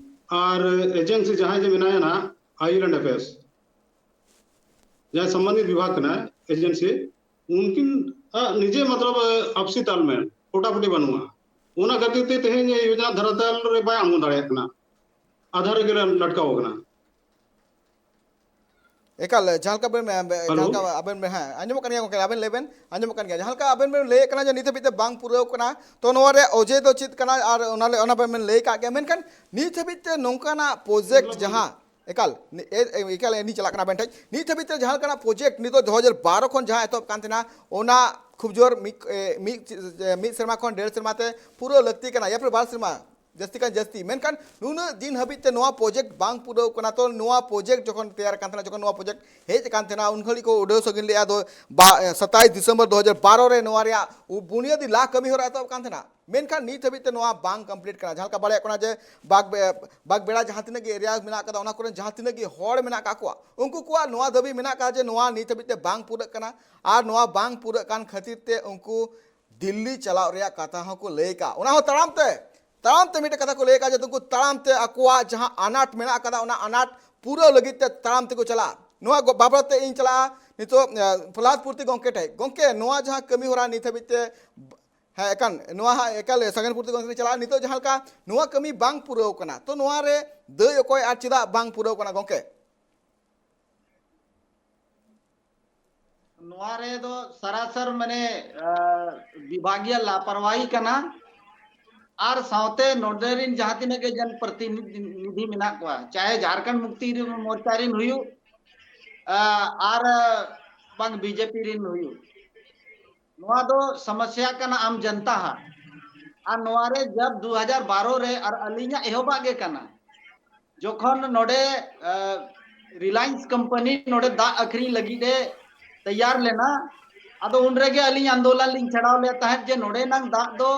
ᱟᱨ ᱮᱡᱮᱱᱥᱤ ᱡᱟᱦᱟᱸᱭ ᱡᱮ ᱢᱮᱱᱟᱭᱟ ᱱᱟᱦᱟᱜ, ᱟᱭᱤᱞᱮᱱᱰ ᱮᱯᱷᱮᱭᱟᱨᱥ, ᱡᱟᱦᱟᱸᱭ ᱥᱚᱢᱵᱚᱱᱫᱷᱤᱛ ᱵᱤᱵᱷᱟᱜᱽ ᱠᱟᱱᱟᱭ, ᱮᱡᱮᱱᱥᱤ, ᱩᱱᱠᱤᱱ ᱟᱜ ᱱᱤᱡᱮ ᱢᱚᱛᱞᱚᱵ ᱟᱯᱥᱤ ᱛᱟᱞᱢᱮᱞ ᱯᱷᱚᱴᱟᱯᱷᱩᱴᱤ ᱵᱟᱹᱱᱩᱜᱼᱟ᱾ ᱚᱱᱟ ᱠᱷᱟᱹᱛᱤᱨ ᱛᱮ ᱛᱮᱦᱮᱧ ᱮ ᱭᱳᱡᱽᱱᱟ ᱫᱷᱟᱨᱟᱛᱟᱞ ᱨᱮ ᱵᱟᱭ ᱟᱬᱜᱚ ᱫᱟᱲᱮᱭᱟᱜ ᱠᱟᱱᱟ, ᱟᱫᱷᱟ ᱨᱮᱜᱮ ᱞᱟᱴᱠᱟᱣ ᱟᱠᱟᱱᱟ᱾ ᱮᱠᱟᱞ, ᱡᱟᱦᱟᱸ ᱞᱮᱠᱟ ᱵᱮᱱ, ᱮ, ᱵᱮ-, ᱦᱮᱞᱳ᱾ ᱡᱟᱦᱟᱸ ᱞᱮᱠᱟ ᱟᱵᱮᱱ ᱵᱮᱱ, ᱦᱮᱸ, ᱟᱸᱡᱚᱢᱚᱜ ᱠᱟᱱ ᱜᱮᱭᱟ ᱜᱚᱢᱠᱮ, ᱟᱵᱮᱱ ᱞᱟᱹᱭ ᱵᱮᱱ, ᱟᱸᱡᱚᱢᱚᱜ ᱠᱟᱱ ᱜᱮᱭᱟ᱾ ᱡᱟᱦᱟᱸ ᱞᱮᱠᱟ ᱟᱵᱮᱱ ᱵᱮᱱ ᱞᱟᱹᱭᱮᱫ ᱠᱟᱱᱟ ᱡᱮ ᱱᱤᱛ ᱦᱟᱹᱵᱤᱡ ᱛᱮ ᱵᱟᱝ ᱯᱩᱨᱟᱹᱣ ᱠᱟᱱᱟ, ᱛᱚ ᱱᱚᱣᱟ ᱨᱮᱭᱟᱜ ᱚᱡᱮ ᱫᱚ ᱪᱮᱫ ᱠᱟᱱᱟ? ᱟᱨ ᱚᱱᱟ ᱞᱮ-, ᱚᱱᱟ ᱵᱮᱱ, ᱵᱮᱱ ᱞᱟᱹᱭ ᱠᱟᱜ ᱜᱮᱭᱟ, ᱢᱮᱱᱠᱷᱟᱱ ᱱᱤᱛ ᱦᱟᱹᱵᱤᱡ ᱛᱮ ᱱᱚᱝᱠᱟᱱᱟᱜ ᱯᱨᱚᱡᱮᱠᱴ ᱡᱟᱦᱟᱸ, ᱮᱠᱟᱞ, ᱱᱤ-, ᱮ-, ᱮ-, ᱮᱠᱟᱞ ᱮ ᱱᱤ ᱪᱟᱞᱟᱜ ᱠᱟᱱᱟ ᱟᱵᱮᱱ ᱴᱷᱮᱱ, ᱱᱤᱛ ᱦᱟᱹᱵᱤᱡ ᱛᱮ ᱡᱟᱦᱟᱸ ᱞᱮᱠᱟᱱᱟᱜ ᱯᱨᱚᱡᱮᱠᱴ ᱱᱤᱛᱚᱜ ᱫᱩ ᱦᱟᱡᱟᱨ ᱵᱟᱨᱚ ᱠᱷᱚᱱ ᱡᱟᱦᱟᱸ ᱮᱛᱚᱦᱚᱵ ᱠᱟᱱ ᱛᱟᱦᱮᱱᱟ, ᱚᱱᱟ ᱠᱷᱩᱵ ᱡᱳᱨ ᱢᱤᱫ, ᱮ, ᱢᱤᱫ, ᱮ, ᱢᱤᱫ ᱥᱮᱨᱢᱟ ᱠᱷᱚᱱ ᱰᱮᱲ ᱥᱮᱨᱢᱟ ᱛᱮ ᱯᱩᱨᱟᱹᱣ ᱞᱟᱹᱠᱛᱤ ᱠᱟᱱᱟ, ᱭᱟ ᱯᱷᱤᱨ ᱵᱟᱨ ᱥᱮᱨᱢᱟ, ᱡᱟᱹᱥᱛᱤ ᱠᱷᱟᱱ ᱡᱟᱹᱥᱛᱤ᱾ ᱢᱮᱱᱠᱷᱟᱱ ᱱᱩᱱᱟᱹᱜ ᱫᱤᱱ ᱦᱟᱹᱵᱤᱡ ᱛᱮ ᱱᱚᱣᱟ ᱯᱨᱚᱡᱮᱠᱴ ᱵᱟᱝ ᱯᱩᱨᱟᱹᱣ ᱠᱟᱱᱟ᱾ ᱛᱚ ᱱᱚᱣᱟ ᱯᱨᱚᱡᱮᱠᱴ ᱡᱚᱠᱷᱚᱱ ᱛᱮᱭᱟᱨ ᱠᱟᱱ ᱛᱟᱦᱮᱱᱟ, ᱡᱚᱠᱷᱚᱱ ᱱᱚᱣᱟ ᱯᱨᱚᱡᱮᱠᱴ ᱦᱮᱡ ᱟᱠᱟᱱ ᱛᱟᱦᱮᱱᱟ, ᱩᱱ ᱜᱷᱟᱹᱲᱤᱡ ᱠᱚ ᱩᱰᱟᱹᱣ ᱥᱟᱺᱜᱤᱧ ᱞᱮᱫᱼᱟ ᱫᱚ ᱵᱟ-, ᱥᱟᱛᱟᱭᱤᱥ ᱰᱤᱥᱮᱢᱵᱚᱨ ᱫᱩ ᱦᱟᱡᱟᱨ ᱵᱟᱨᱚ ᱨᱮ ᱱᱚᱣᱟ ᱨᱮᱭᱟᱜ ᱵᱩᱱᱤᱭᱟᱹᱫᱤ ᱞᱟ ᱠᱟᱹᱢᱤ ᱦᱚᱨᱟ ᱮᱛᱚᱦᱚᱵ ᱠᱟᱱ ᱛᱟᱦᱮᱱᱟ᱾ ᱢᱮᱱᱠᱷᱟᱱ ᱱᱤᱛ ᱦᱟᱹᱵᱤᱡ ᱛᱮ ᱱᱚᱣᱟ ᱵᱟᱝ ᱠᱚᱢᱯᱞᱤᱴ ᱠᱟᱱᱟ᱾ ᱡᱟᱦᱟᱸ ᱞᱮᱠᱟ ᱵᱟᱲᱟᱭᱚᱜ ᱠᱟᱱᱟ ᱡᱮ ᱵᱟᱜ-, ᱵᱟᱜᱽᱵᱮᱲᱟ ᱡᱟᱦᱟᱸ ᱛᱤᱱᱟᱹᱜ ᱜᱮ ᱮᱨᱤᱭᱟ ᱢᱮᱱᱟᱜ ᱟᱠᱟᱫᱟ, ᱚᱱᱟ ᱠᱚᱨᱮᱱ ᱡᱟᱦᱟᱸ ᱛᱤᱱᱟᱹᱜ ᱜᱮ ᱦᱚᱲ ᱢᱮᱱᱟᱜ ᱟᱠᱟᱫ ᱠᱚᱣᱟ, ᱩᱱᱠᱩ ᱠᱚᱣᱟᱜ ᱱᱚᱣᱟ ᱫᱟᱹᱵᱤ ᱢᱮᱱᱟᱜ ᱟᱠᱟᱫᱟ ᱡᱮ ᱱᱚᱣᱟ ᱱᱤᱛ ᱦᱟᱹᱵᱤᱡ ᱛᱮ ᱵᱟᱝ ᱯᱩᱨᱟᱹᱜ ᱠᱟᱱᱟ᱾ ᱟᱨ ᱱᱚᱣᱟ ᱵᱟᱝ ᱯᱩᱨᱟᱹᱜ ᱠᱟᱱ ᱠᱷᱟᱹᱛᱤᱨ ᱛᱮ ᱩᱱᱠᱩ ᱫᱤᱞᱞᱤ ᱪᱟᱞᱟᱜ ᱨᱮᱭᱟᱜ ᱠᱟᱛᱷᱟ ᱦᱚᱸᱠᱚ ᱞᱟᱹᱭ ᱠᱟᱜᱼᱟ᱾ ᱚᱱᱟ ᱦᱚᱸ ᱛᱟᱲᱟᱢ ᱛᱮ, ᱛᱟᱲᱟᱢ ᱛᱮ ᱢᱤᱫᱴᱮᱱ ᱠᱟᱛᱷᱟ ᱠᱚ ᱞᱟᱹᱭ ᱠᱟᱜᱼᱟ ᱡᱮ ᱩᱱᱠᱩ ᱛᱟᱲᱟᱢ ᱛᱮ ᱟᱠᱚᱣᱟᱜ ᱡᱟᱦᱟᱸ ᱟᱱᱟᱴ ᱢᱮᱱᱟᱜ ᱟᱠᱟᱫᱟ, ᱚᱱᱟ ᱟᱱᱟᱴ ᱯᱩᱨᱟᱹᱣ ᱞᱟᱹᱜᱤᱫ ᱛᱮ ᱛᱟᱲᱟᱢ ᱛᱮᱠᱚ ᱪᱟᱞᱟᱜᱼᱟ᱾ ᱱᱚᱣᱟ ᱜᱚ-, ᱵᱟᱵᱚᱫ ᱛᱮ ᱤᱧ ᱪᱟᱞᱟᱜᱼᱟ ᱱᱤᱛᱚᱜ, ᱮ, ᱯᱨᱚᱦᱞᱟᱫ ᱯᱩᱨᱛᱤ ᱜᱚᱢᱠᱮ ᱴᱷᱮᱱ᱾ ᱜᱚᱢᱠᱮ, ᱱᱚᱣᱟ ᱡᱟᱦᱟᱸ ᱠᱟᱹᱢᱤ ᱦᱚᱨᱟ ᱱᱤᱛ ᱦᱟᱹᱵᱤᱡ ᱛᱮ, ᱦᱮᱸ, ᱮᱠᱟᱱ, ᱱᱚᱣᱟ ᱦᱟᱸᱜ ᱮᱠᱟᱞ ᱥᱟᱜᱮᱱ ᱯᱩᱨᱛᱤ ᱜᱚᱢᱠᱮ ᱴᱷᱮᱱ ᱪᱟᱞᱟᱜᱼᱟ᱾ ᱱᱤᱛᱚᱜ ᱡᱟᱦᱟᱸ ᱞᱮᱠᱟ ᱱᱚᱣᱟ ᱠᱟᱹᱢᱤ ᱵᱟᱝ ᱯᱩᱨᱟᱹᱣ ᱠᱟᱱᱟ, ᱛᱚ ᱱᱚᱣᱟ ᱨᱮ ᱫᱟᱹᱭ ᱚᱠᱚᱭ ᱟᱨ ᱪᱮᱫᱟᱜ ᱵᱟᱝ ᱯᱩᱨᱟᱹᱣ ᱠᱟᱱᱟ ᱜᱚᱢᱠᱮ? ᱱᱚᱣᱟ ᱨᱮ ᱫᱚ ᱥᱟᱨᱟᱥᱟᱨ ᱢᱟᱱᱮ, ᱟ, ᱵᱤᱵᱷᱟᱜᱤᱭᱟ ᱞᱟᱯᱟᱨᱣᱟᱦᱤ ᱠᱟᱱᱟ᱾ ᱟᱨ ᱥᱟᱶᱛᱮ ᱱᱚᱰᱮ ᱨᱤᱱ ᱡᱟᱦᱟᱸ ᱛᱤᱱᱟᱹᱜ ᱜᱮ ᱡᱚᱱ ᱯᱨᱚᱛᱤᱱᱤᱫᱷᱤ ᱢᱮᱱᱟᱜ ᱠᱚᱣᱟ, ᱪᱟᱦᱮ ᱡᱷᱟᱨᱠᱷᱚᱸᱰ ᱢᱩᱠᱛᱤ ᱢᱳᱨᱪᱟ ᱨᱤᱱ ᱦᱩᱭᱩᱜ, ᱟ, ᱟᱨ ᱵᱟᱝ ᱵᱤᱡᱮᱯᱤ ᱨᱤᱱ ᱦᱩᱭᱩᱜ, ᱱᱚᱣᱟ ᱫᱚ ᱥᱚᱢᱚᱥᱭᱟ ᱠᱟᱱᱟ ᱟᱢ ᱡᱚᱱᱛᱟ ᱦᱟᱜ᱾ ᱟᱨ ᱱᱚᱣᱟ ᱨᱮ ᱡᱟᱵ ᱫᱩ ᱦᱟᱡᱟᱨ ᱵᱟᱨᱚ ᱨᱮ ᱟᱨ ᱟᱹᱞᱤᱧᱟᱜ ᱮᱦᱚᱵᱟᱜ ᱜᱮ ᱠᱟᱱᱟ, ᱡᱚᱠᱷᱚᱱ ᱱᱚᱰᱮ, ᱟ, ᱨᱤᱞᱟᱭᱮᱱᱥ ᱠᱳᱢᱯᱟᱱᱤ ᱱᱚᱰᱮ ᱫᱟᱜ ᱟᱹᱠᱷᱨᱤᱧ ᱞᱟᱹᱜᱤᱫ ᱮ ᱛᱮᱭᱟᱨ ᱞᱮᱱᱟ, ᱟᱫᱚ ᱩᱱ ᱨᱮᱜᱮ ᱟᱹᱞᱤᱧ ᱟᱱᱫᱳᱞᱚᱱ ᱞᱤᱧ ᱪᱷᱟᱲᱟᱣ ᱞᱮᱫ ᱛᱟᱦᱮᱸᱫ ᱡᱮ ᱱᱚᱰᱮᱱᱟᱝ ᱫᱟᱜ ᱫᱚ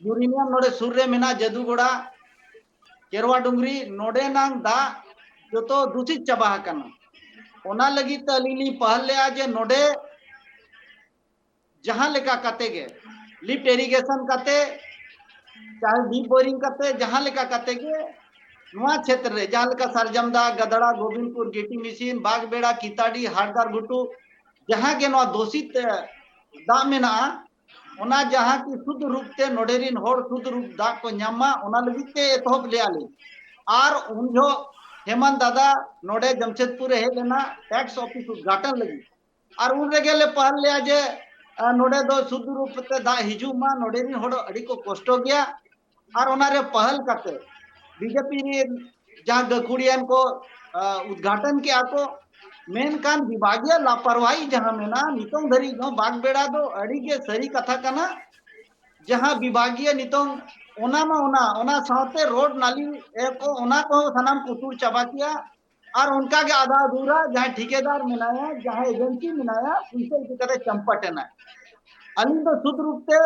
ᱭᱩᱨᱮᱱᱤᱭᱟᱢ ᱱᱚᱰᱮ ᱥᱩᱨ ᱨᱮ ᱢᱮᱱᱟᱜ ᱡᱟᱹᱫᱩᱜᱚᱲᱟ, ᱠᱮᱨᱣᱟ ᱰᱩᱝᱨᱤ, ᱱᱚᱰᱮᱱᱟᱝ ᱫᱟᱜ ᱡᱚᱛᱚ ᱫᱩᱥᱤᱛ ᱪᱟᱵᱟ ᱟᱠᱟᱱᱟ᱾ ᱚᱱᱟ ᱞᱟᱹᱜᱤᱫ ᱛᱮ ᱟᱹᱞᱤᱧ ᱞᱤᱧ ᱯᱟᱹᱦᱟᱞ ᱞᱮᱫᱼᱟ ᱡᱮ ᱱᱚᱰᱮ ᱡᱟᱦᱟᱸ ᱞᱮᱠᱟ ᱠᱟᱛᱮ ᱜᱮ, ᱞᱤᱯᱴ ᱤᱨᱤᱜᱮᱥᱚᱱ ᱠᱟᱛᱮ, ᱪᱟᱦᱮ ᱰᱤᱯ ᱵᱳᱨᱤᱝ ᱠᱟᱛᱮ, ᱡᱟᱦᱟᱸ ᱞᱮᱠᱟ ᱠᱟᱛᱮ ᱜᱮ ᱱᱚᱣᱟ ᱠᱷᱮᱛᱨᱮ ᱨᱮ, ᱡᱟᱦᱟᱸ ᱞᱮᱠᱟ ᱥᱟᱨᱡᱟᱢ ᱫᱟ, ᱜᱟᱫᱟᱲᱟ, ᱜᱳᱵᱤᱱᱫᱯᱩᱨ, ᱜᱤᱴᱤ ᱢᱤᱥᱤᱱ, ᱵᱟᱜᱽᱵᱮᱲᱟ, ᱠᱤᱛᱟᱰᱤ, ᱦᱟᱴᱫᱟᱨ ᱜᱷᱩᱴᱩ, ᱡᱟᱦᱟᱸ ᱜᱮ ᱱᱚᱣᱟ ᱫᱩᱥᱤᱛ, ᱮ, ᱫᱟᱜ ᱢᱮᱱᱟᱜᱼᱟ, ᱚᱱᱟ ᱡᱟᱦᱟᱸ ᱠᱤ ᱥᱩᱫᱷ ᱨᱩᱯ ᱛᱮ ᱱᱚᱰᱮ ᱨᱤᱱ ᱦᱚᱲ ᱥᱩᱫᱷ ᱨᱩᱯ ᱫᱟᱜ ᱠᱚ ᱧᱟᱢ ᱢᱟ, ᱚᱱᱟ ᱞᱟᱹᱜᱤᱫ ᱛᱮ ᱮᱛᱚᱦᱚᱵ ᱞᱮᱜᱼᱟ ᱞᱤᱧ᱾ ᱟᱨ ᱩᱱ ᱡᱚᱦᱚᱜ ᱦᱮᱢᱟᱱᱛ ᱫᱟᱫᱟ ᱱᱚᱰᱮ ᱡᱟᱢᱥᱮᱫᱽᱯᱩᱨ ᱮ ᱦᱮᱡ ᱞᱮᱱᱟ ᱴᱮᱠᱥ ᱚᱯᱷᱤᱥ ᱩᱫᱽᱜᱷᱟᱴᱚᱱ ᱞᱟᱹᱜᱤᱫ᱾ ᱟᱨ ᱩᱱ ᱨᱮᱜᱮ ᱞᱮ ᱯᱟᱦᱟᱞ ᱞᱮᱜᱼᱟ ᱡᱮ, ᱟ, ᱱᱚᱰᱮ ᱫᱚ ᱥᱩᱫᱷ ᱨᱩᱯ ᱛᱮ ᱫᱟᱜ ᱦᱤᱡᱩᱜ ᱢᱟ, ᱱᱚᱰᱮ ᱨᱤᱱ ᱦᱚᱲ ᱟᱹᱰᱤ ᱠᱚ ᱠᱚᱥᱴᱚ ᱜᱮᱭᱟ᱾ ᱟᱨ ᱚᱱᱟ ᱨᱮ ᱯᱟᱦᱟᱞ ᱠᱟᱛᱮ ᱵᱤᱡᱮᱯᱤ ᱨᱤᱱ ᱡᱟᱦᱟᱸ ᱜᱟᱹᱠᱷᱩᱲᱤᱭᱟᱱ ᱠᱚ, ᱟ, ᱩᱫᱽᱜᱷᱟᱴᱚᱱ ᱠᱮᱜᱼᱟ ᱠᱚ, ᱢᱮᱱᱠᱷᱟᱱ ᱵᱤᱵᱷᱟᱜᱤᱭᱟᱹ ᱞᱟᱯᱟᱨᱣᱟᱦᱤ ᱡᱟᱦᱟᱸ ᱢᱮᱱᱟᱜᱼᱟ, ᱱᱤᱛᱚᱝ ᱫᱷᱟᱹᱨᱤᱡ ᱦᱚᱸ ᱵᱟᱜᱽᱵᱮᱲᱟ ᱫᱚ ᱟᱹᱰᱤ ᱜᱮ ᱥᱟᱹᱨᱤ ᱠᱟᱛᱷᱟ ᱠᱟᱱᱟ᱾ ᱡᱟᱦᱟᱸ ᱵᱤᱵᱷᱟᱜᱤᱭᱟᱹ ᱱᱤᱛᱚᱝ ᱚᱱᱟ ᱢᱟ ᱚᱱᱟ, ᱚᱱᱟ ᱥᱟᱶᱛᱮ ᱨᱳᱰ ᱱᱟᱞᱤ ᱮ ᱠᱚ, ᱚᱱᱟ ᱠᱚᱦᱚᱸ ᱥᱟᱱᱟᱢ ᱠᱚ ᱩᱥᱩᱞ ᱪᱟᱵᱟ ᱠᱮᱭᱟ᱾ ᱟᱨ ᱚᱱᱠᱟ ᱜᱮ ᱟᱫᱷᱟ ᱟᱫᱷᱩᱨᱟ ᱡᱟᱦᱟᱸᱭ ᱴᱷᱤᱠᱟᱹᱫᱟᱨ ᱢᱮᱱᱟᱭᱟ, ᱡᱟᱦᱟᱸᱭ ᱮᱡᱮᱱᱥᱤ ᱢᱮᱱᱟᱭᱟ, ᱯᱩᱭᱥᱟᱹ ᱤᱫᱤ ᱠᱟᱛᱮ ᱪᱟᱢᱯᱟᱴ ᱮᱱᱟᱭ᱾ ᱟᱹᱞᱤᱧ ᱫᱚ ᱥᱩᱫ ᱨᱩᱯ ᱛᱮ,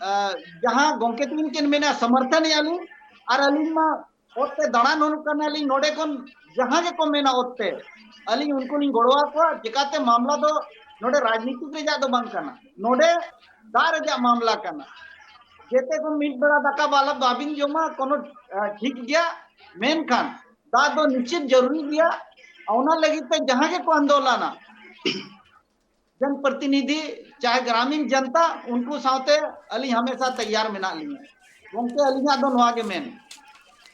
ᱟ, ᱡᱟᱦᱟᱸ ᱜᱚᱢᱠᱮ ᱛᱟᱹᱠᱤᱱ ᱠᱤᱱ ᱢᱮᱱᱟ, ᱥᱚᱢᱚᱨᱛᱷᱚᱱᱮᱜᱼᱟ ᱞᱤᱧ᱾ ᱟᱨ ᱟᱹᱞᱤᱧ ᱢᱟ ᱚᱛ ᱛᱮ ᱫᱟᱬᱟᱱ ᱦᱩᱭᱩᱜ ᱠᱟᱱᱟᱞᱤᱧ, ᱱᱚᱰᱮ ᱠᱷᱚᱱ ᱡᱟᱦᱟᱸ ᱜᱮᱠᱚ ᱢᱮᱱᱟ ᱚᱛ ᱛᱮ, ᱟᱹᱞᱤᱧ ᱩᱱᱠᱩ ᱞᱤᱧ ᱜᱚᱲᱚ ᱟᱠᱚᱣᱟ᱾ ᱪᱮᱠᱟᱛᱮ ᱢᱟᱢᱞᱟ ᱫᱚ ᱱᱚᱰᱮ ᱨᱟᱡᱽᱱᱤᱛᱤᱠ ᱨᱮᱭᱟᱜ ᱫᱚ ᱵᱟᱝ ᱠᱟᱱᱟ, ᱱᱚᱰᱮ ᱫᱟᱜ ᱨᱮᱭᱟᱜ ᱢᱟᱢᱞᱟ ᱠᱟᱱᱟ᱾ ᱡᱮᱛᱮ ᱠᱚ ᱢᱤᱫ ᱵᱮᱲᱟ ᱫᱟᱠᱟ ᱵᱟᱞᱟ ᱵᱟᱵᱤᱱ ᱡᱚᱢᱟ, ᱠᱳᱱᱳ, ᱟ, ᱴᱷᱤᱠ ᱜᱮᱭᱟ, ᱢᱮᱱᱠᱷᱟᱱ ᱫᱟᱜ ᱫᱚ ᱱᱤᱥᱪᱤᱛ ᱡᱟᱹᱨᱩᱨᱤ ᱜᱮᱭᱟ᱾ ᱚᱱᱟ ᱞᱟᱹᱜᱤᱫ ᱛᱮ ᱡᱟᱦᱟᱸ ᱜᱮᱠᱚ ᱟᱱᱫᱳᱞᱚᱱᱟ, ᱡᱚᱱ ᱯᱨᱚᱛᱤᱱᱤᱫᱷᱤ, ᱪᱟᱦᱮ ᱜᱨᱟᱢᱤᱱ ᱡᱚᱱᱛᱟ, ᱩᱱᱠᱩ ᱥᱟᱶᱛᱮ ᱟᱹᱞᱤᱧ ᱦᱟᱢᱮᱥᱟ ᱛᱮᱭᱟᱨ ᱢᱮᱱᱟᱜ ᱞᱤᱧᱟ᱾ ᱜᱚᱢᱠᱮ, ᱟᱹᱞᱤᱧᱟᱜ ᱫᱚ ᱱᱚᱣᱟ ᱜᱮ ᱢᱮᱱ᱾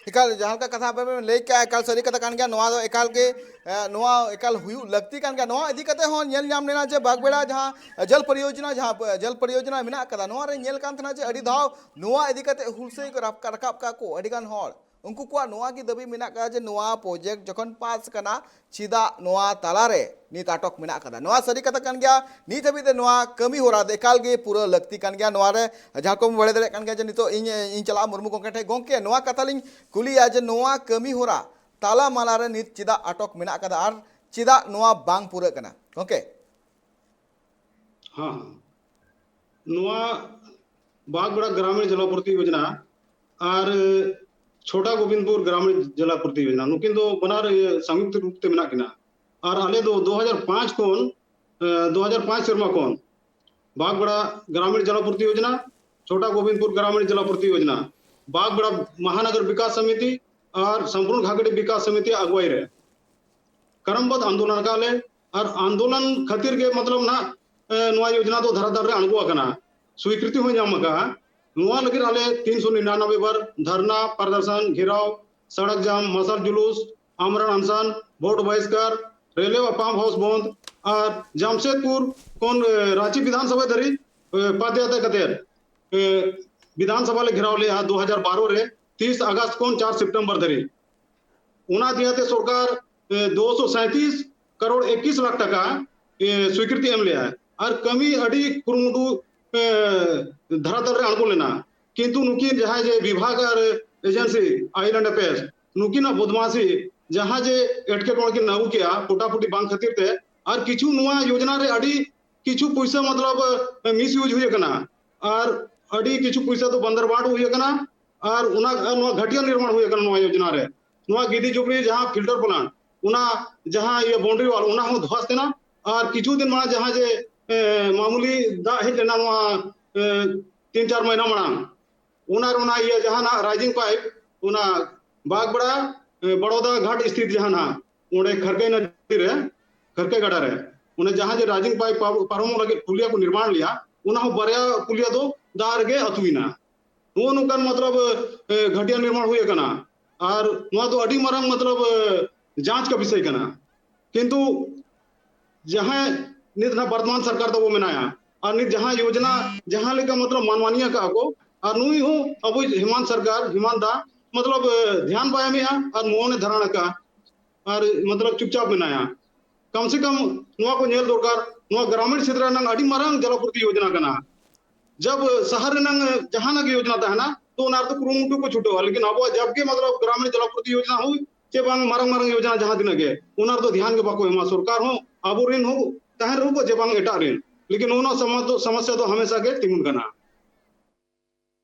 ᱮᱠᱟᱞ, ᱡᱟᱦᱟᱸ ᱞᱮᱠᱟ ᱠᱟᱛᱷᱟ ᱟᱵᱮᱱ ᱵᱮᱱ ᱞᱟᱹᱭ ᱠᱮᱜᱼᱟ, ᱮᱠᱟᱞ ᱥᱟᱹᱨᱤ ᱠᱟᱛᱷᱟ ᱠᱟᱱ ᱜᱮᱭᱟ᱾ ᱱᱚᱣᱟ ᱫᱚ ᱮᱠᱟᱞ ᱜᱮ, ᱮ, ᱱᱚᱣᱟ ᱮᱠᱟᱞ ᱦᱩᱭᱩᱜ ᱞᱟᱹᱠᱛᱤ ᱠᱟᱱ ᱜᱮᱭᱟ᱾ ᱱᱚᱣᱟ ᱤᱫᱤ ᱠᱟᱛᱮ ᱦᱚᱸ ᱧᱮᱞ ᱧᱟᱢ ᱞᱮᱱᱟ ᱡᱮ ᱵᱟᱜᱽᱵᱮᱲᱟ ᱡᱟᱦᱟᱸ, ᱮ, ᱡᱚᱞ ᱯᱚᱨᱤᱭᱳᱡᱚᱱᱟ, ᱡᱟᱦᱟᱸ, ᱮ, ᱡᱚᱞ ᱯᱚᱨᱤᱭᱳᱡᱚᱱᱟ ᱢᱮᱱᱟᱜ ᱠᱟᱫᱟ, ᱱᱚᱣᱟ ᱨᱮ ᱧᱮᱞ ᱠᱟᱱ ᱛᱟᱦᱮᱱᱟ ᱡᱮ ᱟᱹᱰᱤ ᱫᱷᱟᱣ ᱱᱚᱣᱟ ᱤᱫᱤ ᱠᱟᱛᱮ ᱦᱩᱞᱥᱟᱹᱭ ᱠᱚ ᱨᱟᱠᱟᱵ, ᱨᱟᱠᱟᱵ ᱠᱟᱜ ᱠᱚ ᱟᱹᱰᱤ ᱜᱟᱱ ᱦᱚᱲ᱾ ᱩᱱᱠᱩ ᱠᱚᱣᱟᱜ ᱱᱚᱣᱟ ᱜᱮ ᱫᱟᱹᱵᱤ ᱢᱮᱱᱟᱜ ᱠᱟᱫᱟ ᱡᱮ ᱱᱚᱣᱟ ᱯᱨᱚᱡᱮᱠᱴ ᱡᱚᱠᱷᱚᱱ ᱯᱟᱥ ᱠᱟᱱᱟ, ᱪᱮᱫᱟᱜ ᱱᱚᱣᱟ ᱛᱟᱞᱟᱨᱮ ᱱᱤᱛ ᱟᱴᱚᱠ ᱢᱮᱱᱟᱜ ᱠᱟᱫᱟ? ᱱᱚᱣᱟ ᱥᱟᱹᱨᱤ ᱠᱟᱛᱷᱟ ᱠᱟᱱ ᱜᱮᱭᱟ᱾ ᱱᱤᱛ ᱦᱟᱹᱵᱤᱡ ᱛᱮ ᱱᱚᱣᱟ ᱠᱟᱹᱢᱤ ᱦᱚᱨᱟ ᱫᱚ ᱮᱠᱟᱞ ᱜᱮ ᱯᱩᱨᱟᱹ ᱞᱟᱹᱠᱛᱤ ᱠᱟᱱ ᱜᱮᱭᱟ᱾ ᱱᱚᱣᱟ ᱨᱮ ᱡᱟᱦᱟᱸ ᱠᱚ ᱵᱟᱲᱟᱭ ᱫᱟᱲᱮᱭᱟᱜ ᱠᱟᱱ ᱜᱮᱭᱟ ᱡᱮ ᱱᱤᱛᱚᱜ ᱤᱧ, ᱤᱧ ᱪᱟᱞᱟᱜᱼᱟ ᱢᱩᱨᱢᱩ ᱜᱚᱢᱠᱮ ᱴᱷᱮᱱ, ᱜᱚᱢᱠᱮ, ᱱᱚᱣᱟ ᱠᱟᱛᱷᱟ ᱞᱤᱧ ᱠᱩᱞᱤᱭᱟ ᱡᱮ ᱱᱚᱣᱟ ᱠᱟᱹᱢᱤ ᱦᱚᱨᱟ ᱛᱟᱞᱟ ᱢᱟᱞᱟ ᱨᱮ ᱱᱤᱛ ᱪᱮᱫᱟᱜ ᱟᱴᱚᱠ ᱢᱮᱱᱟᱜ ᱠᱟᱫᱟ ᱟᱨ ᱪᱮᱫᱟᱜ ᱱᱚᱣᱟ ᱵᱟᱝ ᱯᱩᱨᱟᱹᱜ ᱠᱟᱱᱟ, ᱜᱚᱢᱠᱮ? ᱦᱮᱸ, ᱱᱚᱣᱟ ᱵᱟᱜᱽᱵᱟᱲᱟ ᱜᱨᱟᱢᱤᱱ ᱡᱚᱞᱟᱯᱩᱨᱛᱤ ᱭᱳᱡᱽᱱᱟ ᱟᱨ ᱪᱷᱳᱴᱟ ᱜᱳᱵᱤᱱᱫᱯᱩᱨ ᱜᱨᱟᱢᱤᱱ ᱡᱚᱞᱟᱯᱩᱨᱛᱤ ᱭᱳᱡᱽᱱᱟ, ᱱᱩᱠᱤᱱ ᱫᱚ ᱵᱟᱱᱟᱨ, ᱮ, ᱥᱚᱝᱭᱩᱠᱛ ᱨᱩᱯ ᱛᱮ ᱢᱮᱱᱟᱜ ᱠᱤᱱᱟ᱾ ᱟᱨ ᱟᱞᱮ ᱫᱚ ᱫᱩ ᱦᱟᱡᱟᱨ ᱯᱟᱸᱪ ᱠᱷᱚᱱ, ᱮ, ᱫᱩ ᱦᱟᱡᱟᱨ ᱯᱟᱸᱪ ᱥᱮᱨᱢᱟ ᱠᱷᱚᱱ ᱵᱟᱜᱽᱵᱟᱲᱟ ᱜᱨᱟᱢᱤᱱ ᱡᱚᱞᱟᱯᱩᱨᱛᱤ ᱭᱳᱡᱽᱱᱟ, ᱪᱷᱳᱴᱟ ᱜᱳᱵᱤᱱᱫᱯᱩᱨ ᱜᱨᱟᱢᱤᱱ ᱡᱚᱞᱟᱯᱩᱨᱛᱤ ᱭᱳᱡᱽᱱᱟ, ᱵᱟᱜᱽᱵᱟᱲᱟ ᱢᱟᱦᱟᱱᱟᱜᱚᱨ ᱵᱤᱠᱟᱥ ᱥᱚᱢᱤᱛᱤ ᱟᱨ ᱥᱚᱢᱯᱩᱨᱱ ᱜᱷᱟᱜᱽᱲᱤ ᱵᱤᱠᱟᱥ ᱥᱚᱢᱤᱛᱤ ᱟᱜᱩᱣᱟᱭ ᱨᱮ ᱠᱨᱚᱢᱵᱚᱫᱷ ᱟᱱᱫᱳᱞᱚᱱ ᱟᱠᱟᱫ ᱞᱮ᱾ ᱟᱨ ᱟᱱᱫᱳᱞᱚᱱ ᱠᱷᱟᱹᱛᱤᱨ ᱜᱮ ᱢᱚᱛᱞᱚᱵ ᱱᱟᱜ, ᱮ, ᱱᱚᱣᱟ ᱭᱳᱡᱽᱱᱟ ᱫᱚ ᱫᱷᱟᱨᱟ ᱫᱷᱟᱨ ᱨᱮ ᱟᱬᱜᱚ ᱟᱠᱟᱱᱟ, ᱥᱣᱤᱠᱨᱤᱛᱤ ᱦᱚᱸ ᱧᱟᱢ ᱟᱠᱟᱫᱼᱟ᱾ ᱱᱚᱣᱟ ᱞᱟᱹᱜᱤᱫ ᱟᱞᱮ ᱛᱤᱱᱥᱚ ᱱᱤᱱᱟᱱᱵᱮ ᱵᱟᱨ ᱫᱷᱟᱨᱱᱟ, ᱯᱨᱚᱫᱚᱨᱥᱚᱱ, ᱜᱷᱮᱨᱟᱣ, ᱥᱚᱲᱚᱠ ᱡᱟᱢ, ᱢᱟᱥᱟᱞ ᱡᱩᱞᱩᱥ, ᱟᱢᱨᱟᱱ ᱚᱱᱥᱟᱱ, ᱵᱷᱳᱴ ᱵᱟᱦᱤᱥᱠᱟᱨ, ᱨᱮᱞᱣᱮ ᱯᱟᱢᱯ ᱦᱟᱣᱩᱥ ᱵᱚᱱᱫ ᱟᱨ ᱡᱟᱢᱥᱮᱫᱽᱯᱩᱨ ᱠᱷᱚᱱ, ᱮ, ᱨᱟᱸᱪᱤ ᱵᱤᱫᱷᱟᱱ ᱥᱚᱵᱷᱟ ᱫᱷᱟᱹᱨᱤᱡ, ᱮ, ᱯᱟᱫᱭᱟᱛᱨᱟ ᱠᱟᱛᱮ, ᱮ, ᱵᱤᱫᱷᱟᱱ ᱥᱚᱵᱷᱟ ᱞᱮ ᱜᱷᱮᱨᱟᱣ ᱞᱮᱫᱼᱟ ᱫᱩ ᱦᱟᱡᱟᱨ ᱵᱟᱨᱚ ᱨᱮ, ᱛᱤᱥ ᱟᱜᱚᱥᱴ ᱠᱷᱚᱱ ᱪᱟᱨ ᱥᱮᱯᱴᱮᱢᱵᱚᱨ ᱫᱷᱟᱹᱨᱤᱡ᱾ ᱚᱱᱟ ᱫᱤᱭᱟᱛᱮ ᱥᱚᱨᱠᱟᱨ, ᱮ, ᱫᱩ ᱥᱚ ᱥᱟᱸᱭᱛᱤᱥ ᱠᱟᱨᱳᱲ ᱮᱠᱤᱥ ᱞᱟᱠᱷ ᱴᱟᱠᱟ, ᱮ, ᱥᱣᱤᱠᱨᱤᱛᱤ ᱮᱢ ᱞᱮᱜᱼᱟ᱾ ᱟᱨ ᱠᱟᱹᱢᱤ ᱟᱹᱰᱤ ᱠᱩᱨᱩᱢᱩᱴᱩ, ᱮ, ᱫᱷᱟᱨᱟᱛᱟᱞ ᱨᱮ ᱟᱬᱜᱚ ᱞᱮᱱᱟ᱾ ᱠᱤᱱᱛᱩ ᱱᱩᱠᱤᱱ ᱡᱟᱦᱟᱸᱭ ᱡᱮ ᱵᱤᱵᱷᱟᱜᱽ ᱟᱨ ᱮᱡᱮᱱᱥᱤ ᱟᱭᱤᱞᱮᱱᱰ ᱟᱯᱮᱭᱟᱨᱥ, ᱱᱩᱠᱤᱱᱟᱜ ᱵᱚᱫᱢᱟᱥᱤ, ᱡᱟᱦᱟᱸ ᱡᱮ ᱮᱴᱠᱮᱴᱚᱬᱮ ᱠᱤᱱ ᱟᱹᱜᱩ ᱠᱮᱜᱼᱟ ᱯᱚᱴᱟᱯᱚᱴᱤ ᱵᱟᱝ ᱠᱷᱟᱹᱛᱤᱨ ᱛᱮ, ᱟᱨ ᱠᱤᱪᱷᱩ ᱱᱚᱣᱟ ᱭᱳᱡᱽᱱᱟ ᱨᱮ ᱟᱹᱰᱤ ᱠᱤᱪᱷᱩ ᱯᱩᱭᱥᱟᱹ ᱢᱚᱛᱞᱚᱵ ᱢᱤᱥᱭᱩᱡᱽ ᱦᱩᱭ ᱟᱠᱟᱱᱟ, ᱟᱨ ᱟᱹᱰᱤ ᱠᱤᱪᱷᱩ ᱯᱩᱭᱥᱟᱹ ᱫᱚ ᱵᱟᱸᱫᱟᱨᱵᱟᱴ ᱦᱩᱭ ᱟᱠᱟᱱᱟ, ᱟᱨ ᱚᱱᱟ, ᱟᱨ ᱱᱚᱣᱟ ᱜᱷᱟᱹᱴᱤᱭᱟᱹ ᱱᱤᱨᱢᱟᱬ ᱦᱩᱭ ᱟᱠᱟᱱᱟ ᱱᱚᱣᱟ ᱭᱳᱡᱽᱱᱟ ᱨᱮ᱾ ᱱᱚᱣᱟ ᱜᱤᱫᱤ ᱡᱩᱵᱽᱞᱤ ᱡᱟᱦᱟᱸ ᱯᱷᱤᱞᱴᱟᱨ ᱯᱞᱟᱱᱴ, ᱚᱱᱟ ᱡᱟᱦᱟᱸ ᱤᱭᱟᱹ ᱵᱟᱣᱩᱱᱰᱟᱨᱤ ᱣᱟᱞ, ᱚᱱᱟ ᱦᱚᱸ ᱫᱷᱚᱥ ᱮᱱᱟ᱾ ᱟᱨ ᱠᱤᱪᱷᱩ ᱫᱤᱱ ᱢᱟᱲᱟᱝ ᱡᱟᱦᱟᱸ ᱡᱮ, ᱮ, ᱢᱟᱢᱩᱞᱤ ᱫᱟᱜ ᱦᱮᱡ ᱞᱮᱱᱟ ᱱᱚᱣᱟ, ᱮ, ᱛᱤᱱ ᱪᱟᱨ ᱢᱟᱹᱦᱱᱟᱹ ᱢᱟᱲᱟᱝ, ᱚᱱᱟ ᱨᱮ ᱚᱱᱟ ᱤᱭᱟᱹ ᱡᱟᱦᱟᱱᱟᱜ ᱨᱟᱭᱡᱤᱝ ᱯᱟᱭᱤᱯ, ᱚᱱᱟ ᱵᱟᱜᱽᱵᱟᱲᱟ, ᱮ, ᱵᱟᱲᱚᱫᱟ ᱜᱷᱟᱴ ᱥᱛᱷᱤᱛ ᱡᱟᱦᱟᱱᱟᱜ, ᱚᱸᱰᱮ ᱠᱷᱟᱨᱠᱟᱭ ᱱᱚᱫᱤ ᱨᱮ, ᱠᱷᱟᱨᱠᱟᱭ ᱜᱟᱰᱟ ᱨᱮ, ᱚᱱᱟ ᱡᱟᱦᱟᱸ ᱡᱮ ᱨᱟᱭᱡᱤᱝ ᱯᱟᱭᱤᱯ ᱯᱟᱨ-, ᱯᱟᱨᱚᱢᱚᱜ ᱞᱟᱹᱜᱤᱫ ᱯᱩᱞᱤᱭᱟ ᱠᱚ ᱱᱤᱨᱢᱟᱬ ᱞᱮᱭᱟ, ᱚᱱᱟ ᱦᱚᱸ ᱵᱟᱨᱭᱟ ᱯᱩᱞᱤᱭᱟ ᱫᱚ ᱫᱟᱜ ᱨᱮᱜᱮ ᱟᱹᱛᱩᱭᱮᱱᱟ᱾ ᱱᱚᱜᱼᱚ ᱱᱚᱝᱠᱟᱱ ᱢᱚᱛᱞᱚᱵ, ᱮ, ᱜᱷᱟᱹᱴᱤᱭᱟᱹ ᱱᱤᱨᱢᱟᱬ ᱦᱩᱭ ᱟᱠᱟᱱᱟ᱾ ᱟᱨ ᱱᱚᱣᱟ ᱫᱚ ᱟᱹᱰᱤ ᱢᱟᱨᱟᱝ ᱢᱚᱛᱞᱚᱵ, ᱮ, ᱡᱟᱸᱪ ᱠᱟ ᱵᱤᱥᱚᱭ ᱠᱟᱱᱟ᱾ ᱠᱤᱱᱛᱩ ᱡᱟᱦᱟᱸᱭ ᱱᱤᱛ ᱱᱟᱜ ᱵᱚᱨᱛᱚᱢᱟᱱ ᱥᱚᱨᱠᱟᱨ ᱛᱟᱵᱚ ᱢᱮᱱᱟᱭᱟ, ᱟᱨ ᱱᱤᱛ ᱡᱟᱦᱟᱸ ᱭᱳᱡᱽᱱᱟ ᱡᱟᱦᱟᱸ ᱞᱮᱠᱟ ᱢᱚᱛᱞᱚᱵ ᱢᱟᱱᱢᱟᱱᱤᱭᱟ ᱠᱟᱜᱼᱟ ᱠᱚ, ᱟᱨ ᱱᱩᱭ ᱦᱚᱸ ᱟᱵᱚ ᱦᱮᱢᱟᱱᱛ ᱥᱚᱨᱠᱟᱨ, ᱦᱮᱢᱟᱱᱛ ᱫᱟ ᱢᱚᱛᱞᱚᱵ, ᱮ, ᱫᱷᱮᱭᱟᱱ ᱵᱟᱭ ᱮᱢᱮᱜᱼᱟ ᱟᱨ ᱢᱚᱱᱮ ᱫᱷᱟᱨᱟᱱ ᱟᱠᱟᱜᱼᱟ᱾ ᱟᱨ ᱢᱚᱛᱞᱚᱵ ᱪᱩᱯᱪᱟᱯ ᱢᱮᱱᱟᱭᱟ᱾ ᱠᱟᱢ ᱥᱮ ᱠᱟᱢ ᱱᱚᱣᱟ ᱠᱚ ᱧᱮᱞ ᱫᱚᱨᱠᱟᱨ, ᱱᱚᱣᱟ ᱜᱨᱟᱢᱤᱬ ᱠᱷᱮᱛᱨᱚ ᱨᱮᱱᱟᱜ ᱟᱹᱰᱤ ᱢᱟᱨᱟᱝ ᱡᱚᱞᱚᱯᱨᱚᱫᱤ ᱭᱳᱡᱽᱱᱟ ᱠᱟᱱᱟ᱾ ᱡᱟᱵ ᱥᱟᱦᱟᱨ ᱨᱮᱱᱟᱜ ᱡᱟᱦᱟᱱᱟᱜ ᱜᱮ ᱭᱳᱡᱽᱱᱟ ᱛᱟᱦᱮᱱᱟ, ᱛᱚ ᱚᱱᱟ ᱨᱮᱫᱚ ᱠᱩᱨᱩᱢᱩᱴᱩ ᱠᱚ ᱪᱷᱩᱴᱟᱹᱣᱟ, ᱞᱮᱠᱤᱱ ᱟᱵᱚᱣᱟᱜ ᱡᱟᱵ ᱜᱮ ᱢᱚᱛᱞᱚᱵ ᱜᱨᱟᱢᱤᱬ ᱡᱚᱞᱚᱯᱨᱚᱫᱤ ᱭᱳᱡᱽᱱᱟ ᱦᱩᱭ ᱪᱮ ᱵᱟᱝ ᱢᱟᱨᱟᱝ ᱢᱟᱨᱟᱝ ᱭᱳᱡᱽᱱᱟ ᱡᱟᱦᱟᱸ ᱛᱤᱱᱟᱹᱜ ᱜᱮ, ᱚᱱᱟ ᱨᱮᱫᱚ ᱫᱷᱮᱭᱟᱱ ᱜᱮ ᱵᱟᱠᱚ ᱮᱢᱟ᱾ ᱥᱚᱨᱠᱟᱨ ᱦᱚᱸ ᱟᱵᱚᱨᱮᱱ ᱦᱚᱸ ᱛᱟᱦᱮᱱ ᱨᱮᱦᱚᱸ ᱠᱚ ᱡᱮ ᱵᱟᱝ ᱮᱴᱟᱜ ᱨᱮᱱ, ᱞᱮᱠᱤᱱ ᱱᱚᱜᱼᱚ ᱱᱚᱣᱟ ᱥᱚᱢᱟ-, ᱥᱚᱢᱚᱥᱥᱟ ᱫᱚ ᱦᱟᱢᱮᱥᱟ ᱜᱮ ᱛᱤᱸᱜᱩᱱ ᱠᱟᱱᱟ᱾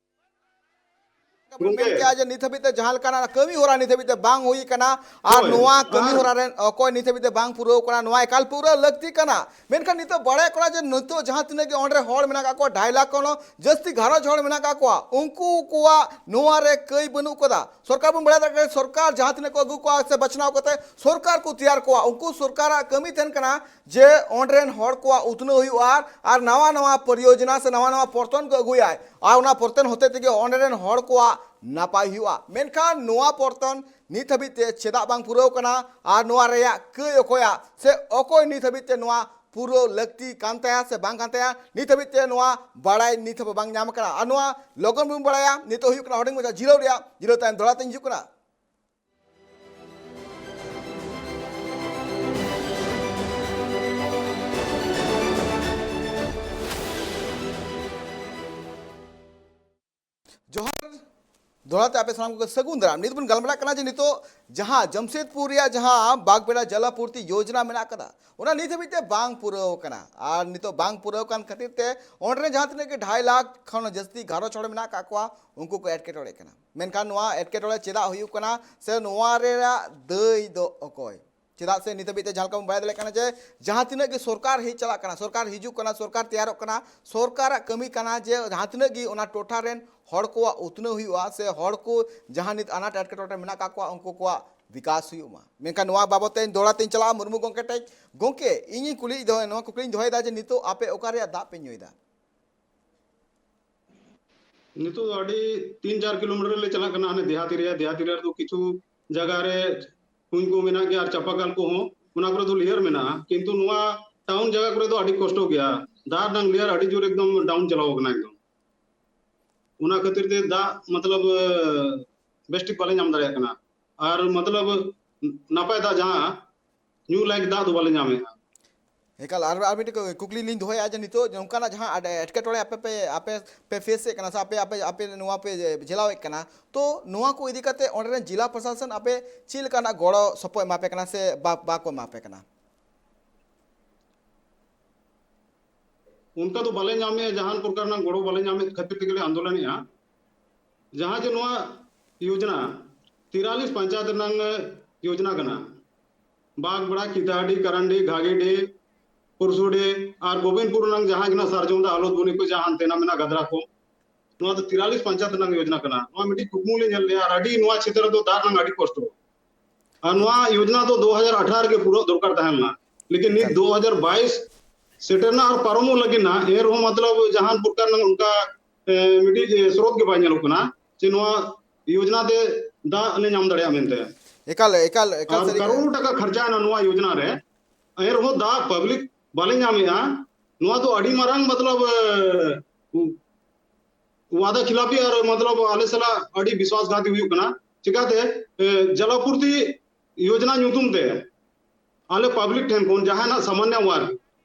ᱜᱚᱢᱠᱮ᱾ ᱢᱮᱱ ᱠᱮᱜᱼᱟ ᱡᱮ ᱱᱤᱛ ᱦᱟᱹᱵᱤᱡ ᱛᱮ ᱡᱟᱦᱟᱸ ᱞᱮᱠᱟᱱᱟᱜ ᱠᱟᱹᱢᱤ ᱦᱚᱨᱟ ᱱᱤᱛ ᱦᱟᱹᱵᱤᱡ ᱛᱮ ᱵᱟᱝ ᱦᱩᱭ ᱠᱟᱱᱟ, ᱟᱨ ᱦᱳᱭ, ᱱᱚᱣᱟ ᱠᱟᱹᱢᱤ ᱟᱨ ᱦᱚᱨᱟ ᱨᱮᱱ ᱚᱠᱚᱭ ᱱᱤᱛ ᱦᱟᱹᱵᱤᱡ ᱛᱮ ᱵᱟᱝ ᱯᱩᱨᱟᱹᱣ ᱠᱟᱱᱟ, ᱱᱚᱣᱟ ᱮᱠᱟᱞ ᱯᱩᱨᱟᱹ ᱞᱟᱹᱠᱛᱤ ᱠᱟᱱᱟ᱾ ᱢᱮᱱᱠᱷᱟᱱ ᱱᱤᱛᱚᱜ ᱵᱟᱲᱟᱭ ᱠᱟᱱᱟ ᱡᱮ ᱱᱤᱛᱚᱜ ᱡᱟᱦᱟᱸ ᱛᱤᱱᱟᱹᱜ ᱜᱮ ᱚᱸᱰᱮ ᱦᱚᱲ ᱢᱮᱱᱟᱜ ᱠᱟᱜ ᱠᱚᱣᱟ, ᱰᱷᱟᱭ ᱞᱟᱠᱷ ᱠᱷᱚᱱ ᱦᱚᱸ ᱡᱟᱹᱥᱛᱤ ᱜᱷᱟᱨᱚᱸᱡᱽ ᱦᱚᱲ ᱢᱮᱱᱟᱜ ᱠᱟᱜ ᱠᱚᱣᱟ, ᱩᱱᱠᱩ ᱠᱚᱣᱟᱜ ᱱᱚᱣᱟ ᱨᱮ ᱠᱟᱹᱭ ᱵᱟᱹᱱᱩᱜ ᱠᱟᱫᱟ᱾ ᱥᱚᱨᱠᱟᱨ ᱵᱚᱱ ᱵᱟᱲᱟᱭ ᱫᱟᱲᱮᱭᱟᱜ ᱠᱟᱱᱟ, ᱥᱚᱨᱠᱟᱨ ᱡᱟᱦᱟᱸ ᱛᱤᱱᱟᱹᱜ ᱠᱚ ᱟᱹᱜᱩ ᱠᱚᱣᱟ ᱥᱮ ᱵᱟᱪᱷᱱᱟᱣ ᱠᱟᱛᱮ ᱥᱚᱨᱠᱟᱨ ᱠᱚ ᱛᱮᱭᱟᱨ ᱠᱚᱣᱟ, ᱩᱱᱠᱩ ᱥᱚᱨᱠᱟᱨᱟᱜ ᱠᱟᱹᱢᱤ ᱛᱟᱦᱮᱱ ᱠᱟᱱᱟ ᱡᱮ ᱚᱸᱰᱮ ᱨᱮᱱ ᱦᱚᱲ ᱠᱚᱣᱟᱜ ᱩᱛᱱᱟᱹᱣ ᱦᱩᱭᱩᱜᱼᱟ, ᱟᱨ ᱱᱟᱣᱟ ᱱᱟᱣᱟ ᱯᱚᱨᱤᱭᱳᱡᱚᱱᱟ ᱥᱮ ᱱᱟᱣᱟ ᱱᱟᱣᱟ ᱯᱚᱨᱛᱚᱱ ᱠᱚ ᱟᱹᱜᱩᱭᱟ, ᱟᱨ ᱚᱱᱟ ᱯᱚᱨᱛᱚᱱ ᱦᱚᱛᱮ ᱛᱮᱜᱮ ᱚᱸᱰᱮ ᱨᱮᱱ ᱦᱚᱲ ᱠᱚᱣᱟᱜ ᱱᱟᱯᱟᱭ ᱦᱩᱭᱩᱜᱼᱟ᱾ ᱢᱮᱱᱠᱷᱟᱱ ᱱᱚᱣᱟ ᱯᱚᱨᱛᱚᱱ ᱱᱤᱛ ᱦᱟᱹᱵᱤᱡ ᱛᱮ ᱪᱮᱫᱟᱜ ᱵᱟᱝ ᱯᱩᱨᱟᱹᱣ ᱠᱟᱱᱟ, ᱟᱨ ᱱᱚᱣᱟ ᱨᱮᱭᱟᱜ ᱠᱟᱹᱭ ᱚᱠᱚᱭᱟᱜ, ᱥᱮ ᱚᱠᱚᱭ ᱱᱤᱛ ᱦᱟᱹᱵᱤᱡ ᱛᱮ ᱱᱚᱣᱟ ᱯᱩᱨᱟᱹᱣ ᱞᱟᱹᱠᱛᱤ ᱠᱟᱱ ᱛᱟᱭᱟ ᱥᱮ ᱵᱟᱝ ᱠᱟᱱ ᱛᱟᱭᱟ, ᱱᱤᱛ ᱦᱟᱹᱵᱤᱡ ᱛᱮ ᱱᱚᱣᱟ ᱵᱟᱲᱟᱭ ᱱᱤᱛ ᱦᱚᱸ ᱵᱟᱝ ᱧᱟᱢ ᱟᱠᱟᱱᱟ᱾ ᱟᱨ ᱱᱚᱣᱟ ᱞᱚᱜᱚᱱ ᱵᱚᱱ ᱵᱟᱲᱟᱭᱟ᱾ ᱱᱤᱛᱚᱜ ᱦᱩᱭᱩᱜ ᱠᱟᱱᱟ ᱦᱩᱰᱤᱧ ᱢᱟᱪᱷᱟ ᱡᱤᱨᱟᱹᱣ ᱨᱮᱭᱟᱜ, ᱡᱤᱨᱟᱹᱣ ᱛᱟᱭᱚᱢ ᱫᱚᱦᱲᱟ ᱛᱮᱧ ᱦᱤᱡᱩᱜ ᱠᱟᱱᱟ᱾ ᱫᱚᱦᱲᱟ ᱛᱮ ᱟᱯᱮ ᱥᱟᱱᱟᱢ ᱠᱚᱜᱮ ᱥᱟᱹᱜᱩᱱ ᱫᱟᱨᱟᱢ᱾ ᱱᱤᱛ ᱵᱚᱱ ᱜᱟᱞᱢᱟᱨᱟᱜ ᱠᱟᱱᱟ ᱡᱮ ᱱᱤᱛᱚᱜ ᱡᱟᱦᱟᱸ ᱡᱟᱢᱥᱮᱫᱽᱯᱩᱨ ᱨᱮᱭᱟᱜ ᱡᱟᱦᱟᱸ ᱵᱟᱜᱽᱵᱮᱲᱟ ᱡᱟᱞᱟᱯᱩᱨᱛᱤ ᱭᱳᱡᱽᱱᱟ ᱢᱮᱱᱟᱜ ᱟᱠᱟᱫᱟ, ᱚᱱᱟ ᱱᱤᱛ ᱦᱟᱹᱵᱤᱡ ᱛᱮ ᱵᱟᱝ ᱯᱩᱨᱟᱹᱣ ᱟᱠᱟᱱᱟ᱾ ᱟᱨ ᱱᱤᱛᱚᱜ ᱵᱟᱝ ᱯᱩᱨᱟᱹᱣ ᱟᱠᱟᱱ ᱠᱷᱟᱹᱛᱤᱨ ᱛᱮ ᱚᱸᱰᱮ ᱨᱮᱱ ᱡᱟᱦᱟᱸ ᱛᱤᱱᱟᱹᱜ ᱜᱮ ᱰᱷᱟᱭ ᱞᱟᱠᱷ ᱠᱷᱚᱱ ᱡᱟᱹᱥᱛᱤ ᱜᱷᱟᱨᱚᱸᱡᱽ ᱦᱚᱲ ᱢᱮᱱᱟᱜ ᱟᱠᱟᱫ ᱠᱚᱣᱟ, ᱩᱱᱠᱩ ᱠᱚ ᱮᱴᱠᱮᱴᱚᱬᱮᱜ ᱠᱟᱱᱟ᱾ ᱢᱮᱱᱠᱷᱟᱱ ᱱᱚᱣᱟ ᱮᱴᱠᱮᱴᱚᱬᱮ ᱪᱮᱫᱟᱜ ᱦᱩᱭᱩᱜ ᱠᱟᱱᱟ ᱥᱮ ᱱᱚᱣᱟ ᱨᱮᱱᱟᱜ ᱫᱟᱹᱭ ᱫᱚ ᱚᱠᱚᱭ? ᱪᱮᱫᱟᱜ ᱥᱮ ᱱᱤᱛ ᱦᱟᱹᱵᱤᱡ ᱛᱮ ᱡᱟᱦᱟᱸ ᱞᱮᱠᱟ ᱵᱚᱱ ᱵᱟᱲᱟᱭ ᱫᱟᱲᱮᱭᱟᱜ ᱠᱟᱱᱟ ᱡᱮ ᱡᱟᱦᱟᱸ ᱛᱤᱱᱟᱹᱜ ᱜᱮ ᱥᱚᱨᱠᱟᱨ ᱦᱮᱡ ᱪᱟᱞᱟᱜ ᱠᱟᱱᱟ, ᱥᱚᱨᱠᱟᱨ ᱦᱤᱡᱩᱜ ᱠᱟᱱᱟ, ᱥᱚᱨᱠᱟᱨ ᱛᱮᱭᱟᱨᱚᱜ ᱠᱟᱱᱟ, ᱥᱚᱨᱠᱟᱨᱟᱜ ᱠᱟᱹᱢᱤ ᱠᱟᱱᱟ ᱡᱮ ᱡᱟᱦᱟᱸ ᱛᱤᱱᱟᱹᱜ ᱜᱮ ᱚᱱᱟ ᱴᱚᱴᱷᱟ ᱨᱮᱱ ᱦᱚᱲ ᱠᱚᱣᱟᱜ ᱩᱛᱱᱟᱹᱣ ᱦᱩᱭᱩᱜᱼᱟ, ᱥᱮ ᱦᱚᱲ ᱠᱚ ᱡᱟᱦᱟᱸ ᱱᱤᱛ ᱟᱱᱟᱴ ᱮᱴᱠᱮᱴᱚᱬᱮ ᱨᱮ ᱢᱮᱱᱟᱜ ᱟᱠᱟᱫ ᱠᱚᱣᱟ ᱩᱱᱠᱩ ᱠᱚᱣᱟᱜ ᱵᱤᱠᱟᱥ ᱦᱩᱭᱩᱜ ᱢᱟ᱾ ᱢᱮᱱᱠᱷᱟᱱ ᱱᱚᱣᱟ ᱵᱟᱵᱚᱫ ᱛᱮ ᱤᱧ ᱫᱚᱦᱲᱟ ᱛᱮᱧ ᱪᱟᱞᱟᱜᱼᱟ ᱢᱩᱨᱢᱩ ᱜᱚᱢᱠᱮ ᱴᱷᱮᱱ᱾ ᱜᱚᱢᱠᱮ, ᱤᱧᱤᱧ ᱠᱩᱞᱤᱭᱮᱫ ᱫᱚᱦᱚᱭ, ᱱᱚᱣᱟ ᱠᱩᱠᱞᱤᱧ ᱫᱚᱦᱚᱭᱮᱫᱟ ᱡᱮ ᱱᱤᱛᱚᱜ ᱟᱯᱮ ᱚᱠᱟ ᱨᱮᱭᱟᱜ ᱫᱟᱜ ᱯᱮ ᱧᱩᱭᱮᱫᱟ? ᱱᱤᱛᱚᱜ ᱫᱚ ᱟᱹᱰᱤ ᱛᱤᱱ ᱪᱟᱨ ᱠᱤᱞᱳᱢᱤᱴᱟᱨ ᱞᱮ ᱪᱟᱞᱟᱜ ᱠᱟᱱᱟ ᱦᱟᱱᱮ ᱫᱮᱦᱟᱛᱤ ᱨᱮᱭᱟᱜ᱾ ᱫᱮᱦᱟᱛᱤ ᱨᱮ ᱫᱚ ᱠᱤᱪᱷᱩ ᱡᱟᱭᱜᱟ ᱨᱮ ᱠᱩᱧ ᱠᱚ ᱢᱮᱱᱟᱜ ᱜᱮᱭᱟ ᱟᱨ ᱪᱟᱯᱟ ᱠᱟᱞ ᱠᱚᱦᱚᱸ, ᱚᱱᱟ ᱠᱚᱨᱮ ᱫᱚ ᱞᱤᱭᱟᱨ ᱢᱮᱱᱟᱜᱼᱟ, ᱠᱤᱱᱛᱩ ᱱᱚᱣᱟ ᱴᱟᱣᱩᱱ ᱡᱟᱭᱜᱟ ᱠᱚᱨᱮ ᱫᱚ ᱟᱹᱰᱤ ᱠᱚᱥᱴᱚ ᱜᱮᱭᱟ᱾ ᱫᱟᱜ ᱨᱮᱱᱟᱜ ᱞᱤᱭᱟᱨ ᱟᱹᱰᱤ ᱡᱳᱨ ᱮᱠᱫᱚᱢ ᱰᱟᱣᱩᱱ ᱪᱟᱞᱟᱣ ᱟᱠᱟᱱᱟ ᱮᱠᱫᱚᱢ᱾ ᱚᱱᱟ ᱠᱷᱟᱹᱛᱤᱨ ᱛᱮ ᱫᱟᱜ ᱢᱚᱛᱞᱚᱵ ᱵᱮᱥᱴᱷᱤᱠ ᱵᱟᱞᱮ ᱧᱟᱢ ᱫᱟᱲᱮᱭᱟᱜ ᱠᱟᱱᱟ᱾ ᱟᱨ ᱢᱚᱛᱞᱚᱵ ᱱᱟᱯᱟᱭ ᱫᱟᱜ ᱡᱟᱦᱟᱸ ᱧᱩ ᱞᱟᱭᱮᱠ ᱫᱟᱜ ᱫᱚ ᱵᱟᱞᱮ ᱧᱟᱢᱮᱫᱼᱟ᱾ ᱮᱠᱟᱞ᱾ ᱟᱨ ᱟᱨ ᱢᱤᱫᱴᱮᱱ ᱠᱩᱠᱞᱤ ᱞᱤᱧ ᱫᱚᱦᱚᱭᱟ ᱡᱮ ᱱᱤᱛᱚᱜ ᱱᱚᱝᱠᱟᱱᱟᱜ ᱡᱟᱦᱟᱸ ᱟᱰ- ᱮᱴᱠᱮᱴᱚᱬᱮ ᱟᱯᱮ ᱯᱮ ᱟᱯᱮ ᱯᱮ ᱯᱷᱮᱥ ᱮᱫ ᱠᱟᱱᱟ ᱥᱮ ᱟᱯᱮ ᱟᱯᱮ ᱟᱯᱮ ᱱᱚᱣᱟ ᱯᱮ ᱡᱮᱞᱟᱣᱮᱫ ᱠᱟᱱᱟ, ᱛᱚ ᱱᱚᱣᱟ ᱠᱚ ᱤᱫᱤ ᱠᱟᱛᱮ ᱚᱸᱰᱮ ᱨᱮᱱ ᱡᱮᱞᱟ ᱯᱨᱚᱥᱟᱥᱚᱱ ᱟᱯᱮ ᱪᱮᱫ ᱞᱮᱠᱟᱱᱟᱜ ᱜᱚᱲᱚ ᱥᱚᱯᱚᱦᱚᱫ ᱮᱢᱟ ᱯᱮ ᱠᱟᱱᱟ ᱥᱮ ᱵᱟ- ᱵᱟᱠᱚ ᱮᱢᱟ ᱯᱮ ᱠᱟᱱᱟ? ᱚᱱᱠᱟ ᱫᱚ ᱵᱟᱞᱮ ᱧᱟᱢᱮᱫᱼᱟ, ᱡᱟᱦᱟᱱ ᱯᱨᱚᱠᱟᱨ ᱨᱮᱱᱟᱜ ᱜᱚᱲᱚ ᱵᱟᱞᱮ ᱧᱟᱢᱮᱫ ᱠᱷᱟᱹᱛᱤᱨ ᱛᱮᱜᱮ ᱞᱮ ᱟᱱᱫᱳᱞᱚᱱᱮᱫᱼᱟ᱾ ᱡᱟᱦᱟᱸ ᱡᱮ ᱱᱚᱣᱟ ᱭᱳᱡᱽᱱᱟ ᱛᱤᱨᱟᱞᱤᱥ ᱯᱚᱧᱪᱟᱭᱮᱛ ᱨᱮᱱᱟᱝ ᱭᱳᱡᱽᱱᱟ ᱠᱟᱱᱟ, ᱵᱟᱜᱽᱵᱟᱲᱟ, ᱠᱤᱛᱟᱰᱤ, ᱠᱟᱨᱟᱱᱰᱤ, ᱜᱷᱟᱜᱤᱰᱤ, ᱯᱩᱨᱥᱩᱰᱤ ᱟᱨ ᱜᱳᱵᱤᱱᱫᱯᱩᱨ ᱨᱮᱱᱟᱝ ᱡᱟᱦᱟᱸ ᱜᱮ ᱱᱟᱜ ᱥᱟᱨᱡᱚᱢ ᱫᱟ ᱦᱟᱞᱚᱛ ᱵᱩᱱᱤ ᱠᱚ ᱡᱟᱦᱟᱸ ᱦᱟᱱᱛᱮ ᱱᱟ ᱢᱮᱱᱟᱜ ᱜᱟᱫᱽᱨᱟ ᱠᱚ, ᱱᱚᱣᱟ ᱫᱚ ᱛᱤᱨᱟᱞᱤᱥ ᱯᱚᱧᱪᱟᱭᱮᱛ ᱨᱮᱱᱟᱝ ᱭᱳᱡᱽᱱᱟ ᱠᱟᱱᱟ᱾ ᱱᱚᱣᱟ ᱢᱤᱫᱴᱤᱡ ᱠᱩᱠᱢᱩ ᱞᱮ ᱧᱮᱞ ᱞᱮᱜᱼᱟ ᱟᱨ ᱟᱹᱰᱤ ᱱᱚᱣᱟ ᱪᱷᱮᱛᱨᱚ ᱫᱚ ᱫᱟᱜ ᱨᱮᱱᱟᱝ ᱟᱹᱰᱤ ᱠᱚᱥᱴᱚ᱾ ᱟᱨ ᱱᱚᱣᱟ ᱭᱳᱡᱽᱱᱟ ᱫᱚ ᱫᱩ ᱦᱟᱡᱟᱨ ᱟᱴᱷᱟᱨᱚ ᱨᱮᱜᱮ ᱯᱩᱨᱟᱹ ᱫᱚᱨᱠᱟᱨ ᱛᱟᱦᱮᱸ ᱞᱮᱱᱟ, ᱞᱮᱠᱤᱱ ᱱᱤᱛ ᱫᱩ ᱦᱟᱡᱟᱨ ᱵᱟᱭᱤᱥ ᱥᱮᱴᱮᱨ ᱮᱱᱟ ᱟᱨ ᱯᱟᱨᱚᱢᱚᱜ ᱞᱟᱹᱜᱤᱫ ᱱᱟ, ᱮᱱ ᱨᱮᱦᱚᱸ ᱢᱚᱛᱞᱚᱵ ᱡᱟᱦᱟᱱ ᱯᱨᱚᱠᱟᱨ ᱨᱮᱱᱟᱜ ᱚᱱᱠᱟ ᱮ, ᱢᱤᱫᱴᱤᱡ ᱥᱨᱳᱛ ᱜᱮ ᱵᱟᱭ ᱧᱮᱞᱚᱜ ᱠᱟᱱᱟ ᱡᱮ ᱱᱚᱣᱟ ᱭᱳᱡᱽᱱᱟ ᱛᱮ ᱫᱟᱜ ᱞᱮ ᱧᱟᱢ ᱫᱟᱲᱮᱭᱟᱜᱼᱟ ᱢᱮᱱᱛᱮ᱾ ᱮᱠᱟᱞ ᱮᱠᱟᱞ ᱮᱠᱟᱞ ᱟᱨ ᱥᱟᱹᱨᱤ ᱜᱮ᱾ ᱠᱟᱨᱳᱲ ᱴᱟᱠᱟ ᱠᱷᱚᱨᱪᱟᱭᱮᱱᱟ ᱱᱚᱣᱟ ᱭᱳᱡᱽᱱᱟ ᱨᱮ, ᱮᱱ ᱨᱮᱦᱚᱸ ᱫᱟᱜ ᱯᱟᱵᱽᱞᱤᱠ ᱵᱟᱞᱮ ᱧᱟᱢᱮᱜᱼᱟ᱾ ᱱᱚᱣᱟ ᱫᱚ ᱟᱹᱰᱤ ᱢᱟᱨᱟᱝ ᱢᱚᱛᱞᱚᱵ ᱮ, ᱣᱟᱫᱟ ᱠᱷᱤᱞᱟᱯᱤ ᱟᱨ ᱢᱚᱛᱞᱚᱵ ᱟᱞᱮ ᱥᱟᱞᱟᱜ ᱟᱹᱰᱤ ᱵᱤᱥᱣᱟᱥᱜᱷᱟᱛᱤ ᱦᱩᱭᱩᱜ ᱠᱟᱱᱟ᱾ ᱪᱤᱠᱟᱛᱮ ᱮ, ᱡᱟᱞᱟᱯᱩᱨᱛᱤ ᱭᱳᱡᱽᱱᱟ ᱧᱩᱛᱩᱢ ᱛᱮ ᱟᱞᱮ ᱯᱟᱵᱽᱞᱤᱠ ᱴᱷᱮᱱ ᱠᱷᱚᱱ ᱡᱟᱦᱟᱸᱭ ᱱᱟᱜ ᱥᱟᱢᱟᱱᱱᱚ ᱣᱟᱨᱜᱽ,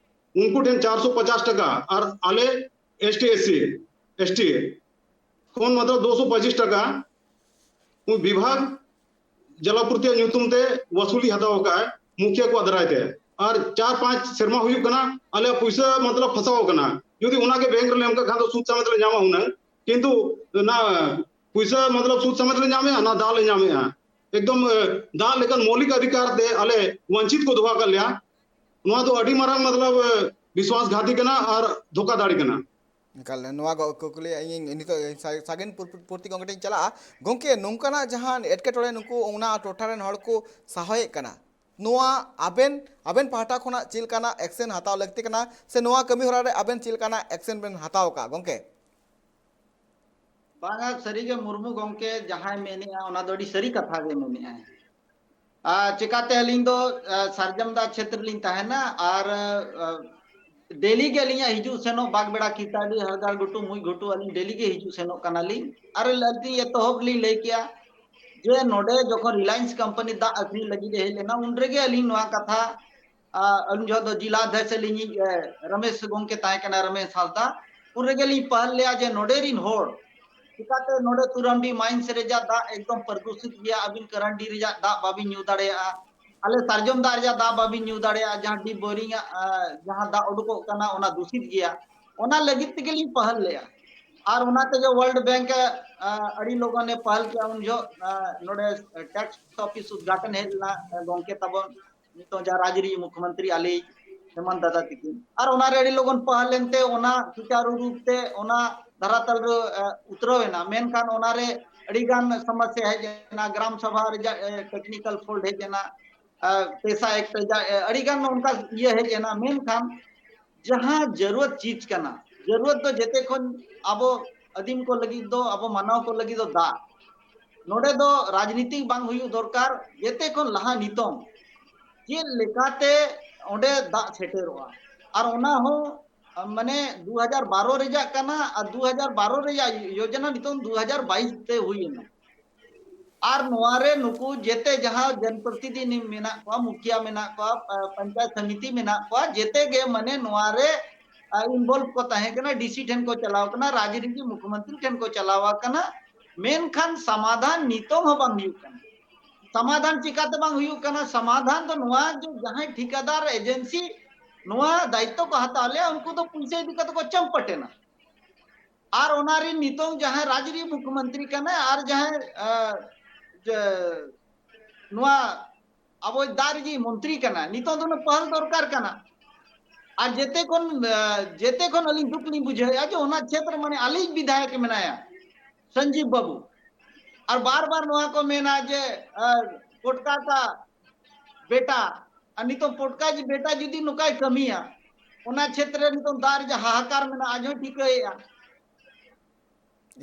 ᱩᱱᱠᱩ ᱴᱷᱮᱱ ᱪᱟᱨᱥᱚ ᱯᱚᱪᱟᱥ ᱴᱟᱠᱟ ᱟᱨ ᱟᱞᱮ S T, S C, S T ᱠᱷᱚᱱ ᱢᱚᱛᱞᱚᱵ ᱫᱩᱥᱚ ᱯᱚᱸᱪᱤᱥ ᱴᱟᱠᱟ ᱩᱱᱤ ᱵᱤᱵᱷᱟᱜᱽ ᱡᱟᱞᱟᱯᱩᱨᱛᱤᱭᱟᱜ ᱧᱩᱛᱩᱢ ᱛᱮ ᱣᱟᱥᱩᱞᱤ ᱦᱟᱛᱟᱣ ᱟᱠᱟᱫᱼᱟᱭ ᱢᱩᱠᱷᱤᱭᱟᱹ ᱠᱚᱣᱟᱜ ᱫᱟᱨᱟᱭ ᱛᱮ᱾ ᱟᱨ ᱪᱟᱨ ᱯᱟᱸᱪ ᱥᱮᱨᱢᱟ ᱦᱩᱭᱩᱜ ᱠᱟᱱᱟ, ᱟᱞᱮᱭᱟᱜ ᱯᱩᱭᱥᱟᱹ ᱢᱚᱛᱞᱚᱵ ᱯᱷᱟᱸᱥᱟᱣ ᱟᱠᱟᱱᱟ᱾ ᱡᱩᱫᱤ ᱚᱱᱟᱜᱮ ᱵᱮᱝᱠ ᱨᱮᱞᱮ ᱮᱢ ᱠᱟᱜ ᱠᱷᱟᱱ ᱫᱚ ᱥᱩᱫ ᱥᱟᱢᱮᱛ ᱞᱮ ᱧᱟᱢᱟ ᱦᱩᱱᱟᱹᱝ, ᱠᱤᱱᱛᱩ ᱚᱱᱟ ᱯᱩᱭᱥᱟᱹ ᱢᱚᱛᱞᱚᱵ ᱥᱩᱫ ᱥᱟᱢᱮᱛ ᱞᱮ ᱧᱟᱢᱮᱜᱼᱟ, ᱚᱱᱟ ᱫᱟᱜ ᱞᱮ ᱧᱟᱢᱮᱜᱼᱟ᱾ ᱮᱠᱫᱚᱢ ᱫᱟᱜ ᱞᱮᱠᱟᱱ ᱢᱳᱣᱞᱤᱠ ᱚᱫᱷᱤᱠᱟᱨ ᱛᱮ ᱟᱞᱮ ᱣᱟᱧᱪᱤᱛ ᱠᱚ ᱫᱚᱦᱚ ᱟᱠᱟᱫ ᱞᱮᱭᱟ᱾ ᱱᱚᱣᱟ ᱫᱚ ᱟᱹᱰᱤ ᱢᱟᱨᱟᱝ ᱢᱚᱛᱞᱚᱵ ᱵᱤᱥᱣᱟᱥ ᱜᱷᱟᱛᱤ ᱠᱟᱱᱟ ᱟᱨ ᱫᱷᱳᱠᱟᱫᱷᱟᱲᱤ ᱠᱟᱱᱟ᱾ ᱮᱠᱟᱞ, ᱱᱚᱣᱟ ᱠᱚ ᱠᱩᱠᱞᱤ ᱤᱧ ᱱᱤᱛᱚᱜ ᱥᱟ- ᱥᱟᱜᱮᱱ ᱯᱩᱨ- ᱯᱩᱨᱛᱤ ᱜᱚᱢᱠᱮ ᱴᱷᱮᱱ ᱤᱧ ᱪᱟᱞᱟᱜᱼᱟ᱾ ᱜᱚᱢᱠᱮ, ᱱᱚᱝᱠᱟᱱᱟᱜ ᱡᱟᱦᱟᱸ ᱮᱴᱠᱮᱴᱚᱬᱮ ᱱᱩᱠᱩ ᱚᱱᱟ ᱴᱚᱴᱷᱟ ᱨᱮᱱ ᱦᱚᱲ ᱠᱚ ᱥᱟᱦᱟᱣᱮᱫ ᱠᱟᱱᱟ, ᱱᱚᱣᱟ ᱟᱵᱮᱱ ᱟᱵᱮᱱ ᱯᱟᱦᱴᱟ ᱠᱷᱚᱱᱟᱜ ᱪᱮᱫ ᱞᱮᱠᱟᱱᱟᱜ ᱮᱠᱥᱮᱱ ᱦᱟᱛᱟᱣ ᱞᱟᱹᱠᱛᱤ ᱠᱟᱱᱟ, ᱥᱮ ᱱᱚᱣᱟ ᱠᱟᱹᱢᱤ ᱦᱚᱨᱟ ᱨᱮ ᱟᱵᱮᱱ ᱪᱮᱫ ᱞᱮᱠᱟᱱᱟᱜ ᱮᱠᱥᱮᱱ ᱵᱮᱱ ᱦᱟᱛᱟᱣ ᱠᱟᱜᱼᱟ ᱜᱚᱢᱠᱮ? ᱵᱟᱝᱟ, ᱥᱟᱹᱨᱤᱜᱮ ᱢᱩᱨᱢᱩ ᱜᱚᱢᱠᱮ ᱡᱟᱦᱟᱸᱭ ᱢᱮᱱᱮᱜᱼᱟ, ᱚᱱᱟ ᱫᱚ ᱟᱹᱰᱤ ᱥᱟᱹᱨᱤ ᱠᱟᱛᱷᱟ ᱜᱮ ᱢᱮᱱᱮᱜᱼᱟᱭ᱾ ᱟᱨ ᱪᱮᱠᱟᱛᱮ ᱟᱹᱞᱤᱧ ᱫᱚ ᱟᱨ ᱥᱟᱨᱡᱚᱢ ᱫᱟ ᱪᱷᱮᱛᱨᱚ ᱞᱤᱧ ᱛᱟᱦᱮᱱᱟ ᱟᱨ ᱟᱨ ᱰᱮᱞᱤ ᱜᱮ ᱟᱹᱞᱤᱧᱟᱜ ᱦᱤᱡᱩᱜ ᱥᱮᱱᱚᱜ ᱵᱟᱜᱽᱵᱮᱲᱟ, ᱠᱤᱛᱟᱰᱤ, ᱦᱟᱲᱜᱟᱨ ᱜᱷᱩᱴᱩ, ᱢᱩᱡ ᱜᱷᱩᱴᱩ, ᱟᱹᱞᱤᱧ ᱰᱮᱞᱤ ᱜᱮ ᱦᱤᱡᱩᱜ ᱥᱮᱱᱚᱜ ᱠᱟᱱᱟᱞᱤᱧ᱾ ᱟᱨ ᱟᱹᱞᱤᱧ ᱮᱛᱚᱦᱚᱵ ᱞᱤᱧ ᱞᱟᱹᱭ ᱠᱮᱜᱼᱟ ᱡᱮ ᱱᱚᱰᱮ ᱡᱚᱠᱷᱚᱱ ᱨᱤᱞᱟᱭᱮᱱᱥ ᱠᱳᱢᱯᱟᱱᱤ ᱫᱟᱜ ᱟᱹᱠᱷᱨᱤᱧ ᱞᱟᱹᱜᱤᱫ ᱮ ᱦᱮᱡ ᱞᱮᱱᱟ, ᱩᱱ ᱨᱮᱜᱮ ᱟᱹᱞᱤᱧ ᱱᱚᱣᱟ ᱠᱟᱛᱷᱟ ᱟᱨ ᱩᱱ ᱡᱚᱦᱚᱜ ᱫᱚ ᱡᱤᱞᱟ ᱚᱫᱷᱭᱚᱠᱥ ᱟᱹᱞᱤᱧᱤᱡ ᱨᱚᱢᱮᱥ ᱜᱚᱢᱠᱮ ᱛᱟᱦᱮᱸ ᱠᱟᱱᱟ, ᱨᱚᱢᱮᱥ ᱦᱟᱸᱥᱫᱟ᱾ ᱩᱱ ᱨᱮᱜᱮ ᱞᱤᱧ ᱯᱟᱹᱦᱟᱞ ᱞᱮᱜᱼᱟ ᱡᱮ ᱱᱚᱰᱮ ᱨᱤᱱ ᱦᱚᱲ ᱪᱤᱠᱟᱛᱮ ᱱᱚᱰᱮ ᱛᱩᱨᱟᱢᱰᱤ ᱢᱟᱭᱤᱱᱥ ᱨᱮᱭᱟᱜ ᱫᱟᱜ ᱮᱠᱫᱚᱢ ᱯᱨᱚᱫᱩᱥᱤᱛ ᱜᱮᱭᱟ, ᱟᱹᱵᱤᱱ ᱠᱟᱨᱟᱱᱰᱤ ᱨᱮᱭᱟᱜ ᱫᱟᱜ ᱵᱟᱵᱤᱱ ᱧᱩ ᱫᱟᱲᱮᱭᱟᱜᱼᱟ, ᱟᱞᱮ ᱥᱟᱨᱡᱚᱢ ᱫᱟᱜ ᱨᱮᱭᱟᱜ ᱫᱟᱜ ᱵᱟᱵᱤᱱ ᱧᱩ ᱫᱟᱲᱮᱭᱟᱜᱼᱟ, ᱡᱟᱦᱟᱸ ᱰᱤᱯ ᱵᱳᱨᱤᱝ ᱟᱜ ᱡᱟᱦᱟᱸ ᱫᱟᱜ ᱩᱰᱩᱠᱚᱜ ᱠᱟᱱᱟ ᱚᱱᱟ ᱫᱩᱥᱤᱛ ᱜᱮᱭᱟ᱾ ᱚᱱᱟ ᱞᱟᱹᱜᱤᱫ ᱛᱮᱜᱮ ᱞᱤᱧ ᱯᱟᱹᱦᱟᱞ ᱞᱮᱜᱼᱟ᱾ ᱟᱨ ᱚᱱᱟ ᱛᱮᱜᱮ ᱣᱟᱨᱞᱰ ᱵᱮᱝᱠ ᱮ ᱟᱹᱰᱤ ᱞᱚᱜᱚᱱᱮ ᱯᱟᱹᱦᱟᱞ ᱠᱮᱜᱼᱟ᱾ ᱩᱱ ᱡᱚᱦᱚᱜ ᱱᱚᱰᱮ ᱴᱮᱠᱥ ᱚᱯᱷᱤᱥ ᱩᱫᱽᱜᱷᱟᱴᱚᱱ ᱦᱮᱡ ᱞᱮᱱᱟ ᱜᱚᱢᱠᱮ ᱛᱟᱵᱚᱱ ᱱᱤᱛᱚᱜ ᱡᱟᱦᱟᱸ ᱨᱟᱡᱽ ᱨᱤᱱᱤᱡ ᱢᱩᱠᱷᱭᱚᱢᱚᱱᱛᱨᱤ ᱟᱞᱮ ᱦᱮᱢᱟᱱᱛ ᱫᱟᱫᱟ ᱛᱤᱠᱤᱱ, ᱟᱨ ᱚᱱᱟᱨᱮ ᱟᱹᱰᱤ ᱞᱚᱜᱚᱱ ᱯᱟᱹᱦᱟᱞ ᱞᱮᱱᱛᱮ ᱚᱱᱟ ᱥᱩᱪᱟᱨᱩ ᱨᱩᱯ ᱛᱮ ᱚᱱᱟ ᱫᱷᱟᱨᱟᱛᱟᱞ ᱨᱮ ᱮ, ᱩᱛᱨᱟᱹᱣ ᱮᱱᱟ᱾ ᱢᱮᱱᱠᱷᱟᱱ ᱚᱱᱟᱨᱮ ᱟᱹᱰᱤ ᱜᱟᱱ ᱥᱚᱢᱚᱥᱥᱟ ᱦᱮᱡ ᱮᱱᱟ, ᱜᱨᱟᱢ ᱥᱚᱵᱷᱟ ᱨᱮᱭᱟᱜ ᱮ, ᱴᱮᱠᱱᱤᱠᱮᱞ ᱯᱷᱚᱞᱴ ᱦᱮᱡ ᱮᱱᱟ, ᱮ, ᱯᱮᱥᱟ ᱮᱠᱴ ᱨᱮᱭᱟᱜ ᱮ, ᱟᱹᱰᱤ ᱜᱟᱱ ᱚᱱᱠᱟ ᱤᱭᱟᱹ ᱦᱮᱡ ᱮᱱᱟ᱾ ᱢᱮᱱᱠᱷᱟᱱ ᱡᱟᱦᱟᱸ ᱡᱟᱹᱨᱩᱣᱟᱛ ᱪᱤᱡᱽ ᱠᱟᱱᱟ, ᱡᱟᱹᱨᱩᱣᱟᱛ ᱫᱚ ᱡᱮᱛᱮ ᱠᱷᱚᱱ ᱟᱵᱚ ᱟᱹᱫᱤᱢ ᱠᱚ ᱞᱟᱹᱜᱤᱫ ᱫᱚ, ᱟᱵᱚ ᱢᱟᱱᱣᱟ ᱠᱚ ᱞᱟᱹᱜᱤᱫ ᱫᱚ ᱫᱟᱜ᱾ ᱱᱚᱰᱮ ᱫᱚ ᱨᱟᱡᱽᱱᱤᱛᱤ ᱵᱟᱝ ᱦᱩᱭᱩᱜ ᱫᱚᱨᱠᱟᱨ, ᱡᱮᱛᱮ ᱠᱷᱚᱱ ᱞᱟᱦᱟ ᱱᱤᱛᱚᱝ ᱪᱮᱫ ᱞᱮᱠᱟᱛᱮ ᱚᱸᱰᱮ ᱫᱟᱜ ᱥᱮᱴᱮᱨᱚᱜᱼᱟ, ᱟᱨ ᱚᱱᱟ ᱦᱚᱸ ᱢᱟᱱᱮ ᱫᱩ ᱦᱟᱡᱟᱨ ᱵᱟᱨᱚ ᱨᱮᱭᱟᱜ ᱠᱟᱱᱟ, ᱟᱨ ᱫᱩ ᱦᱟᱡᱟᱨ ᱵᱟᱨᱚ ᱨᱮᱭᱟᱜ ᱭᱳᱡᱚᱱᱟ ᱱᱤᱛᱚᱝ ᱫᱩ ᱦᱟᱡᱟᱨ ᱵᱟᱭᱤᱥ ᱛᱮ ᱦᱩᱭ ᱮᱱᱟ᱾ ᱟᱨ ᱱᱚᱣᱟ ᱨᱮ ᱱᱩᱠᱩ ᱡᱮᱛᱮ ᱡᱟᱦᱟᱸ ᱡᱚᱱᱯᱨᱚᱛᱤᱱᱤᱫᱷᱤ ᱢᱮᱱᱟᱜ ᱠᱚᱣᱟ, ᱢᱩᱠᱷᱤᱭᱟ ᱢᱮᱱᱟᱜ ᱠᱚᱣᱟ, ᱯᱚᱧᱪᱟᱭᱮᱛ ᱥᱚᱢᱤᱛᱤ ᱢᱮᱱᱟᱜ ᱠᱚᱣᱟ, ᱡᱮᱛᱮ ᱜᱮ ᱢᱟᱱᱮ ᱱᱚᱣᱟ ᱨᱮ ᱤᱱᱵᱚᱞᱵᱷ ᱠᱚ ᱛᱟᱦᱮᱸ ᱠᱟᱱᱟ, ᱰᱤᱥᱤ ᱴᱷᱮᱱ ᱠᱚ ᱪᱟᱞᱟᱣ ᱠᱟᱱᱟ, ᱨᱟᱡᱽᱱᱤᱛᱤ ᱢᱩᱠᱷᱭᱚᱢᱚᱱᱛᱨᱤ ᱴᱷᱮᱱ ᱠᱚ ᱪᱟᱞᱟᱣ ᱟᱠᱟᱱᱟ᱾ ᱢᱮᱱᱠᱷᱟᱱ ᱥᱚᱢᱟᱫᱷᱟᱱ ᱱᱤᱛᱚᱝ ᱦᱚᱸ ᱵᱟᱝ ᱦᱩᱭᱩᱜ ᱠᱟᱱᱟ᱾ ᱥᱚᱢᱟᱫᱷᱟᱱ ᱪᱤᱠᱟᱛᱮ ᱵᱟᱝ ᱦᱩᱭᱩᱜ ᱠᱟᱱᱟ? ᱥᱚᱢᱟᱫᱷᱟᱱ ᱫᱚ ᱱᱚᱣᱟ ᱡᱮ ᱡᱟᱦᱟᱸᱭ ᱴᱷᱤᱠᱟᱹᱫᱟᱨ ᱮᱡᱮᱱᱥᱤ ᱱᱚᱣᱟ ᱫᱟᱭᱤᱛᱛᱚ ᱠᱚ ᱦᱟᱛᱟᱣ ᱞᱮᱭᱟ, ᱩᱱᱠᱩ ᱫᱚ ᱯᱩᱭᱥᱟᱹ ᱤᱫᱤ ᱠᱟᱛᱮ ᱠᱚ ᱪᱟᱢᱯᱟᱴ ᱮᱱᱟ᱾ ᱟᱨ ᱚᱱᱟ ᱨᱮᱱ ᱱᱤᱛᱚᱝ ᱡᱟᱦᱟᱸᱭ ᱨᱟᱡᱽ ᱨᱮᱱ ᱢᱩᱠᱷᱭᱚᱢᱚᱱᱛᱨᱤ ᱠᱟᱱᱟᱭ ᱟᱨ ᱡᱟᱦᱟᱸᱭ, ᱟᱸ, ᱡᱮ, ᱱᱚᱣᱟ ᱟᱵᱚᱭᱤᱡ ᱫᱟᱜ ᱨᱮᱱᱤᱡ ᱢᱚᱱᱛᱨᱤ ᱠᱟᱱᱟ, ᱱᱤᱛᱚᱝ ᱫᱚ ᱚᱱᱟ ᱯᱟᱦᱟᱞ ᱫᱚᱨᱠᱟᱨ ᱠᱟᱱᱟ᱾ ᱟᱨ ᱡᱮᱛᱮ ᱠᱷᱚᱱ, ᱟᱸ, ᱡᱮᱛᱮ ᱠᱷᱚᱱ ᱟᱹᱞᱤᱧ ᱫᱩᱠ ᱞᱤᱧ ᱵᱩᱡᱷᱟᱹᱣᱮᱫᱼᱟ ᱡᱮ ᱚᱱᱟ ᱪᱷᱮᱛᱨᱚ ᱢᱟᱱᱮ ᱟᱞᱮᱭᱤᱡ ᱵᱤᱫᱷᱟᱭᱚᱠ ᱢᱮᱱᱟᱭᱟ, ᱥᱚᱧᱡᱤᱵ ᱵᱟᱹᱵᱩ᱾ ᱟᱨ ᱵᱟᱨ ᱵᱟᱨ ᱱᱚᱣᱟ ᱠᱚ ᱢᱮᱱᱟ ᱡᱮ, ᱟᱸ, ᱯᱚᱴᱠᱟ ᱠᱟ ᱵᱮᱴᱟ, ᱟᱨ ᱱᱤᱛᱚᱝ ᱯᱚᱴᱠᱟ ᱡᱤ ᱵᱮᱴᱟ ᱡᱩᱫᱤ ᱱᱚᱝᱠᱟᱭ ᱠᱟᱹᱢᱤᱭᱟ, ᱚᱱᱟ ᱪᱷᱮᱛᱨᱚ ᱨᱮ ᱱᱤᱛᱚᱝ ᱫᱟᱜ ᱨᱮ ᱡᱟᱦᱟᱸ ᱦᱟᱦᱟᱠᱟᱨ ᱢᱮᱱᱟᱜᱼᱟ, ᱟᱡ ᱦᱚᱸᱭ ᱴᱷᱤᱠᱟᱹᱭᱮᱫᱼᱟ᱾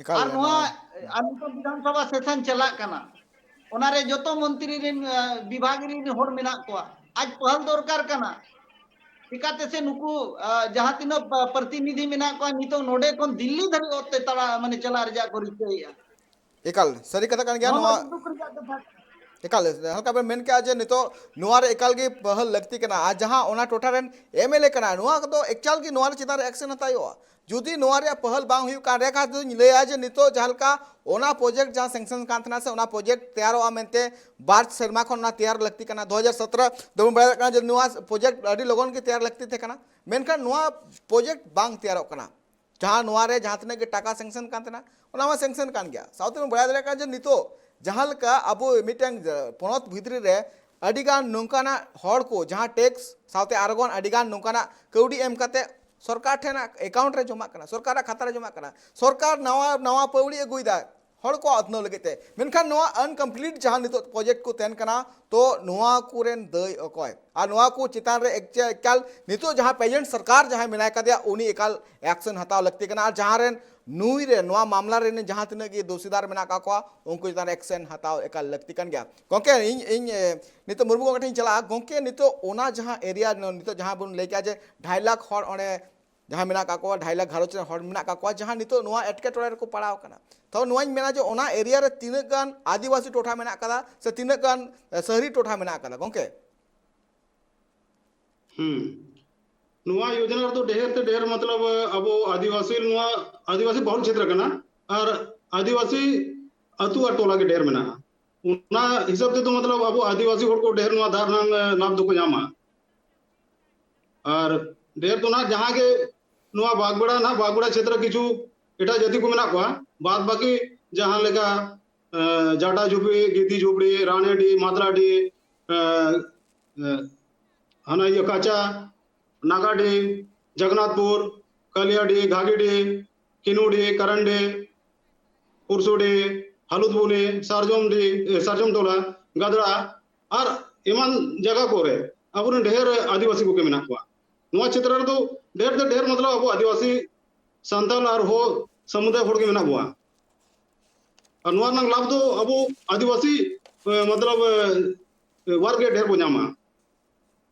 ᱮᱠᱟᱞ ᱟᱨ ᱜᱮ ᱱᱚᱣᱟ, ᱱᱚᱣᱟ᱾ ᱟᱨ ᱱᱤᱛᱚᱝ ᱵᱤᱫᱷᱟᱱ ᱥᱚᱵᱷᱟ ᱥᱮᱥᱚᱱ ᱪᱟᱞᱟᱜ ᱠᱟᱱᱟ, ᱚᱱᱟᱨᱮ ᱡᱚᱛᱚ ᱢᱚᱱᱛᱨᱤ ᱨᱮᱱ, ᱟᱸ, ᱵᱤᱵᱷᱟᱜᱽ ᱨᱮᱱ ᱦᱚᱲ ᱢᱮᱱᱟᱜ ᱠᱚᱣᱟ, ᱟᱡ ᱯᱟᱹᱦᱟᱞ ᱫᱚᱨᱠᱟᱨ ᱠᱟᱱᱟ᱾ ᱪᱤᱠᱟᱛᱮ ᱥᱮ ᱱᱩᱠᱩ, ᱟᱸ, ᱡᱟᱦᱟᱸ ᱛᱤᱱᱟᱹᱜ ᱯᱟ-, ᱯᱨᱚᱛᱤᱱᱤᱫᱷᱤ ᱢᱮᱱᱟᱜ ᱠᱚᱣᱟ, ᱱᱤᱛᱚᱝ ᱱᱚᱰᱮ ᱠᱷᱚᱱ ᱫᱤᱞᱞᱤ ᱫᱷᱟᱹᱵᱤᱡ ᱚᱛ ᱛᱮ ᱛᱟᱲᱟ-, ᱢᱟᱱᱮ ᱪᱟᱞᱟᱜ ᱨᱮᱭᱟᱜ ᱠᱚ ᱨᱤᱠᱟᱹᱭᱮᱫᱼᱟ᱾ ᱮᱠᱟᱞ ᱥᱟᱹᱨᱤ ᱠᱟᱛᱷᱟ ᱠᱟᱱ ᱜᱮᱭᱟ᱾ ᱱᱚᱣᱟ ᱱᱚᱣᱟ ᱢᱟ ᱫᱩᱠ ᱨᱮᱭᱟᱜ ᱠᱟᱛᱷᱟ ᱠᱟᱱᱟ᱾ ᱮᱠᱟᱞ ᱡᱟᱦᱟᱸ ᱞᱮᱠᱟ ᱵᱮᱱ ᱢᱮᱱ ᱠᱮᱜᱼᱟ ᱡᱮ ᱱᱤᱛᱚᱜ ᱱᱚᱣᱟ ᱨᱮ ᱮᱠᱟᱞ ᱜᱮ ᱯᱟᱹᱦᱟᱞ ᱞᱟᱹᱠᱛᱤ ᱠᱟᱱᱟ, ᱟᱨ ᱡᱟᱦᱟᱸ ᱚᱱᱟ ᱴᱚᱴᱷᱟ ᱨᱮᱱ ᱮᱢ ᱮᱞ ᱮ ᱠᱟᱱᱟ, ᱱᱚᱣᱟ ᱠᱚᱫᱚ ᱮᱠᱟᱞ ᱜᱮ ᱱᱚᱣᱟ ᱨᱮ ᱪᱮᱛᱟᱱ ᱨᱮ ᱮᱠᱥᱮᱱ ᱦᱟᱛᱟᱣ ᱦᱩᱭᱩᱜᱼᱟ᱾ ᱡᱩᱫᱤ ᱱᱚᱣᱟ ᱨᱮᱭᱟᱜ ᱯᱟᱹᱦᱟᱞ ᱵᱟᱝ ᱦᱩᱭᱩᱜ ᱠᱟᱱ ᱨᱮᱠᱷᱟ ᱫᱚᱧ ᱞᱟᱹᱭᱟ ᱡᱮ ᱱᱤᱛᱚᱜ ᱡᱟᱦᱟᱸ ᱞᱮᱠᱟ ᱚᱱᱟ ᱯᱨᱚᱡᱮᱠᱴ ᱡᱟᱦᱟᱸ ᱥᱮᱝᱥᱚᱱ ᱠᱟᱱ ᱛᱟᱦᱮᱱᱟ ᱥᱮ ᱚᱱᱟ ᱯᱨᱚᱡᱮᱠᱴ ᱛᱮᱭᱟᱨᱚᱜᱼᱟ ᱢᱮᱱᱛᱮ ᱵᱟᱨ ᱥᱮᱨᱢᱟ ᱠᱷᱚᱱ ᱚᱱᱟ ᱛᱮᱭᱟᱨ ᱞᱟᱹᱠᱛᱤ ᱠᱟᱱᱟ᱾ ᱫᱩ ᱦᱟᱡᱟᱨ ᱥᱚᱛᱨᱚ ᱫᱚᱵᱚᱱ ᱵᱟᱲᱟᱭ ᱫᱟᱲᱮᱭᱟᱜ ᱠᱟᱱᱟ ᱡᱮ ᱱᱚᱣᱟ ᱯᱨᱚᱡᱮᱠᱴ ᱟᱹᱰᱤ ᱞᱚᱜᱚᱱ ᱜᱮ ᱛᱮᱭᱟᱨ ᱞᱟᱹᱠᱛᱤ ᱛᱟᱦᱮᱸ ᱠᱟᱱᱟ, ᱢᱮᱱᱠᱷᱟᱱ ᱱᱚᱣᱟ ᱯᱨᱚᱡᱮᱠᱴ ᱵᱟᱝ ᱛᱮᱭᱟᱨᱚᱜ ᱠᱟᱱᱟ᱾ ᱡᱟᱦᱟᱸ ᱱᱚᱣᱟ ᱨᱮ ᱡᱟᱦᱟᱸ ᱛᱤᱱᱟᱹᱜ ᱜᱮ ᱴᱟᱠᱟ ᱥᱮᱝᱥᱚᱱ ᱠᱟᱱ ᱛᱟᱦᱮᱱᱟ, ᱚᱱᱟ ᱢᱟ ᱥᱮᱝᱥᱚᱱ ᱠᱟᱱ ᱜᱮᱭᱟ᱾ ᱥᱟᱶᱛᱮ ᱵᱚᱱ ᱵᱟᱲᱟᱭ ᱫᱟᱲᱮᱭᱟᱜ ᱠᱟᱱᱟ ᱡᱮ ᱱᱤᱛᱚᱜ ᱡᱟᱦᱟᱸ ᱞᱮᱠᱟ ᱟᱵᱚ ᱢᱤᱫᱴᱟᱝ, ᱮ, ᱯᱚᱱᱚᱛ ᱵᱷᱤᱛᱨᱤ ᱨᱮ ᱟᱹᱰᱤᱜᱟᱱ ᱱᱚᱝᱠᱟᱱᱟᱜ ᱦᱚᱲ ᱠᱚ ᱡᱟᱦᱟᱸ ᱴᱮᱠᱥ ᱥᱟᱶᱛᱮ ᱟᱨᱜᱚᱱ ᱟᱹᱰᱤᱜᱟᱱ ᱱᱚᱝᱠᱟᱱᱟᱜ ᱠᱟᱹᱣᱰᱤ ᱮᱢ ᱠᱟᱛᱮ ᱥᱚᱨᱠᱟᱨ ᱴᱷᱮᱱᱟᱜ ᱮᱠᱟᱣᱩᱱᱴ ᱨᱮ ᱡᱚᱢᱟᱜ ᱠᱟᱱᱟ, ᱥᱚᱨᱠᱟᱨᱟᱜ ᱠᱷᱟᱛᱟ ᱨᱮ ᱡᱚᱢᱟᱜ ᱠᱟᱱᱟ, ᱥᱚᱨᱠᱟᱨ ᱱᱟᱣᱟ ᱱᱟᱣᱟ ᱯᱟᱹᱣᱲᱤ ᱟᱹᱜᱩᱭᱮᱫᱟ ᱦᱚᱲ ᱠᱚᱣᱟᱜ ᱩᱛᱱᱟᱹᱣ ᱞᱟᱹᱜᱤᱫ ᱛᱮ᱾ ᱢᱮᱱᱠᱷᱟᱱ ᱱᱚᱣᱟ ᱟᱱᱠᱚᱢᱯᱞᱤᱴ ᱡᱟᱦᱟᱸ ᱱᱤᱛᱚᱜ ᱯᱨᱚᱡᱮᱠᱴ ᱠᱚ ᱛᱟᱦᱮᱱ ᱠᱟᱱᱟ, ᱛᱚ ᱱᱚᱣᱟ ᱠᱚᱨᱮᱱ ᱫᱟᱹᱭ ᱚᱠᱚᱭ? ᱟᱨ ᱱᱚᱣᱟ ᱠᱚ ᱪᱮᱛᱟᱱ ᱨᱮ ᱮᱠᱪᱮ-, ᱮᱠᱟᱞ ᱱᱤᱛᱚᱜ ᱡᱟᱦᱟᱸ ᱯᱨᱮᱡᱮᱱᱴ ᱥᱚᱨᱠᱟᱨ ᱡᱟᱦᱟᱸᱭ ᱢᱮᱱᱟᱭ ᱠᱟᱫᱮᱭᱟ, ᱩᱱᱤ ᱮᱠᱟᱞ ᱮᱠᱥᱮᱱ ᱦᱟᱛᱟᱣ ᱞᱟᱹᱠᱛᱤ ᱠᱟᱱᱟ᱾ ᱟᱨ ᱡᱟᱦᱟᱸ ᱨᱮᱱ ᱱᱩᱭ ᱨᱮ ᱱᱚᱣᱟ ᱢᱟᱢᱞᱟ ᱨᱮᱱ ᱡᱟᱦᱟᱸ ᱛᱤᱱᱟᱹᱜ ᱜᱮ ᱫᱳᱥᱤᱫᱟᱨ ᱢᱮᱱᱟᱜ ᱟᱠᱟᱫ ᱠᱚᱣᱟ, ᱩᱱᱠᱩ ᱪᱮᱛᱟᱱ ᱨᱮ ᱮᱠᱥᱮᱱ ᱦᱟᱛᱟᱣ ᱮᱠᱟᱞ ᱞᱟᱹᱠᱛᱤ ᱠᱟᱱ ᱜᱮᱭᱟ᱾ ᱜᱚᱢᱠᱮ, ᱤᱧ, ᱤᱧ, ᱮ, ᱱᱤᱛᱚᱜ ᱢᱩᱨᱢᱩ ᱜᱚᱢᱠᱮ ᱴᱷᱮᱱ ᱤᱧ ᱪᱟᱞᱟᱜᱼᱟ᱾ ᱜᱚᱢᱠᱮ, ᱱᱤᱛᱚᱜ ᱚᱱᱟ ᱡᱟᱦᱟᱸ ᱮᱨᱤᱭᱟ, ᱱᱤᱛᱚᱜ ᱡᱟᱦᱟᱸ ᱵᱚᱱ ᱞᱟᱹᱭ ᱠᱮᱜᱼᱟ ᱡᱮ ᱰᱷᱟᱭ ᱞᱟᱠᱷ ᱦᱚᱲ ᱚᱸᱰᱮ ᱡᱟᱦᱟᱸ ᱢᱮᱱᱟᱜ ᱟᱠᱟᱫ ᱠᱚᱣᱟ, ᱰᱷᱟᱭ ᱞᱟᱠᱷ ᱜᱷᱟᱨᱚᱸᱡᱽ ᱨᱮᱱ ᱦᱚᱲ ᱢᱮᱱᱟᱜ ᱟᱠᱟᱫ ᱠᱚᱣᱟ, ᱡᱟᱦᱟᱸ ᱱᱤᱛᱚᱜ ᱱᱚᱣᱟ ᱮᱴᱠᱮᱴᱚᱬᱮ ᱨᱮᱠᱚ ᱯᱟᱲᱟᱣ ᱟᱠᱟᱱᱟ᱾ ᱛᱚ ᱱᱚᱣᱟᱧ ᱢᱮᱱᱟ ᱡᱮ ᱚᱱᱟ ᱮᱨᱤᱭᱟ ᱨᱮ ᱛᱤᱱᱟᱹᱜ ᱜᱟᱱ ᱟᱹᱫᱤᱵᱟᱹᱥᱤ ᱴᱚᱴᱷᱟ ᱢᱮᱱᱟᱜ ᱟᱠᱟᱫᱟ ᱥᱮ ᱛᱤᱱᱟᱹᱜ ᱜᱟᱱ, ᱮ, ᱥᱟᱦᱨᱤ ᱴᱚᱴᱷᱟ ᱢᱮᱱᱟᱜ ᱟᱠᱟᱫᱟ, ᱜᱚᱢᱠᱮ? ᱦᱩᱸ᱾ ᱱᱚᱣᱟ ᱭᱳᱡᱚᱱᱟ ᱨᱮᱫᱚ ᱰᱷᱮᱨ ᱛᱮ ᱰᱷᱮᱨ ᱢᱚᱛᱞᱚᱵ ᱟᱵᱚ ᱟᱹᱫᱤᱵᱟᱹᱥᱤ, ᱱᱚᱣᱟ ᱟᱹᱫᱤᱵᱟᱹᱥᱤ ᱵᱟᱦᱩᱞ ᱪᱷᱮᱛᱨᱚ ᱠᱟᱱᱟ᱾ ᱟᱨ ᱟᱹᱫᱤᱵᱟᱹᱥᱤ ᱟᱹᱛᱩ ᱟᱨ ᱴᱚᱞᱟ ᱜᱮ ᱰᱷᱮᱨ ᱢᱮᱱᱟᱜᱼᱟ᱾ ᱚᱱᱟ ᱦᱤᱥᱟᱹᱵ ᱛᱮᱫᱚ ᱢᱚᱛᱞᱚᱵ ᱟᱵᱚ ᱟᱹᱫᱤᱵᱟᱹᱥᱤ ᱦᱚᱲ ᱠᱚ ᱰᱷᱮᱨ ᱱᱚᱣᱟ ᱫᱟᱜ ᱨᱮᱱᱟᱜ, ᱮ, ᱞᱟᱵᱷ ᱫᱚᱠᱚ ᱧᱟᱢᱟ᱾ ᱟᱨ ᱰᱷᱮᱨ ᱫᱚ ᱱᱟᱦᱟᱜ ᱡᱟᱦᱟᱸ ᱜᱮ ᱱᱚᱣᱟ ᱵᱟᱜᱽᱵᱮᱲᱟ ᱱᱟᱦᱟᱜ, ᱵᱟᱜᱽᱵᱮᱲᱟ ᱪᱷᱮᱛᱨᱚ ᱠᱤᱪᱷᱩ ᱮᱴᱟᱜ ᱡᱟᱹᱛᱤ ᱠᱚ ᱢᱮᱱᱟᱜ ᱠᱚᱣᱟ, ᱵᱟᱫ ᱵᱟᱹᱠᱤ ᱡᱟᱦᱟᱸ ᱞᱮᱠᱟ, ᱮ, ᱡᱟᱴᱟ ᱡᱷᱩᱯᱲᱤ, ᱜᱤᱫᱤ ᱡᱷᱩᱯᱲᱤ, ᱨᱟᱱᱮᱰᱤ, ᱢᱟᱫᱽᱨᱟᱰᱤ, ᱮ, ᱮ, ᱦᱟᱱᱟ ᱤᱭᱟᱹ ᱠᱟᱪᱟ, ᱱᱟᱜᱟᱰᱤ, ᱡᱚᱜᱚᱱᱱᱟᱛᱷᱯᱩᱨ, ᱠᱟᱞᱤᱭᱟᱰᱤ, ᱜᱷᱟᱜᱤᱰᱤ, ᱠᱤᱱᱩᱰᱤ, ᱠᱟᱨᱟᱱᱰᱤ, ᱯᱩᱨᱥᱩᱰᱤ, ᱦᱟᱞᱩᱫᱵᱩᱱᱤ, ᱥᱟᱨᱡᱚᱢᱰᱤ, ᱮ, ᱥᱟᱨᱡᱚᱢ ᱴᱚᱞᱟ, ᱜᱟᱫᱽᱲᱟ ᱟᱨ ᱮᱢᱟᱱ ᱡᱟᱭᱜᱟ ᱠᱚᱨᱮ ᱟᱵᱚᱨᱮᱱ ᱰᱷᱮᱨ ᱟᱹᱫᱤᱵᱟᱹᱥᱤ ᱠᱚᱜᱮ ᱢᱮᱱᱟᱜ ᱠᱚᱣᱟ᱾ ᱱᱚᱣᱟ ᱪᱷᱮᱛᱨᱚ ᱨᱮᱫᱚ ᱰᱷᱮᱨ ᱛᱮ ᱰᱷᱮᱨ ᱢᱚᱛᱞᱚᱵ ᱟᱵᱚ ᱟᱹᱫᱤᱵᱟᱹᱥᱤ, ᱥᱟᱱᱛᱟᱲ ᱟᱨ ᱦᱚᱲ ᱥᱟᱢᱩᱫᱟᱭ ᱦᱚᱲ ᱜᱮ ᱢᱮᱱᱟᱜ ᱵᱚᱣᱟ᱾ ᱟᱨ ᱱᱚᱣᱟ ᱨᱮᱱᱟᱜ ᱞᱟᱵᱷ ᱫᱚ ᱟᱵᱚ ᱟᱹᱫᱤᱵᱟᱹᱥᱤ, ᱮ, ᱢᱚᱛᱞᱚᱵ, ᱮ, ᱣᱟᱨ ᱜᱮ ᱰᱷᱮᱨ ᱵᱚ ᱧᱟᱢᱟ᱾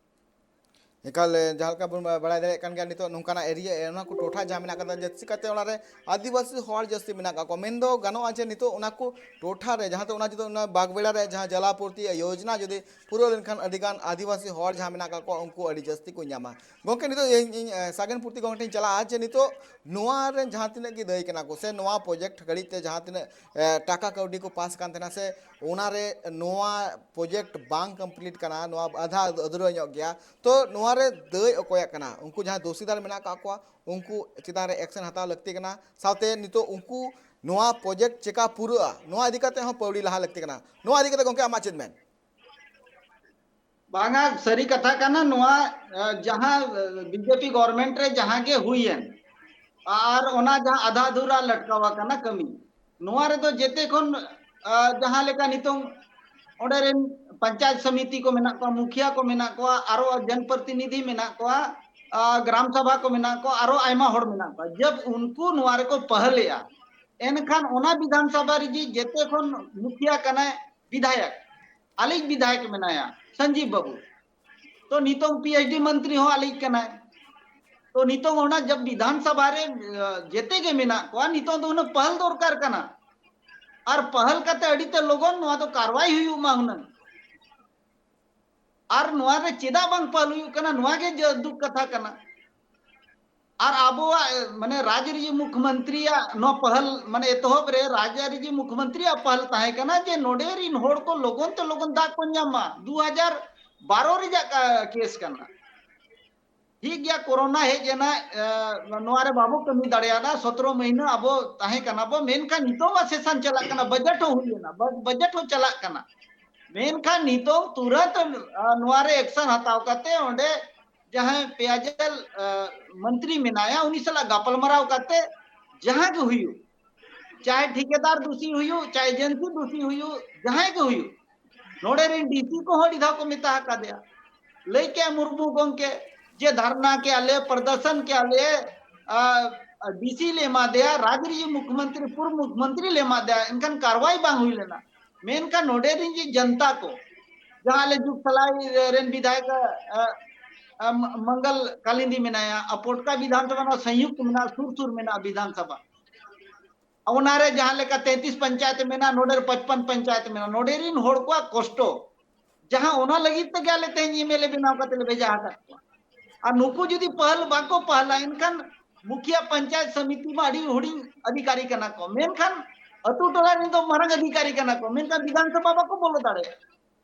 ᱮᱠᱟᱞ, ᱮ, ᱡᱟᱦᱟᱸ ᱞᱮᱠᱟ ᱵᱚᱱ ᱵᱟ-, ᱵᱟᱲᱟᱭ ᱫᱟᱲᱮᱭᱟᱜ ᱠᱟᱱ ᱜᱮᱭᱟ, ᱱᱤᱛᱚᱜ ᱱᱚᱝᱠᱟᱱᱟᱜ ᱮᱨᱤᱭᱟ, ᱮ, ᱚᱱᱟ ᱠᱚ ᱴᱚᱴᱷᱟ ᱡᱟᱦᱟᱸ ᱢᱮᱱᱟᱜ ᱠᱟᱫᱟ, ᱡᱟᱹᱥᱛᱤ ᱠᱟᱛᱮ ᱚᱱᱟᱨᱮ ᱟᱹᱫᱤᱵᱟᱹᱥᱤ ᱦᱚᱲ ᱡᱟᱹᱥᱛᱤ ᱢᱮᱱᱟᱜ ᱟᱠᱟᱫ ᱠᱚᱣᱟ᱾ ᱢᱮᱱᱫᱚ ᱜᱟᱱᱚᱜᱼᱟ ᱡᱮ ᱱᱤᱛᱚᱜ ᱚᱱᱟ ᱠᱚ ᱴᱚᱴᱷᱟ ᱨᱮ, ᱡᱟᱦᱟᱸ ᱫᱚ ᱚᱱᱟ ᱡᱩᱫᱤ ᱚᱱᱟ ᱵᱟᱜᱽᱵᱮᱲᱟ ᱨᱮ ᱡᱟᱦᱟᱸ ᱡᱟᱞᱟᱯᱩᱨᱛᱤ ᱭᱳᱡᱽᱱᱟ ᱡᱩᱫᱤ ᱯᱩᱨᱟᱹᱣ ᱞᱮᱱᱠᱷᱟᱱ, ᱟᱹᱰᱤᱜᱟᱱ ᱟᱹᱫᱤᱵᱟᱹᱥᱤ ᱦᱚᱲ ᱡᱟᱦᱟᱸ ᱢᱮᱱᱟᱜ ᱟᱠᱟᱫ ᱠᱚᱣᱟ, ᱩᱱᱠᱩ ᱟᱹᱰᱤ ᱡᱟᱹᱥᱛᱤ ᱠᱚ ᱧᱟᱢᱟ᱾ ᱜᱚᱢᱠᱮ, ᱱᱤᱛᱚᱜ ᱤᱧ, ᱤᱧ, ᱮ, ᱥᱟᱜᱮᱱ ᱯᱩᱨᱛᱤ ᱜᱚᱢᱠᱮ ᱴᱷᱮᱱ ᱤᱧ ᱪᱟᱞᱟᱜᱼᱟ ᱡᱮ ᱱᱤᱛᱚᱜ ᱱᱚᱣᱟ ᱨᱮᱱ ᱡᱟᱦᱟᱸ ᱛᱤᱱᱟᱹᱜ ᱜᱮ ᱫᱟᱹᱭ ᱠᱟᱱᱟ ᱠᱚ, ᱥᱮ ᱱᱚᱣᱟ ᱯᱨᱚᱡᱮᱠᱴ ᱜᱷᱟᱹᱲᱤᱡ ᱛᱮ ᱡᱟᱦᱟᱸ ᱛᱤᱱᱟᱹᱜ, ᱮ, ᱴᱟᱠᱟ ᱠᱟᱹᱣᱰᱤ ᱠᱚ ᱯᱟᱥ ᱠᱟᱱ ᱛᱟᱦᱮᱱᱟ, ᱥᱮ ᱚᱱᱟᱨᱮ ᱱᱚᱣᱟ ᱯᱨᱚᱡᱮᱠᱴ ᱵᱟᱝ ᱠᱚᱢᱯᱞᱤᱴ ᱠᱟᱱᱟ, ᱱᱚᱣᱟ ᱟᱫᱷᱟ ᱟᱹᱫᱷᱩᱨᱟᱹ ᱧᱚᱜ ᱜᱮᱭᱟ, ᱛᱚ ᱱᱚᱣᱟ ᱨᱮ ᱫᱟᱹᱭ ᱚᱠᱚᱭᱟᱜ ᱠᱟᱱᱟ? ᱩᱱᱠᱩ ᱡᱟᱦᱟᱸᱭ ᱫᱳᱥᱤᱫᱟᱨ ᱢᱮᱱᱟᱜ ᱟᱠᱟᱫ ᱠᱚᱣᱟ, ᱩᱱᱠᱩ ᱪᱮᱛᱟᱱ ᱨᱮ ᱮᱠᱥᱮᱱ ᱦᱟᱛᱟᱣ ᱞᱟᱹᱠᱛᱤ ᱠᱟᱱᱟ᱾ ᱥᱟᱶᱛᱮ ᱱᱤᱛᱚᱜ ᱩᱱᱠᱩ ᱱᱚᱣᱟ ᱯᱨᱚᱡᱮᱠᱴ ᱪᱮᱠᱟ ᱯᱩᱨᱟᱹᱜᱼᱟ, ᱱᱚᱣᱟ ᱤᱫᱤ ᱠᱟᱛᱮ ᱦᱚᱸ ᱯᱟᱹᱣᱲᱤ ᱞᱟᱦᱟ ᱞᱟᱹᱠᱛᱤ ᱠᱟᱱᱟ᱾ ᱱᱚᱣᱟ ᱤᱫᱤ ᱠᱟᱛᱮ ᱜᱚᱢᱠᱮ, ᱟᱢᱟᱜ ᱪᱮᱫ ᱢᱮᱱ? ᱵᱟᱝᱟ, ᱥᱟᱹᱨᱤ ᱠᱟᱛᱷᱟ ᱠᱟᱱᱟ᱾ ᱱᱚᱣᱟ, ᱮ, ᱡᱟᱦᱟᱸ, ᱮ, ᱵᱤᱡᱮᱯᱤ ᱜᱚᱵᱷᱚᱨᱱᱢᱮᱱᱴ ᱨᱮ ᱡᱟᱦᱟᱸ ᱜᱮ ᱦᱩᱭᱮᱱ, ᱟᱨ ᱚᱱᱟ ᱡᱟᱦᱟᱸ ᱟᱫᱷᱟ ᱟᱫᱷᱩᱨᱟ ᱞᱟᱴᱠᱟᱣ ᱟᱠᱟᱱᱟ ᱠᱟᱹᱢᱤ, ᱱᱚᱣᱟ ᱨᱮᱫᱚ ᱡᱮᱛᱮ ᱠᱷᱚᱱ, ᱮ, ᱡᱟᱦᱟᱸ ᱞᱮᱠᱟ ᱱᱤᱛᱚᱝ ᱚᱸᱰᱮ ᱨᱮᱱ ᱯᱚᱧᱪᱟᱭᱮᱛ ᱥᱚᱢᱤᱛᱤ ᱠᱚ ᱢᱮᱱᱟᱜ ᱠᱚᱣᱟ, ᱢᱩᱠᱷᱤᱭᱟ ᱠᱚ ᱢᱮᱱᱟᱜ ᱠᱚᱣᱟ, ᱟᱨᱚ ᱡᱚᱱᱯᱨᱚᱛᱤᱱᱤᱫᱷᱤ ᱢᱮᱱᱟᱜ ᱠᱚᱣᱟ, ᱟ, ᱜᱨᱟᱢ ᱥᱟᱵᱷᱟ ᱠᱚ ᱢᱮᱱᱟᱜ ᱠᱚᱣᱟ, ᱟᱨᱚ ᱟᱭᱢᱟ ᱦᱚᱲ ᱢᱮᱱᱟᱜ ᱠᱚᱣᱟ᱾ ᱡᱟᱵ ᱩᱱᱠᱩ ᱱᱚᱣᱟ ᱨᱮᱠᱚ ᱯᱟᱦᱞᱮᱜᱼᱟ, ᱮᱱᱠᱷᱟᱱ ᱚᱱᱟ ᱵᱤᱫᱷᱟᱱ ᱥᱟᱵᱷᱟ ᱨᱮᱜᱮ ᱡᱮᱛᱮ ᱠᱷᱚᱱ ᱢᱩᱠᱷᱤᱭᱟ ᱠᱟᱱᱟᱭ ᱵᱤᱫᱷᱟᱭᱚᱠ, ᱟᱞᱮᱭᱤᱡ ᱵᱤᱫᱷᱟᱭᱚᱠ ᱢᱮᱱᱟᱭᱟ ᱥᱚᱧᱡᱤᱵ ᱵᱟᱹᱵᱩ, ᱛᱚ ᱱᱤᱛᱚᱝ ᱯᱤ ᱮᱭᱤᱪ ᱰᱤ ᱢᱚᱱᱛᱨᱤ ᱦᱚᱸ ᱟᱞᱮᱭᱤᱡ ᱠᱟᱱᱟᱭ᱾ ᱛᱚ ᱱᱤᱛᱚᱝ ᱚᱱᱟ ᱡᱟᱵ ᱵᱤᱫᱷᱟᱱ ᱥᱟᱵᱷᱟ ᱨᱮ, ᱟ, ᱡᱮᱛᱮ ᱜᱮ ᱢᱮᱱᱟᱜ ᱠᱚᱣᱟ, ᱱᱤᱛᱚᱝ ᱫᱚ ᱦᱩᱱᱟᱹᱝ ᱯᱟᱦᱞ ᱫᱚᱨᱠᱟᱨ ᱠᱟᱱᱟ, ᱟᱨ ᱯᱟᱦᱞ ᱠᱟᱛᱮ ᱟᱹᱰᱤ ᱛᱮ ᱞᱚᱜᱚᱱ ᱱᱚᱣᱟ ᱫᱚ ᱠᱟᱨᱣᱟᱭ ᱦᱩᱭᱩᱜ ᱢᱟ ᱦᱩᱱᱟᱹᱝ᱾ ᱟᱨ ᱱᱚᱣᱟ ᱨᱮ ᱪᱮᱫᱟᱜ ᱵᱟᱝ ᱯᱟᱦᱞ ᱦᱩᱭᱩᱜ ᱠᱟᱱᱟ, ᱱᱚᱣᱟ ᱜᱮ ᱡᱟ-, ᱫᱩᱠ ᱠᱟᱛᱷᱟ ᱠᱟᱱᱟ᱾ ᱟᱨ ᱟᱵᱚᱣᱟᱜ ᱢᱟᱱᱮ ᱨᱟᱡᱽᱟᱹᱨᱤ ᱢᱩᱠᱷᱭᱚᱢᱚᱱᱛᱨᱤᱭᱟᱜ ᱱᱚᱣᱟ ᱯᱟᱦᱟᱞ, ᱢᱟᱱᱮ ᱮᱛᱚᱦᱚᱵ ᱨᱮ ᱨᱟᱡᱽᱟᱹᱨᱤ ᱢᱩᱠᱷᱭᱚᱢᱚᱱᱛᱨᱤᱭᱟᱜ ᱯᱟᱦᱟᱞ ᱛᱟᱦᱮᱸ ᱠᱟᱱᱟ ᱡᱮ ᱱᱚᱰᱮ ᱨᱤᱱ ᱦᱚᱲ ᱠᱚ ᱞᱚᱜᱚᱱ ᱛᱮ ᱞᱚᱜᱚᱱ ᱫᱟᱜ ᱠᱚ ᱧᱟᱢ ᱢᱟ᱾ ᱫᱩ ᱦᱟᱡᱟᱨ ᱵᱟᱨᱚ ᱨᱮᱭᱟᱜ ᱠᱟ-, ᱠᱮᱥ ᱠᱟᱱᱟ᱾ ᱴᱷᱤᱠ ᱜᱮᱭᱟ, ᱠᱳᱨᱳᱱᱟ ᱦᱮᱡ ᱮᱱᱟ, ᱮ, ᱱᱚᱣᱟ ᱨᱮ ᱵᱟᱵᱚ ᱠᱟᱹᱢᱤ ᱫᱟᱲᱮᱭᱟᱫᱟ, ᱥᱚᱛᱨᱚ ᱢᱟᱹᱦᱱᱟᱹ ᱟᱵᱚ ᱛᱟᱦᱮᱸ ᱠᱟᱱᱟ ᱵᱚ, ᱢᱮᱱᱠᱷᱟᱱ ᱱᱤᱛᱚᱜ ᱢᱟ ᱥᱮᱥᱚᱱ ᱪᱟᱞᱟᱜ ᱠᱟᱱᱟ, ᱵᱟᱡᱮᱴ ᱦᱚᱸ ᱦᱩᱭ ᱮᱱᱟ, ᱵᱟ-, ᱵᱟᱡᱮᱴ ᱦᱚᱸ ᱪᱟᱞᱟᱜ ᱠᱟᱱᱟ, ᱢᱮᱱᱠᱷᱟᱱ ᱱᱤᱛᱚᱝ ᱛᱩᱨᱟᱹᱛ, ᱟ, ᱱᱚᱣᱟ ᱨᱮ ᱮᱠᱥᱚᱱ ᱦᱟᱛᱟᱣ ᱠᱟᱛᱮ ᱚᱸᱰᱮ ᱡᱟᱦᱟᱸᱭ ᱯᱮᱭᱟᱡᱟᱞ, ᱟ, ᱢᱚᱱᱛᱨᱤ ᱢᱮᱱᱟᱭᱟ, ᱩᱱᱤ ᱥᱟᱞᱟᱜ ᱜᱟᱯᱟᱞᱢᱟᱨᱟᱣ ᱠᱟᱛᱮ ᱡᱟᱦᱟᱸ ᱜᱮ ᱦᱩᱭᱩᱜ, ᱪᱟᱦᱮ ᱴᱷᱤᱠᱮᱫᱟᱨ ᱫᱩᱥᱤ ᱦᱩᱭᱩᱜ, ᱪᱟᱦᱮ ᱮᱡᱮᱱᱥᱤ ᱫᱩᱥᱤ ᱦᱩᱭᱩᱜ, ᱡᱟᱦᱟᱸᱭ ᱜᱮ ᱦᱩᱭᱩᱜ, ᱱᱚᱰᱮ ᱨᱮᱱ ᱰᱤᱥᱤ ᱠᱚᱦᱚᱸ ᱟᱹᱰᱤ ᱫᱷᱟᱣ ᱠᱚ ᱢᱮᱛᱟ ᱟᱠᱟᱫᱮᱭᱟ᱾ ᱞᱟᱹᱭ ᱠᱮᱜᱼᱟ ᱢᱩᱨᱢᱩ ᱜᱚᱢᱠᱮ ᱡᱮ ᱫᱷᱟᱨᱱᱟ ᱠᱮᱜᱼᱟ ᱞᱮ, ᱯᱨᱚᱫᱚᱨᱥᱚᱱ ᱠᱮᱜᱼᱟ ᱞᱮ, ᱟ, ᱰᱤᱥᱤ ᱞᱮ ᱮᱢᱟ ᱫᱮᱭᱟ, ᱨᱟᱡᱽᱟᱹᱨᱤ ᱢᱩᱠᱷᱭᱚᱢᱚᱱᱛᱨᱤ, ᱯᱩᱨᱵᱚ ᱢᱩᱠᱷᱭᱚᱢᱚᱱᱛᱨᱤ ᱞᱮ ᱮᱢᱟ ᱫᱮᱭᱟ, ᱮᱱᱠᱷᱟᱱ ᱠᱟᱨᱣᱟᱭ ᱵᱟᱝ ᱦᱩᱭ ᱞᱮᱱᱟ᱾ ᱢᱮᱱᱠᱷᱟᱱ ᱱᱚᱰᱮ ᱨᱮᱱ ᱡᱮ ᱡᱚᱱᱛᱟ ᱠᱚ, ᱡᱟᱦᱟᱸ ᱟᱞᱮ ᱡᱩᱜᱽ ᱥᱟᱞᱟᱭ ᱨᱮᱱ ᱵᱤᱫᱷᱟᱭᱚᱠ, ᱟ, ᱟ, ᱢᱚᱝᱜᱚᱞ ᱠᱟᱞᱤᱱᱫᱤ ᱢᱮᱱᱟᱭᱟ, ᱟᱨ ᱯᱚᱴᱠᱟ ᱵᱤᱫᱷᱟᱱ ᱥᱚᱵᱷᱟ ᱱᱚᱣᱟ ᱥᱚᱝᱭᱩᱠᱛ ᱢᱮᱱᱟᱜᱼᱟ, ᱥᱩᱨ ᱥᱩᱨ ᱢᱮᱱᱟᱜᱼᱟ ᱵᱤᱫᱷᱟᱱ ᱥᱚᱵᱷᱟ᱾ ᱚᱱᱟ ᱨᱮ ᱡᱟᱦᱟᱸ ᱞᱮᱠᱟ ᱛᱮᱸᱛᱤᱥ ᱯᱚᱧᱪᱟᱭᱮᱛ ᱢᱮᱱᱟᱜᱼᱟ, ᱱᱚᱰᱮ ᱨᱮ ᱯᱟᱸᱪᱯᱟᱱ ᱯᱚᱧᱪᱟᱭᱮᱛ ᱢᱮᱱᱟᱜᱼᱟ, ᱱᱚᱰᱮ ᱨᱮᱱ ᱦᱚᱲ ᱠᱚᱣᱟᱜ ᱠᱚᱥᱴᱚ, ᱡᱟᱦᱟᱸ ᱚᱱᱟ ᱞᱟᱹᱜᱤᱫ ᱛᱮᱜᱮ ᱟᱞᱮ ᱛᱮᱦᱮᱧ ᱮᱢᱮᱞᱮ ᱵᱮᱱᱟᱣ ᱠᱟᱛᱮ ᱞᱮ ᱵᱷᱮᱡᱟ ᱟᱠᱟᱫ ᱠᱚᱣᱟ᱾ ᱟᱨ ᱱᱩᱠᱩ ᱡᱩᱫᱤ ᱯᱟᱹᱦᱟᱞ ᱵᱟᱠᱚ ᱯᱟᱹᱦᱞᱟ, ᱮᱱᱠᱷᱟᱱ ᱢᱩᱠᱷᱤᱭᱟᱹ ᱯᱚᱧᱪᱟᱭᱮᱛ ᱥᱚᱢᱤᱛᱤ ᱢᱟ ᱟᱹᱰᱤ ᱦᱩᱰᱤᱧ ᱚᱫᱷᱤᱠᱟᱨᱤ ᱠᱟᱱᱟ ᱠᱚ, ᱢᱮᱱᱠᱷᱟᱱ ᱟᱹᱛᱩ ᱴᱚᱞᱟ ᱨᱮᱱ ᱫᱚ ᱢᱟᱨᱟᱝ ᱚᱫᱷᱤᱠᱟᱨᱤ ᱠᱟᱱᱟ ᱠᱚ, ᱢᱮᱱᱠᱷᱟᱱ ᱵᱤᱫᱷᱟᱱ ᱥᱚᱵᱷᱟ ᱵᱟᱠᱚ ᱵᱚᱞᱚ ᱫᱟᱲᱮᱭᱟᱜᱼᱟ᱾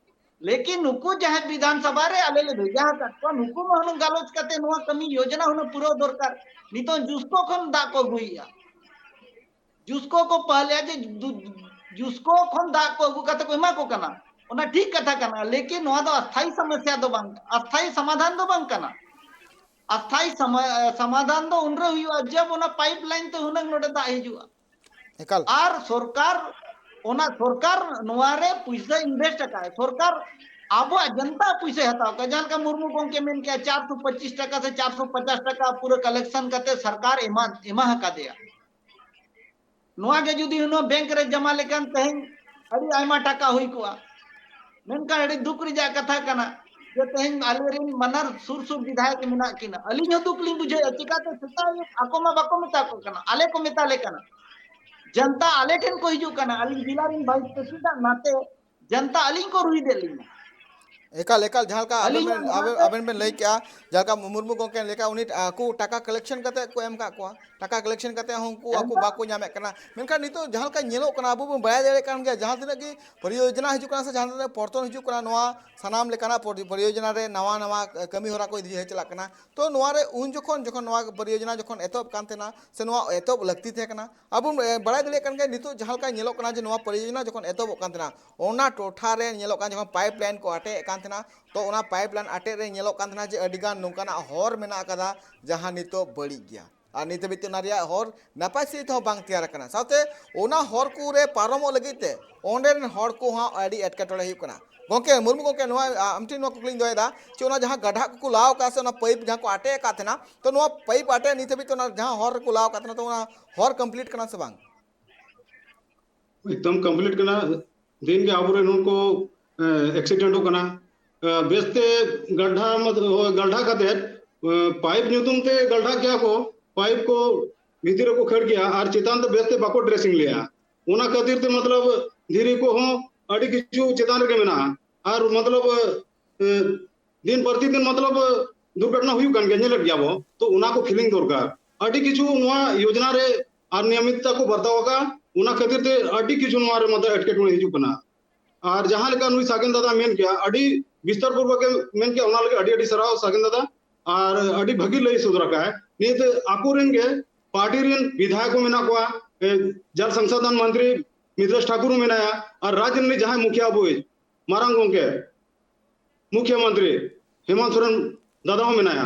ᱞᱮᱠᱤᱱ ᱱᱩᱠᱩ ᱡᱟᱦᱟᱸᱭ ᱵᱤᱫᱷᱟᱱ ᱥᱚᱵᱷᱟ ᱨᱮ ᱟᱞᱮ ᱞᱮ ᱵᱷᱮᱡᱟ ᱟᱠᱟᱫ ᱠᱚᱣᱟ, ᱱᱩᱠᱩ ᱢᱟ ᱦᱩᱱᱟᱹᱝ ᱜᱟᱞᱚᱪ ᱠᱟᱛᱮ ᱱᱚᱣᱟ ᱠᱟᱹᱢᱤ ᱭᱳᱡᱚᱱᱟ ᱦᱩᱱᱟᱹᱝ ᱯᱩᱨᱟᱹᱣ ᱫᱚᱨᱠᱟᱨ᱾ ᱱᱤᱛᱚᱝ ᱡᱩᱥᱠᱳ ᱠᱷᱚᱱ ᱫᱟᱜ ᱠᱚ ᱟᱹᱜᱩᱭᱮᱫᱼᱟ, ᱡᱩᱥᱠᱳ ᱠᱚ ᱯᱟᱦᱞᱮᱭᱟ ᱡᱮ ᱫᱩ-, ᱡᱩᱥᱠᱳ ᱠᱷᱚᱱ ᱫᱟᱜ ᱠᱚ ᱟᱹᱜᱩ ᱠᱟᱛᱮ ᱠᱚ ᱮᱢᱟ ᱠᱚ ᱠᱟᱱᱟ, ᱚᱱᱟ ᱴᱷᱤᱠ ᱠᱟᱛᱷᱟ ᱠᱟᱱᱟ, ᱞᱮᱠᱤᱱ ᱱᱚᱣᱟ ᱫᱚ ᱟᱥᱛᱷᱟᱭᱤ ᱥᱚᱢᱚᱥᱥᱟ ᱫᱚ ᱵᱟᱝ, ᱟᱥᱛᱷᱟᱭᱤ ᱥᱚᱢᱟᱫᱷᱟᱱ ᱫᱚ ᱵᱟᱝ ᱠᱟᱱᱟ᱾ ᱟᱥᱛᱷᱟᱭᱤ ᱥᱚᱢᱟ-, ᱥᱚᱢᱟᱫᱷᱟᱱ ᱫᱚ ᱩᱱᱨᱮ ᱦᱩᱭᱩᱜᱼᱟ ᱡᱚᱵ ᱚᱱᱟ ᱯᱟᱭᱤᱯ ᱞᱟᱭᱤᱱ ᱛᱮ ᱦᱩᱱᱟᱹᱝ ᱱᱚᱰᱮ ᱫᱟᱜ ᱦᱤᱡᱩᱜᱼᱟ᱾ ᱮᱠᱟᱞ᱾ ᱟᱨ ᱥᱚᱨᱠᱟᱨ, ᱚᱱᱟ ᱥᱚᱨᱠᱟᱨ ᱱᱚᱣᱟ ᱨᱮ ᱯᱩᱭᱥᱟᱹ ᱤᱱᱵᱷᱮᱥᱴ ᱟᱠᱟᱫ, ᱥᱚᱨᱠᱟᱨ ᱟᱵᱚᱣᱟᱜ ᱡᱚᱱᱛᱟ ᱯᱩᱭᱥᱟᱹᱭ ᱦᱟᱛᱟᱣ ᱠᱟᱜ᱾ ᱡᱟᱦᱟᱸ ᱞᱮᱠᱟ ᱢᱩᱨᱢᱩ ᱜᱚᱢᱠᱮ ᱢᱮᱱ ᱠᱮᱜᱼᱟ, ᱪᱟᱨᱥᱚ ᱯᱚᱸᱪᱤᱥ ᱴᱟᱠᱟ ᱥᱮ ᱪᱟᱨᱥᱚ ᱯᱚᱧᱪᱟᱥ ᱴᱟᱠᱟ ᱯᱩᱨᱟᱹ ᱠᱟᱞᱮᱠᱥᱚᱱ ᱠᱟᱛᱮ ᱥᱚᱨᱠᱟᱨ ᱮᱢᱟ, ᱮᱢᱟ ᱟᱠᱟᱫᱮᱭᱟ᱾ ᱱᱚᱣᱟ ᱜᱮ ᱡᱩᱫᱤ ᱦᱩᱱᱟᱹᱝ ᱵᱮᱝᱠ ᱨᱮ ᱡᱚᱢᱟ ᱞᱮᱠᱷᱟᱱ ᱛᱮᱦᱮᱧ ᱟᱹᱰᱤ ᱟᱭᱢᱟ ᱴᱟᱠᱟ ᱦᱩᱭ ᱠᱚᱜᱼᱟ᱾ ᱢᱮᱱᱠᱷᱟᱱ ᱟᱹᱰᱤ ᱫᱩᱠ ᱨᱮᱭᱟᱜ ᱠᱟᱛᱷᱟ ᱠᱟᱱᱟ ᱡᱮ ᱛᱮᱦᱮᱧ ᱟᱞᱮᱨᱮᱱ ᱵᱟᱱᱟᱨ ᱥᱩᱨ ᱥᱩᱨ ᱵᱤᱫᱷᱟᱭᱚᱠ ᱢᱮᱱᱟᱜ ᱠᱤᱱᱟ, ᱟᱹᱞᱤᱧ ᱦᱚᱸ ᱫᱩᱠ ᱞᱤᱧ ᱵᱩᱡᱷᱟᱹᱣᱮᱫᱼᱟ᱾ ᱪᱤᱠᱟᱛᱮ ᱥᱮᱛᱟᱜ ᱟᱹᱭᱩᱵ ᱟᱠᱚ ᱢᱟ ᱵᱟᱠᱚ ᱢᱮᱛᱟ ᱠᱚ ᱠᱟᱱᱟ, ᱟᱞᱮ ᱠᱚ ᱢᱮᱛᱟ ᱞᱮ ᱠᱟᱱᱟ᱾ ᱡᱚᱱᱛᱟ ᱟᱞᱮ ᱴᱷᱮᱱ ᱠᱚ ᱦᱤᱡᱩᱜ ᱠᱟᱱᱟ, ᱟᱹᱞᱤᱧ ᱡᱮᱞᱟ ᱨᱮᱱ ᱵᱷᱟᱭᱤᱥ ᱯᱨᱮᱥᱤᱰᱮᱱᱴ ᱱᱟᱛᱮ ᱡᱚᱱᱛᱟ ᱟᱹᱞᱤᱧ ᱠᱚ ᱨᱩᱦᱤᱫ ᱮᱫ ᱞᱤᱧᱟ᱾ ᱮᱠᱟᱞ ᱮᱠᱟᱞ ᱡᱟᱦᱟᱸ ᱞᱮᱠᱟ ᱟᱵᱮᱱ ᱟᱹᱞᱤᱧᱟᱜ ᱵᱮᱱ ᱱᱚᱣᱟ ᱟᱵᱮᱱ ᱫᱚ ᱟᱵᱮᱱ ᱵᱮᱱ ᱞᱟᱹᱭ ᱠᱮᱜᱼᱟ, ᱡᱟᱦᱟᱸ ᱞᱮᱠᱟ ᱢᱩᱨᱢᱩ ᱜᱚᱢᱠᱮ ᱞᱟᱹᱭ ᱠᱮᱜᱼᱟ, ᱩᱱᱤ ᱟᱠᱚ ᱴᱟᱠᱟ ᱠᱟᱞᱮᱠᱥᱚᱱ ᱠᱟᱛᱮ ᱠᱚ ᱮᱢ ᱠᱟᱜ ᱠᱚᱣᱟ, ᱴᱟᱠᱟ ᱠᱟᱞᱮᱠᱥᱚᱱ ᱠᱟᱛᱮ ᱦᱚᱸ ᱩᱱᱠᱩ ᱮᱢ ᱟᱠᱚ ᱠᱟᱜ ᱵᱟᱠᱚ ᱧᱟᱢᱮᱫ ᱠᱟᱱᱟ᱾ ᱢᱮᱱᱠᱷᱟᱱ ᱱᱤᱛᱚᱜ ᱡᱟᱦᱟᱸ ᱞᱮᱠᱟ ᱧᱮᱞᱚᱜ ᱠᱟᱱᱟ, ᱟᱵᱚ ᱵᱚᱱ ᱵᱟᱲᱟᱭ ᱫᱟᱲᱮᱭᱟᱜ ᱠᱟᱱ ᱜᱮᱭᱟ, ᱡᱟᱦᱟᱸ ᱛᱤᱱᱟᱹᱜ ᱜᱮ ᱯᱚᱨᱤᱭᱳᱡᱚᱱᱟ ᱦᱤᱡᱩᱜ ᱠᱟᱱᱟ ᱥᱮ ᱡᱟᱦᱟᱸ ᱛᱤᱱᱟᱹᱜ ᱯᱚᱨᱛᱚᱱ ᱦᱤᱡᱩᱜ ᱠᱟᱱᱟ, ᱱᱚᱣᱟ ᱥᱟᱱᱟᱢ ᱞᱮᱠᱟᱱᱟᱜ ᱯᱚᱨᱤ- ᱯᱚᱨᱤᱭᱳᱡᱚᱱᱟ ᱨᱮ ᱱᱟᱣᱟ ᱱᱟᱣᱟ ᱠᱟᱹᱢᱤ ᱦᱚᱨᱟ ᱠᱚ ᱤᱫᱤ ᱪᱟᱞᱟᱜ ᱠᱟᱱᱟ᱾ ᱛᱚ ᱱᱚᱣᱟ ᱨᱮ ᱩᱱ ᱡᱚᱠᱷᱚᱱ ᱡᱚᱠᱷᱚᱱ ᱱᱚᱣᱟ ᱯᱚᱨᱤᱭᱳᱡᱚᱱᱟ ᱡᱚᱠᱷᱚᱱ ᱮᱛᱚᱦᱚᱵ ᱠᱟᱱ ᱛᱟᱦᱮᱱᱟ ᱥᱮ ᱱᱚᱣᱟ ᱮᱛᱚᱦᱚᱵ ᱞᱟᱹᱠᱛᱤ ᱛᱟᱦᱮᱸ ᱠᱟᱱᱟ, ᱟᱵᱚ ᱵᱚᱱ ᱵᱟᱲᱟᱭ ᱫᱟᱲᱮᱭᱟᱜ ᱠᱟᱱ ᱜᱮᱭᱟ, ᱱᱤᱛᱚᱜ ᱡᱟᱦᱟᱸ ᱞᱮᱠᱟ ᱧᱮᱞᱚᱜ ᱠᱟᱱᱟ ᱡᱮ ᱱᱚᱣᱟ ᱯᱚᱨᱤᱭᱳᱡᱚᱱᱟ ᱡᱚᱠᱷᱚᱱ ᱮᱛᱚᱦᱚᱵᱚᱜ ᱠᱟᱱ ᱛᱟᱦᱮᱱᱟ, ᱚᱱᱟ ᱴᱚᱴᱷᱟ ᱨᱮ ᱧᱮᱞᱚᱜ ᱠᱟᱱᱟ ᱡᱚᱠᱷᱚᱱ ᱯᱟᱭᱤᱯ ᱞᱟᱭᱤᱱ ᱠᱚ ᱟᱴᱮᱫ ᱠᱟᱱ ᱛᱟᱦᱮᱱᱟ, ᱛᱚ ᱚᱱᱟ ᱯᱟᱭᱤᱯ ᱞᱟᱭᱤᱱ ᱟᱴᱮᱫ ᱨᱮ ᱧᱮᱞᱚᱜ ᱠᱟᱱ ᱛᱟᱦᱮᱱᱟ ᱡᱮ ᱟᱹᱰᱤᱜᱟᱱ ᱱᱚᱝᱠᱟᱱᱟᱜ ᱦᱚᱨ ᱢᱮᱱᱟᱜ ᱟᱠᱟᱫᱟ ᱡᱟᱦᱟᱸ ᱱᱤᱛᱚᱜ ᱵᱟᱹᱲᱤᱡ ᱜᱮᱭᱟ᱾ ᱟᱨ ᱱᱤᱛ ᱦᱟᱹᱵᱤᱡ ᱛᱮ ᱚᱱᱟ ᱨᱮᱭᱟᱜ ᱦᱚᱨ ᱱᱟᱯᱟᱭ ᱥᱟᱺᱦᱤᱡ ᱛᱮᱦᱚᱸ ᱵᱟᱝ ᱛᱮᱭᱟᱨ ᱟᱠᱟᱱᱟ᱾ ᱥᱟᱶᱛᱮ ᱚᱱᱟ ᱦᱚᱨ ᱠᱚᱨᱮ ᱯᱟᱨᱚᱢᱚᱜ ᱞᱟᱹᱜᱤᱫ ᱛᱮ ᱚᱸᱰᱮ ᱨᱮᱱ ᱦᱚᱲ ᱠᱚᱦᱚᱸ ᱟᱹᱰᱤ ᱮᱴᱠᱮᱴᱚᱬᱮ ᱦᱩᱭᱩᱜ ᱠᱟᱱᱟ᱾ ᱜᱚᱢᱠᱮ ᱢᱩᱨᱢᱩ ᱜᱚᱢᱠᱮ, ᱱᱚᱣᱟ ᱟ, ᱟᱢ ᱴᱷᱮᱱ ᱱᱚᱣᱟ ᱠᱩᱠᱞᱤᱧ ᱫᱚᱦᱚᱭᱮᱫᱟ, ᱪᱮ ᱚᱱᱟ ᱡᱟᱦᱟᱸ ᱜᱟᱰᱷᱟᱜ ᱠᱚᱠᱚ ᱞᱟᱣ ᱟᱠᱟᱫ ᱥᱮ ᱚᱱᱟ ᱯᱟᱭᱤᱯ ᱡᱟᱦᱟᱸ ᱠᱚ ᱟᱴᱮᱫ ᱟᱠᱟᱫ ᱛᱟᱦᱮᱱᱟ, ᱛᱚ ᱱᱚᱣᱟ ᱯᱟᱭᱤᱯ ᱟᱴᱮᱫ ᱱᱤᱛ ᱦᱟᱹᱵᱤᱡ ᱛᱮ ᱚᱱᱟ ᱡᱟᱦᱟᱸ ᱦᱚᱨ ᱨᱮᱠᱚ ᱞᱟᱣ ᱟᱠᱟᱫ ᱛᱟᱦᱮᱱᱟ, ᱛᱚ ᱚᱱᱟ ᱦᱚᱨ ᱠᱚᱢᱯᱞᱤᱴ ᱠᱟᱱᱟ ᱥᱮ ᱵᱟᱝ? ᱮᱠᱫᱚᱢ ᱠᱚᱢᱯᱞᱤᱴ ᱠᱟᱱᱟ᱾ ᱫᱤᱱ ᱜᱮ ᱟᱵᱚᱨᱮᱱ ᱦᱚᱲ ᱠᱚ ᱮᱠᱥᱤᱰᱮᱱᱴᱚᱜ ᱠᱟᱱᱟ᱾ ᱮ, ᱵᱮᱥᱛᱮ ᱜᱟᱰᱷᱟ ᱢᱚᱛ-, ᱜᱟᱰᱷᱟ ᱠᱟᱛᱮ, ᱮ, ᱯᱟᱭᱤᱯ ᱧᱩᱛᱩᱢ ᱛᱮ ᱜᱟᱰᱷᱟ ᱠᱮᱭᱟ ᱠᱚ, ᱯᱟᱭᱤᱯ ᱠᱚ ᱵᱷᱤᱛᱤᱨ ᱨᱮᱠᱚ ᱠᱷᱟᱹᱲ ᱠᱮᱭᱟ ᱟᱨ ᱪᱮᱛᱟᱱ ᱛᱮ ᱵᱮᱥᱛᱮ ᱵᱟᱠᱚ ᱰᱨᱮᱥᱤᱝ ᱞᱮᱭᱟ᱾ ᱚᱱᱟ ᱠᱷᱟᱹᱛᱤᱨ ᱛᱮ ᱢᱚᱛᱞᱚᱵ ᱫᱷᱤᱨᱤ ᱠᱚᱦᱚᱸ ᱟᱹᱰᱤ ᱠᱤᱪᱷᱩ ᱪᱮᱛᱟᱱ ᱨᱮᱜᱮ ᱢᱮᱱᱟᱜᱼᱟ᱾ ᱟᱨ ᱢᱚᱛᱞᱚᱵ, ᱮ, ᱫᱤᱱ ᱯᱨᱚᱛᱤᱫᱤᱱ ᱢᱚᱛᱞᱚᱵ ᱫᱩᱨᱜᱷᱚᱴᱚᱱᱟ ᱦᱩᱭᱩᱜ ᱠᱟᱱ ᱜᱮᱭᱟ, ᱧᱮᱞᱮᱫ ᱜᱮᱭᱟ ᱵᱚ᱾ ᱛᱚ ᱚᱱᱟ ᱠᱚ ᱯᱷᱤᱞᱤᱝ ᱫᱚᱨᱠᱟᱨ᱾ ᱟᱹᱰᱤ ᱠᱤᱪᱷᱩ ᱱᱚᱣᱟ ᱭᱳᱡᱽᱱᱟ ᱨᱮ ᱚᱱᱤᱭᱚᱢᱤᱛᱟ ᱠᱚ ᱵᱟᱨᱛᱟᱣ ᱟᱠᱟᱫᱼᱟ, ᱚᱱᱟ ᱠᱷᱟᱹᱛᱤᱨ ᱛᱮ ᱟᱹᱰᱤ ᱠᱤᱪᱷᱩ ᱱᱚᱣᱟ ᱨᱮ ᱢᱚᱛᱞᱚᱵ ᱮᱴᱠᱮᱴᱚᱬᱮ ᱦᱤᱡᱩᱜ ᱠᱟᱱᱟ᱾ ᱟᱨ ᱡᱟᱦᱟᱸ ᱞᱮᱠᱟ ᱱᱩᱭ ᱥᱟᱜᱮᱱ ᱫᱟᱫᱟ ᱢᱮᱱ ᱠᱮᱜᱼᱟ, ᱟᱹᱰᱤ ᱵᱤᱥᱛᱟᱨ ᱯᱩᱨᱵᱚᱠ ᱮ ᱢᱮᱱ ᱠᱮᱜᱼᱟ, ᱚᱱᱟ ᱞᱟᱹᱜᱤᱫ ᱟᱹᱰᱤ ᱟᱹᱰᱤ ᱥᱟᱨᱦᱟᱣ ᱥᱟᱜᱮᱱ ᱫᱟᱫᱟ᱾ ᱟᱨ ᱟᱹᱰᱤ ᱵᱷᱟᱹᱜᱤ ᱞᱟᱹᱭ ᱥᱚᱫᱚᱨ ᱟᱠᱟᱫᱼᱟᱭ᱾ ᱱᱤᱛ ᱟᱠᱚᱨᱮᱱ ᱜᱮ ᱯᱟᱨᱴᱤ ᱨᱮᱱ ᱵᱤᱫᱷᱟᱭᱚᱠ ᱠᱚ ᱢᱮᱱᱟᱜ ᱠᱚᱣᱟ, ᱮ, ᱡᱚᱞ ᱥᱚᱝᱥᱳᱫᱷᱚᱱ ᱢᱚᱱᱛᱨᱤ ᱢᱤᱛᱷᱮᱥ ᱴᱷᱟᱠᱩᱨ ᱦᱚᱸ ᱢᱮᱱᱟᱭᱟ, ᱟᱨ ᱨᱟᱡᱽ ᱨᱤᱱᱤᱡ ᱡᱟᱦᱟᱸᱭ ᱢᱩᱠᱷᱤᱭᱟᱹ ᱟᱵᱚᱭᱤᱡ ᱢᱟᱨᱟᱝ ᱜᱚᱢᱠᱮ ᱢᱩᱠᱷᱭᱚᱢᱚᱱᱛᱨᱤ ᱦᱮᱢᱚᱱᱛ ᱥᱚᱨᱮᱱ ᱫᱟᱫᱟ ᱦᱚᱸ ᱢᱮᱱᱟᱭᱟ᱾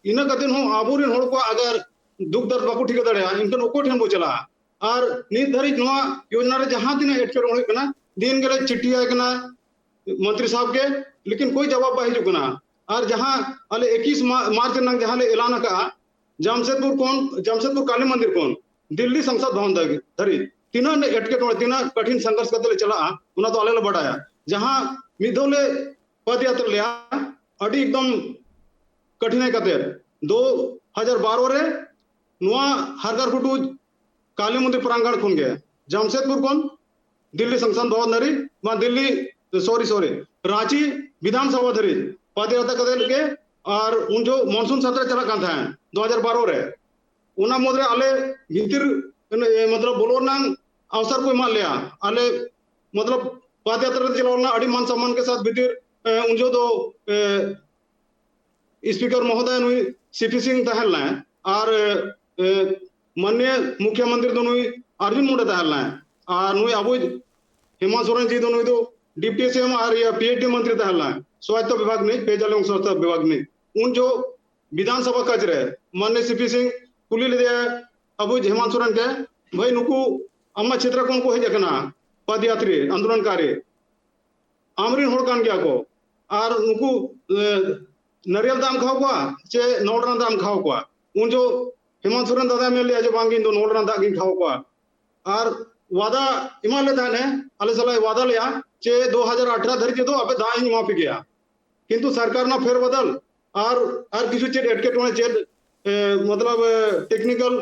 ᱤᱱᱟᱹ ᱠᱟᱛᱮ ᱦᱚᱸ ᱟᱵᱚᱨᱮᱱ ᱦᱚᱲ ᱠᱚᱣᱟᱜ ᱟᱜᱟᱨ ᱫᱩᱠ ᱫᱟᱨᱫ ᱵᱟᱠᱚ ᱴᱷᱤᱠᱟᱹ ᱫᱟᱲᱮᱭᱟᱜᱼᱟ, ᱮᱱᱠᱷᱟᱱ ᱚᱠᱚᱭ ᱴᱷᱮᱱ ᱵᱚ ᱪᱟᱞᱟᱜᱼᱟ? ᱟᱨ ᱱᱤᱛ ᱫᱷᱟᱹᱨᱤᱡ ᱱᱚᱣᱟ ᱭᱳᱡᱽᱱᱟ ᱨᱮ ᱡᱟᱦᱟᱸ ᱛᱤᱱᱟᱹᱜ ᱮᱴᱠᱮᱴᱚᱬᱮ ᱦᱩᱭᱩᱜ ᱠᱟᱱᱟ, ᱫᱤᱱ ᱜᱮᱞᱮ ᱪᱤᱴᱷᱤ ᱟᱭ ᱠᱟᱱᱟ ᱢᱚᱱᱛᱨᱤ ᱥᱟᱦᱮᱵᱽ ᱜᱮ, ᱞᱮᱠᱤᱱ ᱠᱳᱭ ᱡᱟᱣᱟᱵ ᱵᱟᱭ ᱦᱤᱡᱩᱜ ᱠᱟᱱᱟ᱾ ᱟᱨ ᱡᱟᱦᱟᱸ ᱟᱞᱮ ᱮᱠᱤᱥ ᱢᱟ-, ᱢᱟᱨᱪ ᱨᱮᱱᱟᱜ ᱡᱟᱦᱟᱸ ᱞᱮ ᱮᱞᱟᱱ ᱟᱠᱟᱫᱼᱟ, ᱡᱟᱢᱥᱮᱫᱽᱯᱩᱨ ᱠᱷᱚᱱ, ᱡᱟᱢᱥᱮᱫᱽᱯᱩᱨ ᱠᱟᱞᱤ ᱢᱚᱱᱫᱤᱨ ᱠᱷᱚᱱ ᱫᱤᱞᱞᱤ ᱥᱚᱝᱥᱚᱫ ᱵᱷᱚᱵᱚᱱ ᱫᱷᱟᱹᱵᱤᱡ, ᱫᱷᱟᱹᱨᱤᱡ ᱛᱤᱱᱟᱹᱜ ᱮᱴᱠᱮᱴᱚᱬᱮ, ᱛᱤᱱᱟᱹᱜ ᱠᱚᱴᱷᱤᱱ ᱥᱚᱝᱜᱷᱚᱨᱥ ᱠᱟᱛᱮ ᱞᱮ ᱪᱟᱞᱟᱜᱼᱟ, ᱚᱱᱟ ᱫᱚ ᱟᱞᱮ ᱞᱮ ᱵᱟᱰᱟᱭᱟ᱾ ᱡᱟᱦᱟᱸ ᱢᱤᱫ ᱫᱷᱟᱣ ᱞᱮ ᱯᱚᱫᱭᱟᱛᱨᱟ ᱞᱮᱜᱼᱟ, ᱟᱹᱰᱤ ᱮᱠᱫᱚᱢ ᱠᱚᱴᱷᱤᱱ ᱠᱟᱛᱮ, ᱫᱩ ᱦᱟᱡᱟᱨ ᱵᱟᱨᱚ ᱨᱮ ᱱᱚᱣᱟ ᱦᱟᱨᱜᱟᱨ ᱠᱩᱴᱩ ᱠᱟᱞᱤ ᱢᱚᱱᱫᱤᱨ ᱯᱨᱟᱝᱜᱟᱲ ᱠᱷᱚᱱ ᱜᱮ ᱡᱟᱢᱥᱮᱫᱽᱯᱩᱨ ᱠᱷᱚᱱ ᱫᱤᱞᱞᱤ ᱥᱚᱝᱥᱚᱫ ᱵᱷᱚᱵᱚᱱ ᱫᱷᱟᱹᱨᱤᱡ, ᱵᱟ ᱫᱤᱞᱞᱤ, ᱥᱚᱨᱤ, ᱥᱚᱨᱤ, ᱨᱟᱸᱪᱤ ᱵᱤᱫᱷᱟᱱ ᱥᱚᱵᱷᱟ ᱫᱷᱟᱹᱨᱤᱡ ᱯᱟᱫᱽᱭᱟᱛᱨᱟ ᱠᱟᱛᱮ ᱜᱮ, ᱟᱨ ᱩᱱ ᱡᱚᱦᱚᱜ ᱢᱚᱱᱥᱩᱱ ᱥᱟᱛᱨᱟ ᱪᱟᱞᱟᱜ ᱠᱟᱱ ᱛᱟᱦᱮᱸᱫ ᱫᱩ ᱦᱟᱡᱟᱨ ᱵᱟᱨᱚ ᱨᱮ᱾ ᱚᱱᱟ ᱢᱩᱫᱽᱨᱮ ᱟᱞᱮ ᱵᱷᱤᱛᱤᱨ, ᱮ, ᱢᱚᱛᱞᱚᱵ ᱵᱚᱞᱚ ᱨᱮᱱᱟᱜ ᱚᱵᱥᱚᱨ ᱠᱚ ᱮᱢᱟᱜ ᱞᱮᱭᱟ᱾ ᱟᱞᱮ ᱢᱚᱛᱞᱚᱵ ᱯᱟᱫᱽᱭᱟᱛᱨᱟ ᱨᱮ ᱪᱟᱞᱟᱣ ᱞᱮᱱᱟ ᱟᱹᱰᱤ ᱢᱟᱱ ᱥᱚᱢᱢᱟᱱ ᱠᱮ ᱥᱟᱛᱷ ᱵᱷᱤᱛᱤᱨ, ᱮ, ᱩᱱ ᱡᱚᱦᱚᱜ ᱫᱚ, ᱮ, ᱥᱯᱤᱠᱟᱨ ᱢᱚᱦᱳᱫᱚᱭ ᱱᱩᱭ ᱥᱤ ᱯᱤ ᱥᱤᱝ ᱛᱟᱦᱮᱸ ᱞᱮᱱᱟᱭ, ᱟᱨ, ᱮ, ᱢᱟᱱᱱᱤᱭᱚ ᱢᱩᱠᱷᱭᱚᱢᱚᱱᱛᱨᱤ ᱫᱚ ᱱᱩᱭ ᱚᱨᱡᱩᱱ ᱢᱩᱱᱰᱟ ᱛᱟᱦᱮᱸ ᱞᱮᱱᱟᱭ, ᱟᱨ ᱱᱩᱭ ᱟᱵᱚᱭᱤᱡ ᱦᱮᱢᱟᱱᱛ ᱥᱚᱨᱮᱱ ᱡᱤ ᱫᱚ ᱱᱩᱭ ᱫᱚ ᱰᱤᱯᱴᱤ ᱥᱤ ᱮᱢ ᱟᱨ ᱤᱭᱟᱹ ᱯᱤ ᱮᱭᱤᱪ ᱰᱤ ᱢᱚᱱᱛᱨᱤ ᱛᱟᱦᱮᱸ ᱞᱮᱱᱟᱭ, ᱥᱣᱟᱭᱚᱛᱛᱚ ᱵᱤᱵᱷᱟᱜᱽ ᱱᱤᱡ, ᱯᱮᱭᱡᱟᱞ ᱮᱵᱚᱝ ᱥᱚᱪᱪᱷᱚᱛᱟ ᱵᱤᱵᱷᱟᱜᱽ ᱱᱤᱡ᱾ ᱩᱱ ᱡᱚᱦᱚᱜ ᱵᱤᱫᱷᱟᱱ ᱥᱚᱵᱷᱟ ᱠᱟᱪ ᱨᱮ ᱢᱟᱱᱱᱤᱭᱚ ᱥᱤ ᱯᱤ ᱥᱤᱝ ᱠᱩᱞᱤ ᱞᱮᱫᱮᱭᱟ ᱟᱵᱚᱭᱤᱡ ᱦᱮᱢᱟᱱᱛ ᱥᱚᱨᱮᱱ ᱜᱮ, "ᱵᱷᱟᱹᱭ, ᱱᱩᱠᱩ ᱟᱢᱟᱜ ᱪᱷᱮᱛᱨᱚ ᱠᱷᱚᱱ ᱠᱚ ᱦᱮᱡ ᱟᱠᱟᱱᱟ, ᱯᱚᱫᱭᱟᱛᱨᱤ, ᱟᱱᱫᱳᱞᱚᱱᱠᱟᱨᱤ, ᱟᱢᱨᱮᱱ ᱦᱚᱲ ᱠᱟᱱ ᱜᱮᱭᱟ ᱠᱚ, ᱟᱨ ᱱᱩᱠᱩ, ᱮ, ᱱᱟᱨᱤᱭᱟᱞ ᱫᱟᱜ ᱮᱢ ᱠᱷᱟᱣᱟ ᱠᱚᱣᱟ ᱪᱮ ᱱᱚᱣᱟ ᱨᱮᱱᱟᱜ ᱫᱟᱜ ᱮᱢ ᱠᱷᱟᱣᱟ ᱠᱚᱣᱟ?" ᱩᱱ ᱡᱚᱦᱚᱜ ᱦᱮᱢᱟᱱᱛ ᱥᱚᱨᱮᱱ ᱫᱟᱫᱟᱭ ᱢᱮᱱ ᱞᱮᱜᱼᱟ ᱡᱮ, "ᱵᱟᱝ ᱜᱮ, ᱤᱧ ᱫᱚ ᱱᱚᱣᱟ ᱨᱮᱱᱟᱜ ᱫᱟᱜ ᱜᱤᱧ ᱠᱷᱟᱣᱟ ᱠᱚᱣᱟ᱾" ᱟᱨ ᱣᱟᱫᱟ ᱮᱢᱟᱜ ᱞᱮ ᱛᱟᱦᱮᱱᱮ, ᱟᱞᱮ ᱥᱟᱞᱟᱜ ᱮ ᱣᱟᱫᱟ ᱞᱮᱜᱼᱟ ᱡᱮ, "ᱫᱩ ᱦᱟᱡᱟᱨ ᱟᱴᱷᱨᱚ ᱫᱷᱟᱹᱨᱤᱡ ᱛᱮᱫᱚ ᱟᱯᱮ ᱫᱟᱜ ᱤᱧ ᱮᱢᱟ ᱯᱮ ᱜᱮᱭᱟ᱾" ᱠᱤᱱᱛᱩ ᱥᱚᱨᱠᱟᱨ ᱨᱮᱱᱟᱜ ᱯᱷᱮᱨᱵᱚᱫᱚᱞ ᱟᱨ, ᱟᱨ ᱠᱤᱪᱷᱩ ᱪᱮᱫ ᱮᱴᱠᱮᱴᱚᱬᱮ, ᱪᱮᱫ, ᱮ, ᱢᱚᱛᱞᱚᱵ, ᱮ, ᱴᱮᱠᱱᱤᱠᱟᱞ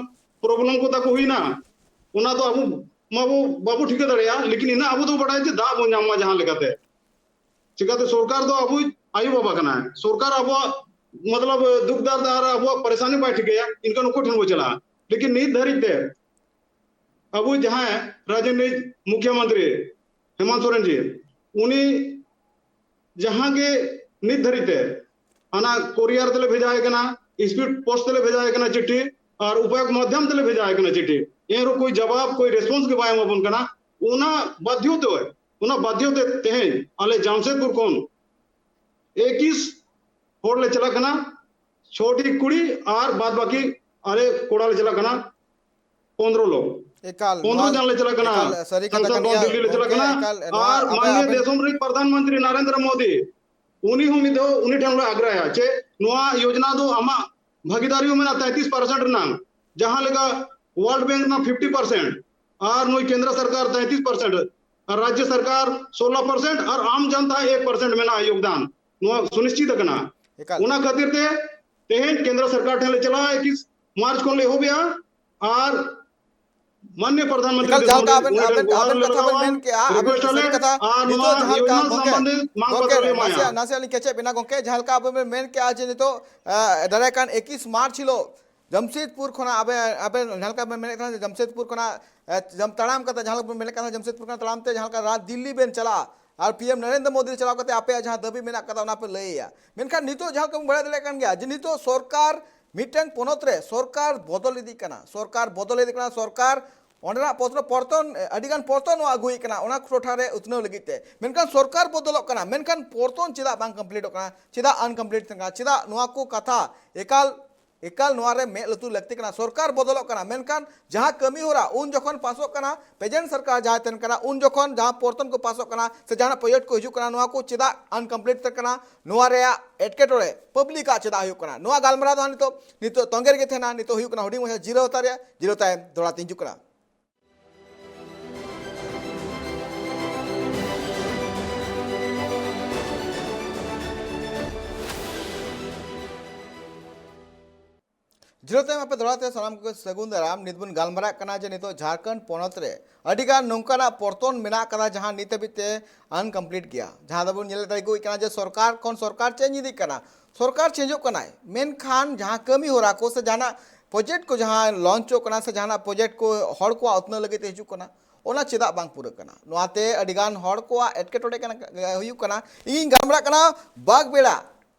ᱯᱨᱚᱵᱞᱮᱢ ᱠᱚ ᱛᱟᱠᱚ ᱦᱩᱭᱱᱟ, ᱚᱱᱟ ᱫᱚ ᱟᱵᱚ ᱢᱟᱵᱚ ᱵᱟᱵᱚ ᱴᱷᱤᱠᱟᱹ ᱫᱟᱲᱮᱭᱟᱜᱼᱟ, ᱞᱮᱠᱤᱱ ᱤᱱᱟᱹ ᱟᱵᱚ ᱫᱚ ᱵᱟᱲᱟᱭᱟ ᱡᱮ ᱫᱟᱜ ᱵᱚᱱ ᱧᱟᱢ ᱢᱟ ᱡᱟᱦᱟᱸ ᱞᱮᱠᱟᱛᱮ᱾ ᱪᱤᱠᱟᱛᱮ ᱥᱚᱨᱠᱟᱨ ᱫᱚ ᱟᱵᱚᱭᱤᱡ ᱟᱭᱳ ᱵᱟᱵᱟ ᱠᱟᱱᱟᱭ, ᱥᱚᱨᱠᱟᱨ ᱟᱵᱚᱣᱟᱜ ᱢᱚᱛᱞᱚᱵ ᱫᱩᱠ ᱫᱟᱨᱫ ᱟᱨ ᱟᱵᱚᱣᱟᱜ ᱯᱟᱨᱮᱥᱟᱱᱤ ᱵᱟᱭ ᱴᱷᱤᱠᱟᱹᱭᱟ, ᱮᱱᱠᱷᱟᱱ ᱩᱱᱠᱩ ᱴᱷᱮᱱ ᱵᱚ ᱪᱟᱞᱟᱜᱼᱟ᱾ ᱞᱮᱠᱤᱱ ᱱᱤᱛ ᱫᱷᱟᱹᱨᱤᱡ ᱛᱮ ᱟᱵᱚ ᱡᱟᱦᱟᱸᱭ ᱨᱟᱡᱽ ᱨᱤᱱᱤᱡ ᱢᱩᱠᱷᱭᱚᱢᱚᱱᱛᱨᱤ ᱦᱮᱢᱟᱱᱛ ᱥᱚᱨᱮᱱ ᱡᱤ, ᱩᱱᱤ ᱡᱟᱦᱟᱸ ᱜᱮ ᱱᱤᱛ ᱫᱷᱟᱹᱨᱤᱡ ᱛᱮ ᱦᱟᱱᱟ ᱠᱳᱨᱤᱭᱟᱨ ᱛᱮᱞᱮ ᱵᱷᱮᱡᱟᱭᱮ ᱠᱟᱱᱟ, ᱥᱯᱤᱰ ᱯᱳᱥᱴ ᱛᱮᱞᱮ ᱵᱷᱮᱡᱟᱭᱮ ᱠᱟᱱᱟ ᱪᱤᱴᱷᱤ, ᱟᱨ ᱩᱯᱟᱭᱚᱠ ᱢᱟᱫᱽᱫᱷᱚᱢ ᱛᱮᱞᱮ ᱵᱷᱮᱡᱟᱭᱮ ᱠᱟᱱᱟ ᱪᱤᱴᱷᱤ, ᱮᱱ ᱨᱮᱦᱚᱸ ᱠᱳᱭ ᱡᱟᱵᱟᱵ, ᱠᱳᱭ ᱨᱮᱥᱯᱚᱱᱥ ᱜᱮ ᱵᱟᱭ ᱮᱢᱟᱵᱚᱱ ᱠᱟᱱᱟ᱾ ᱚᱱᱟ ᱵᱟᱫᱽᱫᱷᱚ ᱛᱮ, ᱚᱱᱟ ᱵᱟᱫᱽᱫᱷᱚ ᱛᱮ ᱛᱮᱦᱮᱧ ᱟᱞᱮ ᱡᱟᱢᱥᱮᱫᱽᱯᱩᱨ ᱠᱷᱚᱱ ᱮᱠᱤᱥ ᱦᱚᱲ ᱞᱮ ᱪᱟᱞᱟᱜ ᱠᱟᱱᱟ, ᱪᱷᱚᱴᱤ ᱠᱩᱲᱤ ᱟᱨ ᱵᱟᱫ ᱵᱟᱹᱠᱤ ᱟᱞᱮ ᱠᱚᱲᱟ ᱞᱮ ᱪᱟᱞᱟᱜ ᱠᱟᱱᱟ ᱯᱚᱱᱫᱽᱨᱚ ᱞᱳᱜ᱾ ᱮᱠᱟᱞ, ᱯᱚᱱᱫᱽᱨᱚ ᱱᱚᱣᱟ ᱡᱚᱱ ᱞᱮ ᱪᱟᱞᱟᱜ ᱠᱟᱱᱟ᱾ ᱮᱠᱟᱞ ᱥᱟᱹᱨᱤ ᱠᱟᱛᱷᱟ ᱥᱟᱝᱥᱚᱫ ᱠᱟᱱ ᱵᱷᱚᱵᱚᱱ ᱜᱮᱭᱟ, ᱫᱤᱞᱞᱤ ᱞᱮ ᱪᱟᱞᱟᱜ ᱜᱚᱢᱠᱮ, ᱠᱟᱱᱟ᱾ ᱮᱠᱟᱞ, ᱱᱚᱣᱟ ᱟᱨ ᱟᱯᱮ, ᱢᱟᱱᱱᱤᱭᱚ ᱟᱯᱮ ᱫᱮᱥᱚᱢ ᱨᱮᱱ ᱯᱨᱚᱫᱷᱟᱱ ᱢᱚᱱᱛᱨᱤ ᱱᱟᱨᱮᱱᱫᱨᱚ ᱢᱳᱫᱤ, ᱩᱱᱤ ᱦᱚᱸ ᱢᱤᱫ ᱫᱷᱟᱣ ᱩᱱᱤ ᱴᱷᱮᱱ ᱞᱮ ᱟᱜᱽᱨᱟᱭᱟ ᱡᱮ ᱱᱚᱣᱟ ᱭᱳᱡᱽᱱᱟ ᱫᱚ ᱟᱢᱟᱜ ᱵᱷᱟᱜᱤᱫᱟᱨᱤ ᱦᱚᱸ ᱢᱮᱱᱟᱜᱼᱟ ᱛᱮᱸᱭᱛᱨᱤᱥ ᱯᱟᱨᱥᱮᱱᱴ ᱨᱮᱱᱟᱜ, ᱡᱟᱦᱟᱸ ᱞᱮᱠᱟ ᱣᱟᱨᱞᱰ ᱵᱮᱝᱠ ᱨᱮᱱᱟᱜ ᱯᱷᱤᱯᱴᱤ ᱯᱟᱨᱥᱮᱱᱴ ᱟᱨ ᱱᱩᱭ ᱠᱮᱱᱫᱨᱚ ᱥᱚᱨᱠᱟᱨ ᱛᱮᱸᱭᱛᱨᱤᱥ ᱯᱟᱨᱥᱮᱱᱴ ᱟᱨ ᱨᱟᱡᱽᱭᱚ ᱥᱚᱨᱠᱟᱨ ᱥᱳᱞᱳ ᱯᱟᱨᱥᱮᱱᱴ ᱟᱨ ᱟᱢ ᱡᱟᱱᱛᱟ ᱮᱠ ᱯᱟᱨᱥᱮᱱᱴ ᱢᱮᱱᱟᱜᱼᱟ ᱭᱳᱜᱽᱫᱟᱱ, ᱱᱚᱣᱟ ᱥᱩᱱᱤᱥᱪᱤᱛ ᱟᱠᱟᱱᱟ᱾ ᱮᱠᱟᱞ᱾ ᱚᱱᱟ ᱠᱷᱟᱹᱛᱤᱨ ᱛᱮ ᱛᱮᱦᱮᱧ ᱠᱮᱱᱫᱨᱚ ᱥᱚᱨᱠᱟᱨ ᱴᱷᱮᱱ ᱞᱮ ᱪᱟᱞᱟᱜᱼᱟ, ᱮᱠᱤᱥ ᱢᱟᱨᱪ ᱠᱷᱚᱱ ᱞᱮ ᱮᱦᱚᱵᱮᱜᱼᱟ ᱟᱨ ᱢᱟᱱᱱᱤᱭᱚ ᱯᱨᱚᱫᱷᱟᱱ ᱢᱚᱱᱛᱨᱤ ᱮᱠᱟᱞ, ᱡᱟᱦᱟᱸ ᱞᱮᱠᱟ ᱟᱵᱮᱱ, ᱟᱵᱮᱱ, ᱟᱵᱮᱱ ᱠᱟᱛᱷᱟ ᱵᱮᱱ ᱢᱮᱱ ᱠᱮᱜᱼᱟ, ᱟᱵᱮᱱ ᱥᱟᱹᱨᱤ ᱠᱟᱛᱷᱟ, ᱱᱤᱛᱚᱜ ᱡᱟᱦᱟᱸ ᱞᱮᱠᱟ, ᱜᱚᱝᱠᱮ, ᱱᱟᱥᱮᱭᱟᱜ ᱞᱤᱧ ᱠᱮᱪᱮᱫ ᱵᱮᱱᱟ, ᱜᱚᱝᱠᱮ, ᱡᱟᱦᱟᱸ ᱞᱮᱠᱟ ᱟᱵᱮᱱ ᱵᱮᱱ ᱢᱮᱱ ᱠᱮᱜᱼᱟ ᱡᱮ ᱱᱤᱛᱚᱜ, ᱟ, ᱫᱟᱨᱟᱭ ᱠᱟᱱ ᱮᱠᱤᱥ ᱢᱟᱨᱪ ᱦᱤᱞᱳᱜ ᱡᱟᱢᱥᱮᱫᱽᱯᱩᱨ ᱠᱷᱚᱱᱟᱜ ᱟᱵᱮᱱ, ᱟᱵᱮᱱ ᱡᱟᱦᱟᱸ ᱞᱮᱠᱟ ᱵᱮᱱ ᱢᱮᱱᱮᱫ ᱠᱟᱱᱟ ᱡᱮ ᱡᱟᱢᱥᱮᱫᱽᱯᱩᱨ ᱠᱷᱚᱱᱟᱜ, ᱮ, ᱡᱟᱢ-, ᱛᱟᱲᱟᱢ ᱠᱟᱛᱮ, ᱡᱟᱦᱟᱸ ᱞᱮᱠᱟ ᱵᱮᱱ ᱢᱮᱱᱮᱫ ᱠᱟᱱᱟ ᱡᱟᱢᱥᱮᱫᱽᱯᱩᱨ ᱠᱷᱚᱱᱟᱜ ᱛᱟᱲᱟᱢ ᱛᱮ ᱡᱟᱦᱟᱸ ᱞᱮᱠᱟ ᱨᱟᱡᱽ ᱫᱤᱞᱞᱤ ᱵᱮᱱ ᱪᱟᱞᱟᱜᱼᱟ, ᱟᱨ ᱯᱤ ᱮᱢ ᱱᱚᱨᱮᱱᱫᱨᱚ ᱢᱳᱫᱤ ᱨᱮ ᱪᱟᱞᱟᱣ ᱠᱟᱛᱮ ᱟᱯᱮᱭᱟᱜ ᱡᱟᱦᱟᱸ ᱫᱟᱹᱵᱤ ᱢᱮᱱᱟᱜ ᱠᱟᱫᱟ ᱚᱱᱟ ᱯᱮ ᱞᱟᱹᱭᱟ᱾ ᱢᱮᱱᱠᱷᱟᱱ ᱱᱤᱛᱚᱜ ᱡᱟᱦᱟᱸ ᱞᱮᱠᱟ ᱵᱚᱱ ᱵᱟᱲᱟᱭ ᱫᱟᱲᱮᱭᱟᱜ ᱠᱟᱱ ᱜᱮᱭᱟ ᱡᱮ ᱱᱤᱛᱚᱜ ᱥᱚᱨᱠᱟᱨ, ᱢᱤᱫᱴᱟᱝ ᱯᱚᱱᱚᱛ ᱨᱮ ᱥᱚᱨᱠᱟᱨ ᱵᱚᱫᱚᱞ ᱤᱫᱤᱜ ᱠᱟᱱᱟ, ᱥᱚᱨᱠᱟᱨ ᱵᱚᱫᱚᱞ ᱤᱫᱤᱜ ᱠᱟᱱᱟ, ᱥᱚᱨᱠᱟᱨ ᱚᱸᱰᱮᱱᱟᱜ ᱯᱚᱛᱱᱚ ᱯᱚᱨᱛᱚᱱ, ᱟᱹᱰᱤᱜᱟᱱ ᱯᱚᱨᱛᱚᱱ ᱱᱚᱣᱟ ᱟᱹᱜᱩᱭᱮᱫ ᱠᱟᱱᱟ ᱚᱱᱟ ᱴᱚᱴᱷᱟ ᱨᱮ ᱩᱛᱱᱟᱹᱣ ᱞᱟᱹᱜᱤᱫ ᱛᱮ᱾ ᱢᱮᱱᱠᱷᱟᱱ ᱥᱚᱨᱠᱟᱨ ᱵᱚᱫᱚᱞᱚᱜ ᱠᱟᱱᱟ, ᱢᱮᱱᱠᱷᱟᱱ ᱯᱚᱨᱛᱚᱱ ᱪᱮᱫᱟᱜ ᱵᱟᱝ ᱠᱚᱢᱯᱞᱤᱴᱚᱜ ᱠᱟᱱᱟ, ᱪᱮᱫᱟᱜ ᱟᱱᱠᱚᱢᱯᱞᱤᱴ ᱛᱟᱦᱮᱱ ᱠᱟᱱᱟ, ᱪᱮᱫᱟᱜ ᱱᱚᱣᱟ ᱠᱚ ᱠᱟᱛᱷᱟ ᱮᱠᱟᱞ, ᱮᱠᱟᱞ ᱱᱚᱣᱟ ᱨᱮ ᱢᱮᱫ ᱞᱩᱛᱩᱨ ᱞᱟᱹᱠᱛᱤ ᱠᱟᱱᱟ᱾ ᱥᱚᱨᱠᱟᱨ ᱵᱚᱫᱚᱞᱚᱜ ᱠᱟᱱᱟ, ᱢᱮᱱᱠᱷᱟᱱ ᱡᱟᱦᱟᱸ ᱠᱟᱹᱢᱤ ᱦᱚᱨᱟ ᱩᱱ ᱡᱚᱠᱷᱚᱱ ᱯᱟᱥᱚᱜ ᱠᱟᱱᱟ, ᱯᱨᱮᱡᱮᱱᱴ ᱥᱚᱨᱠᱟᱨ ᱡᱟᱦᱟᱸᱭ ᱛᱟᱦᱮᱱ ᱠᱟᱱᱟ, ᱩᱱ ᱡᱚᱠᱷᱚᱱ ᱡᱟᱦᱟᱸ ᱯᱚᱨᱛᱚᱱ ᱠᱚ ᱯᱟᱥᱚᱜ ᱠᱟᱱᱟ ᱥᱮ ᱡᱟᱦᱟᱱᱟᱜ ᱯᱨᱚᱡᱮᱠᱴ ᱠᱚ ᱦᱤᱡᱩᱜ ᱠᱟᱱᱟ, ᱱᱚᱣᱟ ᱠᱚ ᱪᱮᱫᱟᱜ ᱟᱱᱠᱚᱢᱯᱞᱤᱴ ᱛᱟᱦᱮᱱ ᱠᱟᱱᱟ, ᱱᱚᱣᱟ ᱨᱮᱭᱟᱜ ᱮᱴᱠᱮᱴᱚᱬᱮ ᱯᱟᱵᱽᱞᱤᱠᱟᱜ ᱪᱮᱫᱟᱜ ᱦᱩᱭᱩᱜ ᱠᱟᱱᱟ, ᱱᱚᱣᱟ ᱜᱟᱞᱢᱟᱨᱟᱣ ᱫᱚ ᱦᱟᱸᱜ ᱱᱤᱛᱚᱜ, ᱱᱤᱛᱚᱜ ᱛᱚᱸᱜᱮ ᱨᱮᱜᱮ ᱛᱟᱦᱮᱱᱟ᱾ ᱱᱤᱛᱚᱜ ᱦᱩᱭᱩᱜ ᱠᱟᱱᱟ ᱦᱩᱰᱤᱧ ᱢᱟᱪᱷᱟ ᱡᱤᱨᱟᱹᱣ ᱦᱟᱛᱟᱣ ᱨᱮᱭᱟᱜ, ᱡᱤᱨᱟᱹᱣ ᱛᱟᱭᱚᱢ ᱫᱚᱦᱲᱟ ᱛᱮ ᱦᱤᱡᱩᱜ ᱠᱟᱱᱟ᱾ ᱡᱤᱨᱟᱹᱣ ᱛᱟᱭᱚᱢ ᱟᱯᱮ ᱫᱚᱦᱲᱟ ᱛᱮ ᱥᱟᱱᱟᱢ ᱠᱚᱜᱮ ᱥᱟᱹᱜᱩᱱ ᱫᱟᱨᱟᱢ᱾ ᱱᱤᱛ ᱵᱚᱱ ᱜᱟᱞᱢᱟᱨᱟᱜ ᱠᱟᱱᱟ ᱡᱮ ᱱᱤᱛᱚᱜ ᱡᱷᱟᱲᱠᱷᱚᱸᱰ ᱯᱚᱱᱚᱛ ᱨᱮ ᱟᱹᱰᱤᱜᱟᱱ ᱱᱚᱝᱠᱟᱱᱟᱜ ᱯᱚᱨᱛᱚᱱ ᱢᱮᱱᱟᱜ ᱠᱟᱫᱟ ᱡᱟᱦᱟᱸ ᱱᱤᱛ ᱦᱟᱹᱵᱤᱡ ᱛᱮ ᱟᱱᱠᱚᱢᱯᱞᱤᱴ ᱜᱮᱭᱟ᱾ ᱡᱟᱦᱟᱸ ᱫᱚᱵᱚᱱ ᱧᱮᱞ ᱟᱹᱜᱩᱭᱮᱫ ᱠᱟᱱᱟ ᱡᱮ ᱥᱚᱨᱠᱟᱨ ᱠᱷᱚᱱ ᱥᱚᱨᱠᱟᱨ ᱪᱮᱧᱡᱽ ᱤᱫᱤᱜ ᱠᱟᱱᱟ, ᱥᱚᱨᱠᱟᱨ ᱪᱮᱧᱡᱚᱜ ᱠᱟᱱᱟᱭ, ᱢᱮᱱᱠᱷᱟᱱ ᱡᱟᱦᱟᱸ ᱠᱟᱹᱢᱤ ᱦᱚᱨᱟ ᱠᱚ ᱥᱮ ᱡᱟᱦᱟᱱᱟᱜ ᱯᱨᱚᱡᱮᱠᱴ ᱠᱚ ᱡᱟᱦᱟᱸ ᱞᱚᱧᱪᱚᱜ ᱠᱟᱱᱟ ᱥᱮ ᱡᱟᱦᱟᱱᱟᱜ ᱯᱨᱚᱡᱮᱠᱴ ᱠᱚ ᱦᱚᱲ ᱠᱚᱣᱟᱜ ᱩᱛᱱᱟᱹᱣ ᱞᱟᱹᱜᱤᱫ ᱛᱮ ᱦᱤᱡᱩᱜ ᱠᱟᱱᱟ, ᱚᱱᱟ ᱪᱮᱫᱟᱜ ᱵᱟᱝ ᱯᱩᱨᱟᱹᱜ ᱠᱟᱱᱟ? ᱱᱚᱣᱟᱛᱮ ᱟᱹᱰᱤᱜᱟᱱ ᱦᱚᱲ ᱠᱚᱣᱟᱜ ᱮᱴᱠᱮᱴᱚᱬᱮ ᱠᱟᱱᱟ, ᱦᱩᱭᱩᱜ ᱠᱟᱱᱟ᱾ ᱤᱧᱤᱧ ᱜᱟᱞᱢᱟᱨᱟᱜ ᱠᱟᱱᱟ ᱵᱟᱜᱽᱵᱮᱲᱟ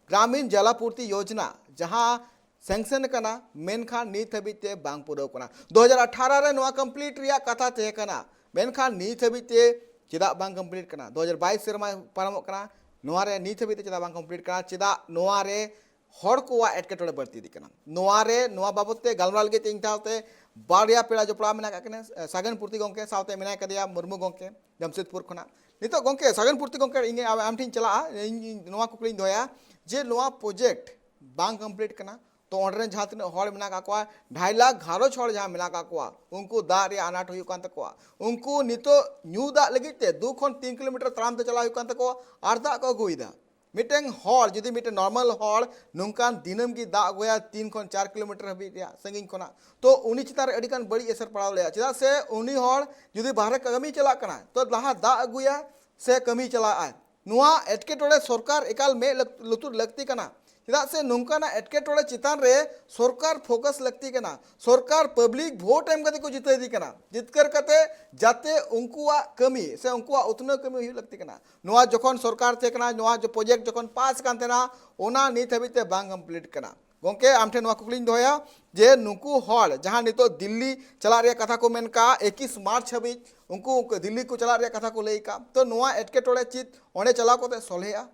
ᱜᱨᱟᱢᱤᱱ ᱡᱟᱞᱟᱯᱩᱨᱛᱤ ᱭᱳᱡᱽᱱᱟ, ᱡᱟᱦᱟᱸ ᱥᱮᱝᱥᱮᱱ ᱟᱠᱟᱱᱟ, ᱢᱮᱱᱠᱷᱟᱱ ᱱᱤᱛ ᱦᱟᱹᱵᱤᱡ ᱛᱮ ᱵᱟᱝ ᱯᱩᱨᱟᱹᱣ ᱠᱟᱱᱟ᱾ ᱫᱩ ᱦᱟᱡᱟᱨ ᱟᱴᱷᱟᱨᱚ ᱨᱮ ᱱᱚᱣᱟ ᱠᱚᱢᱯᱞᱤᱴ ᱨᱮᱭᱟᱜ ᱠᱟᱛᱷᱟ ᱛᱟᱦᱮᱸ ᱠᱟᱱᱟ, ᱢᱮᱱᱠᱷᱟᱱ ᱱᱤᱛ ᱦᱟᱹᱵᱤᱡ ᱛᱮ ᱪᱮᱫᱟᱜ ᱵᱟᱝ ᱠᱚᱢᱯᱞᱤᱴ ᱠᱟᱱᱟ? ᱫᱩ ᱦᱟᱡᱟᱨ ᱵᱟᱭᱤᱥ ᱥᱮᱨᱢᱟ ᱯᱟᱨᱚᱢᱚᱜ ᱠᱟᱱᱟ, ᱱᱚᱣᱟ ᱨᱮ ᱱᱤᱛ ᱦᱟᱹᱵᱤᱡ ᱛᱮ ᱪᱮᱫᱟᱜ ᱵᱟᱝ ᱠᱚᱢᱯᱞᱤᱴ ᱠᱟᱱᱟ? ᱪᱮᱫᱟᱜ ᱱᱚᱣᱟ ᱨᱮ ᱦᱚᱲ ᱠᱚᱣᱟᱜ ᱮᱴᱠᱮᱴᱚᱬᱮ ᱵᱟᱹᱲᱛᱤ ᱤᱫᱤᱜ ᱠᱟᱱᱟ? ᱱᱚᱣᱟ ᱨᱮ, ᱱᱚᱣᱟ ᱵᱟᱵᱚᱛ ᱛᱮ ᱜᱟᱞᱢᱟᱨᱟᱣ ᱞᱟᱹᱜᱤᱫ ᱛᱮ ᱤᱧ ᱥᱟᱶᱛᱮ ᱵᱟᱨᱭᱟ ᱯᱮᱲᱟ ᱡᱚᱯᱲᱟᱣ ᱢᱮᱱᱟᱜ ᱟᱠᱟᱫ ᱠᱤᱱᱟ, ᱥᱟᱜᱮᱱ ᱯᱩᱨᱛᱤ ᱜᱚᱢᱠᱮ, ᱥᱟᱶᱛᱮ ᱢᱮᱱᱟᱭ ᱠᱟᱫᱮᱭᱟ ᱢᱩᱨᱢᱩ ᱜᱚᱢᱠᱮ ᱡᱟᱢᱥᱮᱫᱽᱯᱩᱨ ᱠᱷᱚᱱᱟᱜ᱾ ᱱᱤᱛᱚᱜ ᱜᱚᱢᱠᱮ, ᱥᱟᱜᱮᱱ ᱯᱩᱨᱛᱤ ᱜᱚᱢᱠᱮ, ᱤᱧ ᱟᱢ ᱟᱢ ᱴᱷᱮᱱ ᱪᱟᱞᱟᱜᱼᱟ, ᱤᱧ, ᱤᱧ ᱱᱚᱣᱟ ᱠᱩᱠᱞᱤᱧ ᱫᱚᱦᱚᱭᱟ ᱡᱮ ᱱᱚᱣᱟ ᱯᱨᱚᱡᱮᱠᱴ ᱵᱟᱝ ᱠᱚᱢᱯᱞᱤᱴ ᱠᱟᱱᱟ, ᱛᱚ ᱚᱸᱰᱮ ᱨᱮᱱ ᱡᱟᱦᱟᱸ ᱛᱤᱱᱟᱹᱜ ᱦᱚᱲ ᱢᱮᱱᱟᱜ ᱟᱠᱟᱫ ᱠᱚᱣᱟ, ᱰᱷᱟᱭ ᱞᱟᱠᱷ ᱜᱷᱟᱨᱚᱸᱡᱽ ᱦᱚᱲ ᱡᱟᱦᱟᱸ ᱢᱮᱱᱟᱜ ᱟᱠᱟᱫ ᱠᱚᱣᱟ, ᱩᱱᱠᱩ ᱫᱟᱜ ᱨᱮᱭᱟᱜ ᱟᱱᱟᱴ ᱦᱩᱭᱩᱜ ᱠᱟᱱ ᱛᱟᱠᱚᱣᱟ, ᱩᱱᱠᱩ ᱱᱤᱛᱚᱜ ᱧᱩ ᱫᱟᱜ ᱞᱟᱹᱜᱤᱫ ᱛᱮ ᱫᱩ ᱠᱷᱚᱱ ᱛᱤᱱ ᱠᱤᱞᱳᱢᱤᱴᱟᱨ ᱛᱟᱲᱟᱢ ᱛᱮ ᱪᱟᱞᱟᱣ ᱦᱩᱭᱩᱜ ᱠᱟᱱ ᱛᱟᱠᱚᱣᱟ ᱟᱨ ᱫᱟᱜ ᱠᱚ ᱟᱹᱜᱩᱭᱮᱫᱟ᱾ ᱢᱤᱫᱴᱮᱱ ᱦᱚᱲ ᱡᱩᱫᱤ ᱢᱤᱫᱴᱮᱱ ᱱᱚᱨᱢᱟᱞ ᱦᱚᱲ ᱱᱚᱝᱠᱟᱱ ᱫᱤᱱᱟᱹᱢ ᱜᱮ ᱫᱟᱜ ᱟᱹᱜᱩᱭᱟ ᱛᱤᱱ ᱠᱷᱚᱱ ᱪᱟᱨ ᱠᱤᱞᱳᱢᱤᱴᱟᱨ ᱦᱟᱹᱵᱤᱡ ᱨᱮᱭᱟᱜ ᱥᱟᱺᱜᱤᱧ ᱠᱷᱚᱱᱟᱜ, ᱛᱚ ᱩᱱᱤ ᱪᱮᱛᱟᱱ ᱨᱮ ᱟᱹᱰᱤ ᱜᱟᱱ ᱵᱟᱹᱲᱤᱡ ᱮᱥᱮᱨ ᱯᱟᱲᱟᱣ ᱞᱮᱭᱟ᱾ ᱪᱮᱫᱟᱜ ᱥᱮ ᱩᱱᱤ ᱦᱚᱲ ᱡᱩᱫᱤ ᱵᱟᱦᱨᱮ ᱠᱟᱹᱢᱤ ᱪᱟᱞᱟᱜ ᱠᱟᱱᱟ ᱛᱚ ᱞᱟᱦᱟ ᱫᱟᱜ ᱟᱹᱜᱩᱭᱟ ᱥᱮ ᱠᱟᱹᱢᱤ ᱪᱟᱞᱟᱜ ᱟᱭ᱾ ᱱᱚᱣᱟ ᱮᱴᱠᱮᱴᱚᱬᱮ ᱥᱚᱨᱠᱟᱨ ᱮᱠᱟᱞ ᱢᱮᱫ ᱞᱟᱹᱠ- ᱞᱩᱛᱩᱨ ᱞᱟᱹᱠᱛᱤ ᱠᱟᱱᱟ᱾ ᱪᱮᱫᱟᱜ ᱥᱮ ᱱᱚᱝᱠᱟᱱᱟᱜ ᱮᱴᱠᱮᱴᱚᱬᱮ ᱪᱮᱛᱟᱱ ᱨᱮ ᱥᱚᱨᱠᱟᱨ ᱯᱷᱳᱠᱟᱥ ᱞᱟᱹᱠᱛᱤ ᱠᱟᱱᱟ᱾ ᱥᱚᱨᱠᱟᱨ ᱯᱟᱵᱽᱞᱤᱠ ᱵᱷᱳᱴ ᱮᱢ ᱠᱟᱛᱮ ᱠᱚ ᱡᱤᱛᱟᱹᱣ ᱤᱫᱤ ᱠᱟᱱᱟ, ᱡᱤᱛᱠᱟᱹᱨ ᱠᱟᱛᱮ ᱡᱟᱛᱮ ᱩᱱᱠᱩᱣᱟᱜ ᱠᱟᱹᱢᱤ ᱥᱮ ᱩᱱᱠᱩᱣᱟᱜ ᱩᱛᱱᱟᱹᱣ ᱠᱟᱹᱢᱤ ᱦᱩᱭᱩᱜ ᱞᱟᱹᱠᱛᱤ ᱠᱟᱱᱟ᱾ ᱱᱚᱣᱟ ᱡᱚᱠᱷᱚᱱ ᱥᱚᱨᱠᱟᱨ ᱛᱟᱦᱮᱸ ᱠᱟᱱᱟ, ᱱᱚᱣᱟ ᱯᱨᱚᱡᱮᱠᱴ ᱡᱚᱠᱷᱚᱱ ᱯᱟᱥ ᱠᱟᱱ ᱛᱟᱦᱮᱱᱟ, ᱚᱱᱟ ᱱᱤᱛ ᱦᱟᱹᱵᱤᱡ ᱛᱮ ᱵᱟᱝ ᱠᱚᱢᱯᱞᱤᱴ ᱠᱟᱱᱟ᱾ ᱜᱚᱝᱠᱮ, ᱟᱢ ᱴᱷᱮᱱ ᱱᱚᱣᱟ ᱠᱩᱠᱞᱤᱧ ᱫᱚᱦᱚᱭᱟ ᱡᱮ ᱱᱩᱠᱩ ᱦᱚᱲ ᱡᱟᱦᱟᱸ ᱱᱤᱛᱚᱜ ᱫᱤᱞᱞᱤ ᱪᱟᱞᱟᱜ ᱨᱮᱭᱟᱜ ᱠᱟᱛᱷᱟ ᱠᱚ ᱢᱮᱱ ᱠᱟᱜᱼᱟ, ᱮᱠᱤᱥ ᱢᱟᱨᱪ ᱦᱟᱹᱵᱤᱡ ᱩᱱᱠᱩ ᱫᱤᱞᱞᱤ ᱠᱚ ᱪᱟᱞᱟᱜ ᱨᱮᱭᱟᱜ ᱠᱟᱛᱷᱟ ᱠᱚ ᱞᱟᱹᱭ ᱠᱟᱜᱼᱟ, ᱛᱚ ᱱᱚᱣᱟ ᱮᱴᱠᱮᱴᱚᱬᱮ ᱪᱮᱫ ᱚᱸᱰᱮ ᱪᱟᱞᱟᱣ ᱠᱟᱛᱮ ᱥᱚᱞᱦᱮᱜᱼᱟ?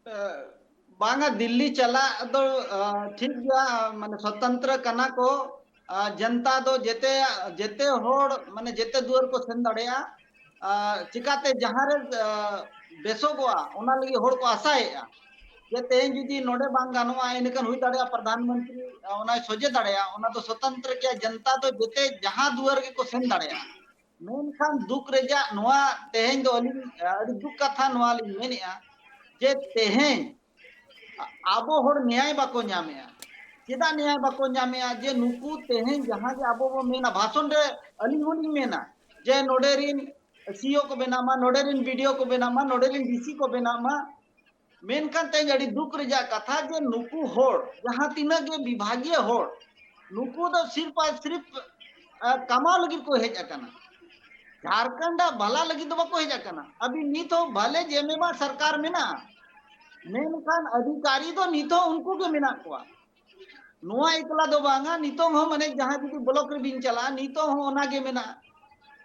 ᱮ, ᱵᱟᱝᱟ, ᱫᱤᱞᱞᱤ ᱪᱟᱞᱟᱜ ᱫᱚ, ᱟ, ᱴᱷᱤᱠ ᱜᱮᱭᱟ, ᱢᱟᱱᱮ ᱥᱚᱛᱚᱱᱛᱨᱚ ᱠᱟᱱᱟ ᱠᱚ᱾ ᱟ, ᱡᱚᱱᱛᱟ ᱫᱚ ᱡᱮᱛᱮ, ᱡᱮᱛᱮ ᱦᱚᱲ, ᱢᱟᱱᱮ ᱡᱮᱛᱮ ᱫᱩᱣᱟᱹᱨ ᱠᱚ ᱥᱮᱱ ᱫᱟᱲᱮᱭᱟᱜᱼᱟ᱾ ᱟ, ᱪᱤᱠᱟᱛᱮ ᱡᱟᱦᱟᱸ ᱨᱮ, ᱟ, ᱵᱮᱥᱚᱜᱚᱜᱼᱟ, ᱚᱱᱟ ᱞᱟᱹᱜᱤᱫ ᱦᱚᱲ ᱠᱚ ᱟᱥᱟᱭᱮᱫᱼᱟ᱾ ᱡᱮ ᱛᱮᱦᱮᱧ ᱡᱩᱫᱤ ᱱᱚᱰᱮ ᱵᱟᱝ ᱜᱟᱱᱚᱜᱼᱟ, ᱮᱸᱰᱮᱠᱷᱟᱱ ᱦᱩᱭ ᱫᱟᱲᱮᱭᱟᱜᱼᱟ ᱯᱨᱚᱫᱷᱟᱱ ᱢᱚᱱᱛᱨᱤ, ᱟ, ᱚᱱᱟᱭ ᱥᱚᱡᱷᱮ ᱫᱟᱲᱮᱭᱟᱜᱼᱟ᱾ ᱚᱱᱟ ᱫᱚ ᱥᱚᱛᱚᱱᱛᱨᱚ ᱜᱮᱭᱟ, ᱡᱚᱱᱛᱟ ᱫᱚ ᱡᱮᱛᱮ ᱡᱟᱦᱟᱸ ᱫᱩᱣᱟᱹᱨ ᱜᱮᱠᱚ ᱥᱮᱱ ᱫᱟᱲᱮᱭᱟᱜᱼᱟ᱾ ᱢᱮᱱᱠᱷᱟᱱ ᱫᱩᱠ ᱨᱮᱭᱟᱜ ᱱᱚᱣᱟ ᱛᱮᱦᱮᱧ ᱫᱚ ᱟᱹᱞᱤᱧ, ᱟᱹᱰᱤ ᱫᱩᱠ ᱠᱟᱛᱷᱟ ᱱᱚᱣᱟ ᱞᱤᱧ ᱢᱮᱱᱮᱫᱼᱟ ᱡᱮ ᱛᱮᱦᱮᱧ ᱟᱵᱚ ᱦᱚᱲ ᱱᱮᱭᱟᱭ ᱵᱟᱠᱚ ᱧᱟᱢᱮᱜᱼᱟ᱾ ᱪᱮᱫᱟᱜ ᱱᱮᱭᱟᱭ ᱵᱟᱠᱚ ᱧᱟᱢᱮᱜᱼᱟ? ᱡᱮ ᱱᱩᱠᱩ ᱛᱮᱦᱮᱧ ᱡᱟᱦᱟᱸ ᱜᱮ ᱟᱵᱚ ᱵᱚ ᱢᱮᱱᱟ, ᱵᱷᱟᱥᱚᱱ ᱨᱮ ᱟᱹᱞᱤᱧ ᱦᱚᱸᱞᱤᱧ ᱢᱮᱱᱟ ᱡᱮ ᱱᱚᱰᱮ ᱨᱤᱱ ᱥᱤ ᱤ ᱳ ᱠᱚ ᱵᱮᱱᱟᱜ ᱢᱟ, ᱱᱚᱰᱮ ᱨᱤᱱ ᱵᱤ ᱰᱤ ᱳ ᱠᱚ ᱵᱮᱱᱟᱜ ᱢᱟ, ᱱᱚᱰᱮ ᱨᱤᱱ ᱰᱤ ᱥᱤ ᱠᱚ ᱵᱮᱱᱟᱜ ᱢᱟ᱾ ᱢᱮᱱᱠᱷᱟᱱ ᱛᱮᱦᱮᱧ ᱟᱹᱰᱤ ᱫᱩᱠ ᱨᱮᱭᱟᱜ ᱠᱟᱛᱷᱟ ᱡᱮ ᱱᱩᱠᱩ ᱦᱚᱲ, ᱡᱟᱦᱟᱸ ᱛᱤᱱᱟᱹᱜ ᱜᱮ ᱵᱤᱵᱷᱟᱜᱤᱭᱟᱹ ᱦᱚᱲ, ᱱᱩᱠᱩ ᱫᱚ ᱥᱤᱨᱯ ᱟᱨ ᱥᱤᱨᱯ, ᱟ, ᱠᱟᱢᱟᱣ ᱞᱟᱹᱜᱤᱫ ᱠᱚ ᱦᱮᱡ ᱟᱠᱟᱱᱟ᱾ ᱡᱷᱟᱨᱠᱷᱚᱸᱰ ᱟᱜ ᱵᱷᱟᱞᱟ ᱞᱟᱹᱜᱤᱫ ᱫᱚ ᱵᱟᱠᱚ ᱦᱮᱡ ᱟᱠᱟᱱᱟ᱾ ᱟᱹᱵᱤᱱ ᱱᱤᱛ ᱦᱚᱸ ᱵᱷᱟᱞᱮ ᱡᱮᱢᱮᱢᱟ ᱥᱚᱨᱠᱟᱨ ᱢᱮᱱᱟᱜᱼᱟ, ᱢᱮᱱᱠᱷᱟᱱ ᱚᱫᱷᱤᱠᱟᱨᱤ ᱫᱚ ᱱᱤᱛ ᱦᱚᱸ ᱩᱱᱠᱩ ᱜᱮ ᱢᱮᱱᱟᱜ ᱠᱚᱣᱟ᱾ ᱱᱚᱣᱟ ᱮᱠᱞᱟ ᱫᱚ ᱵᱟᱝᱟ, ᱱᱤᱛᱚᱝ ᱦᱚᱸ ᱢᱟᱱᱮ ᱡᱟᱦᱟᱸ ᱡᱩᱫᱤ ᱵᱞᱚᱠ ᱨᱮᱵᱤᱱ ᱪᱟᱞᱟᱜᱼᱟ, ᱱᱤᱛᱚᱝ ᱦᱚᱸ ᱚᱱᱟ ᱜᱮ ᱢᱮᱱᱟᱜᱼᱟ᱾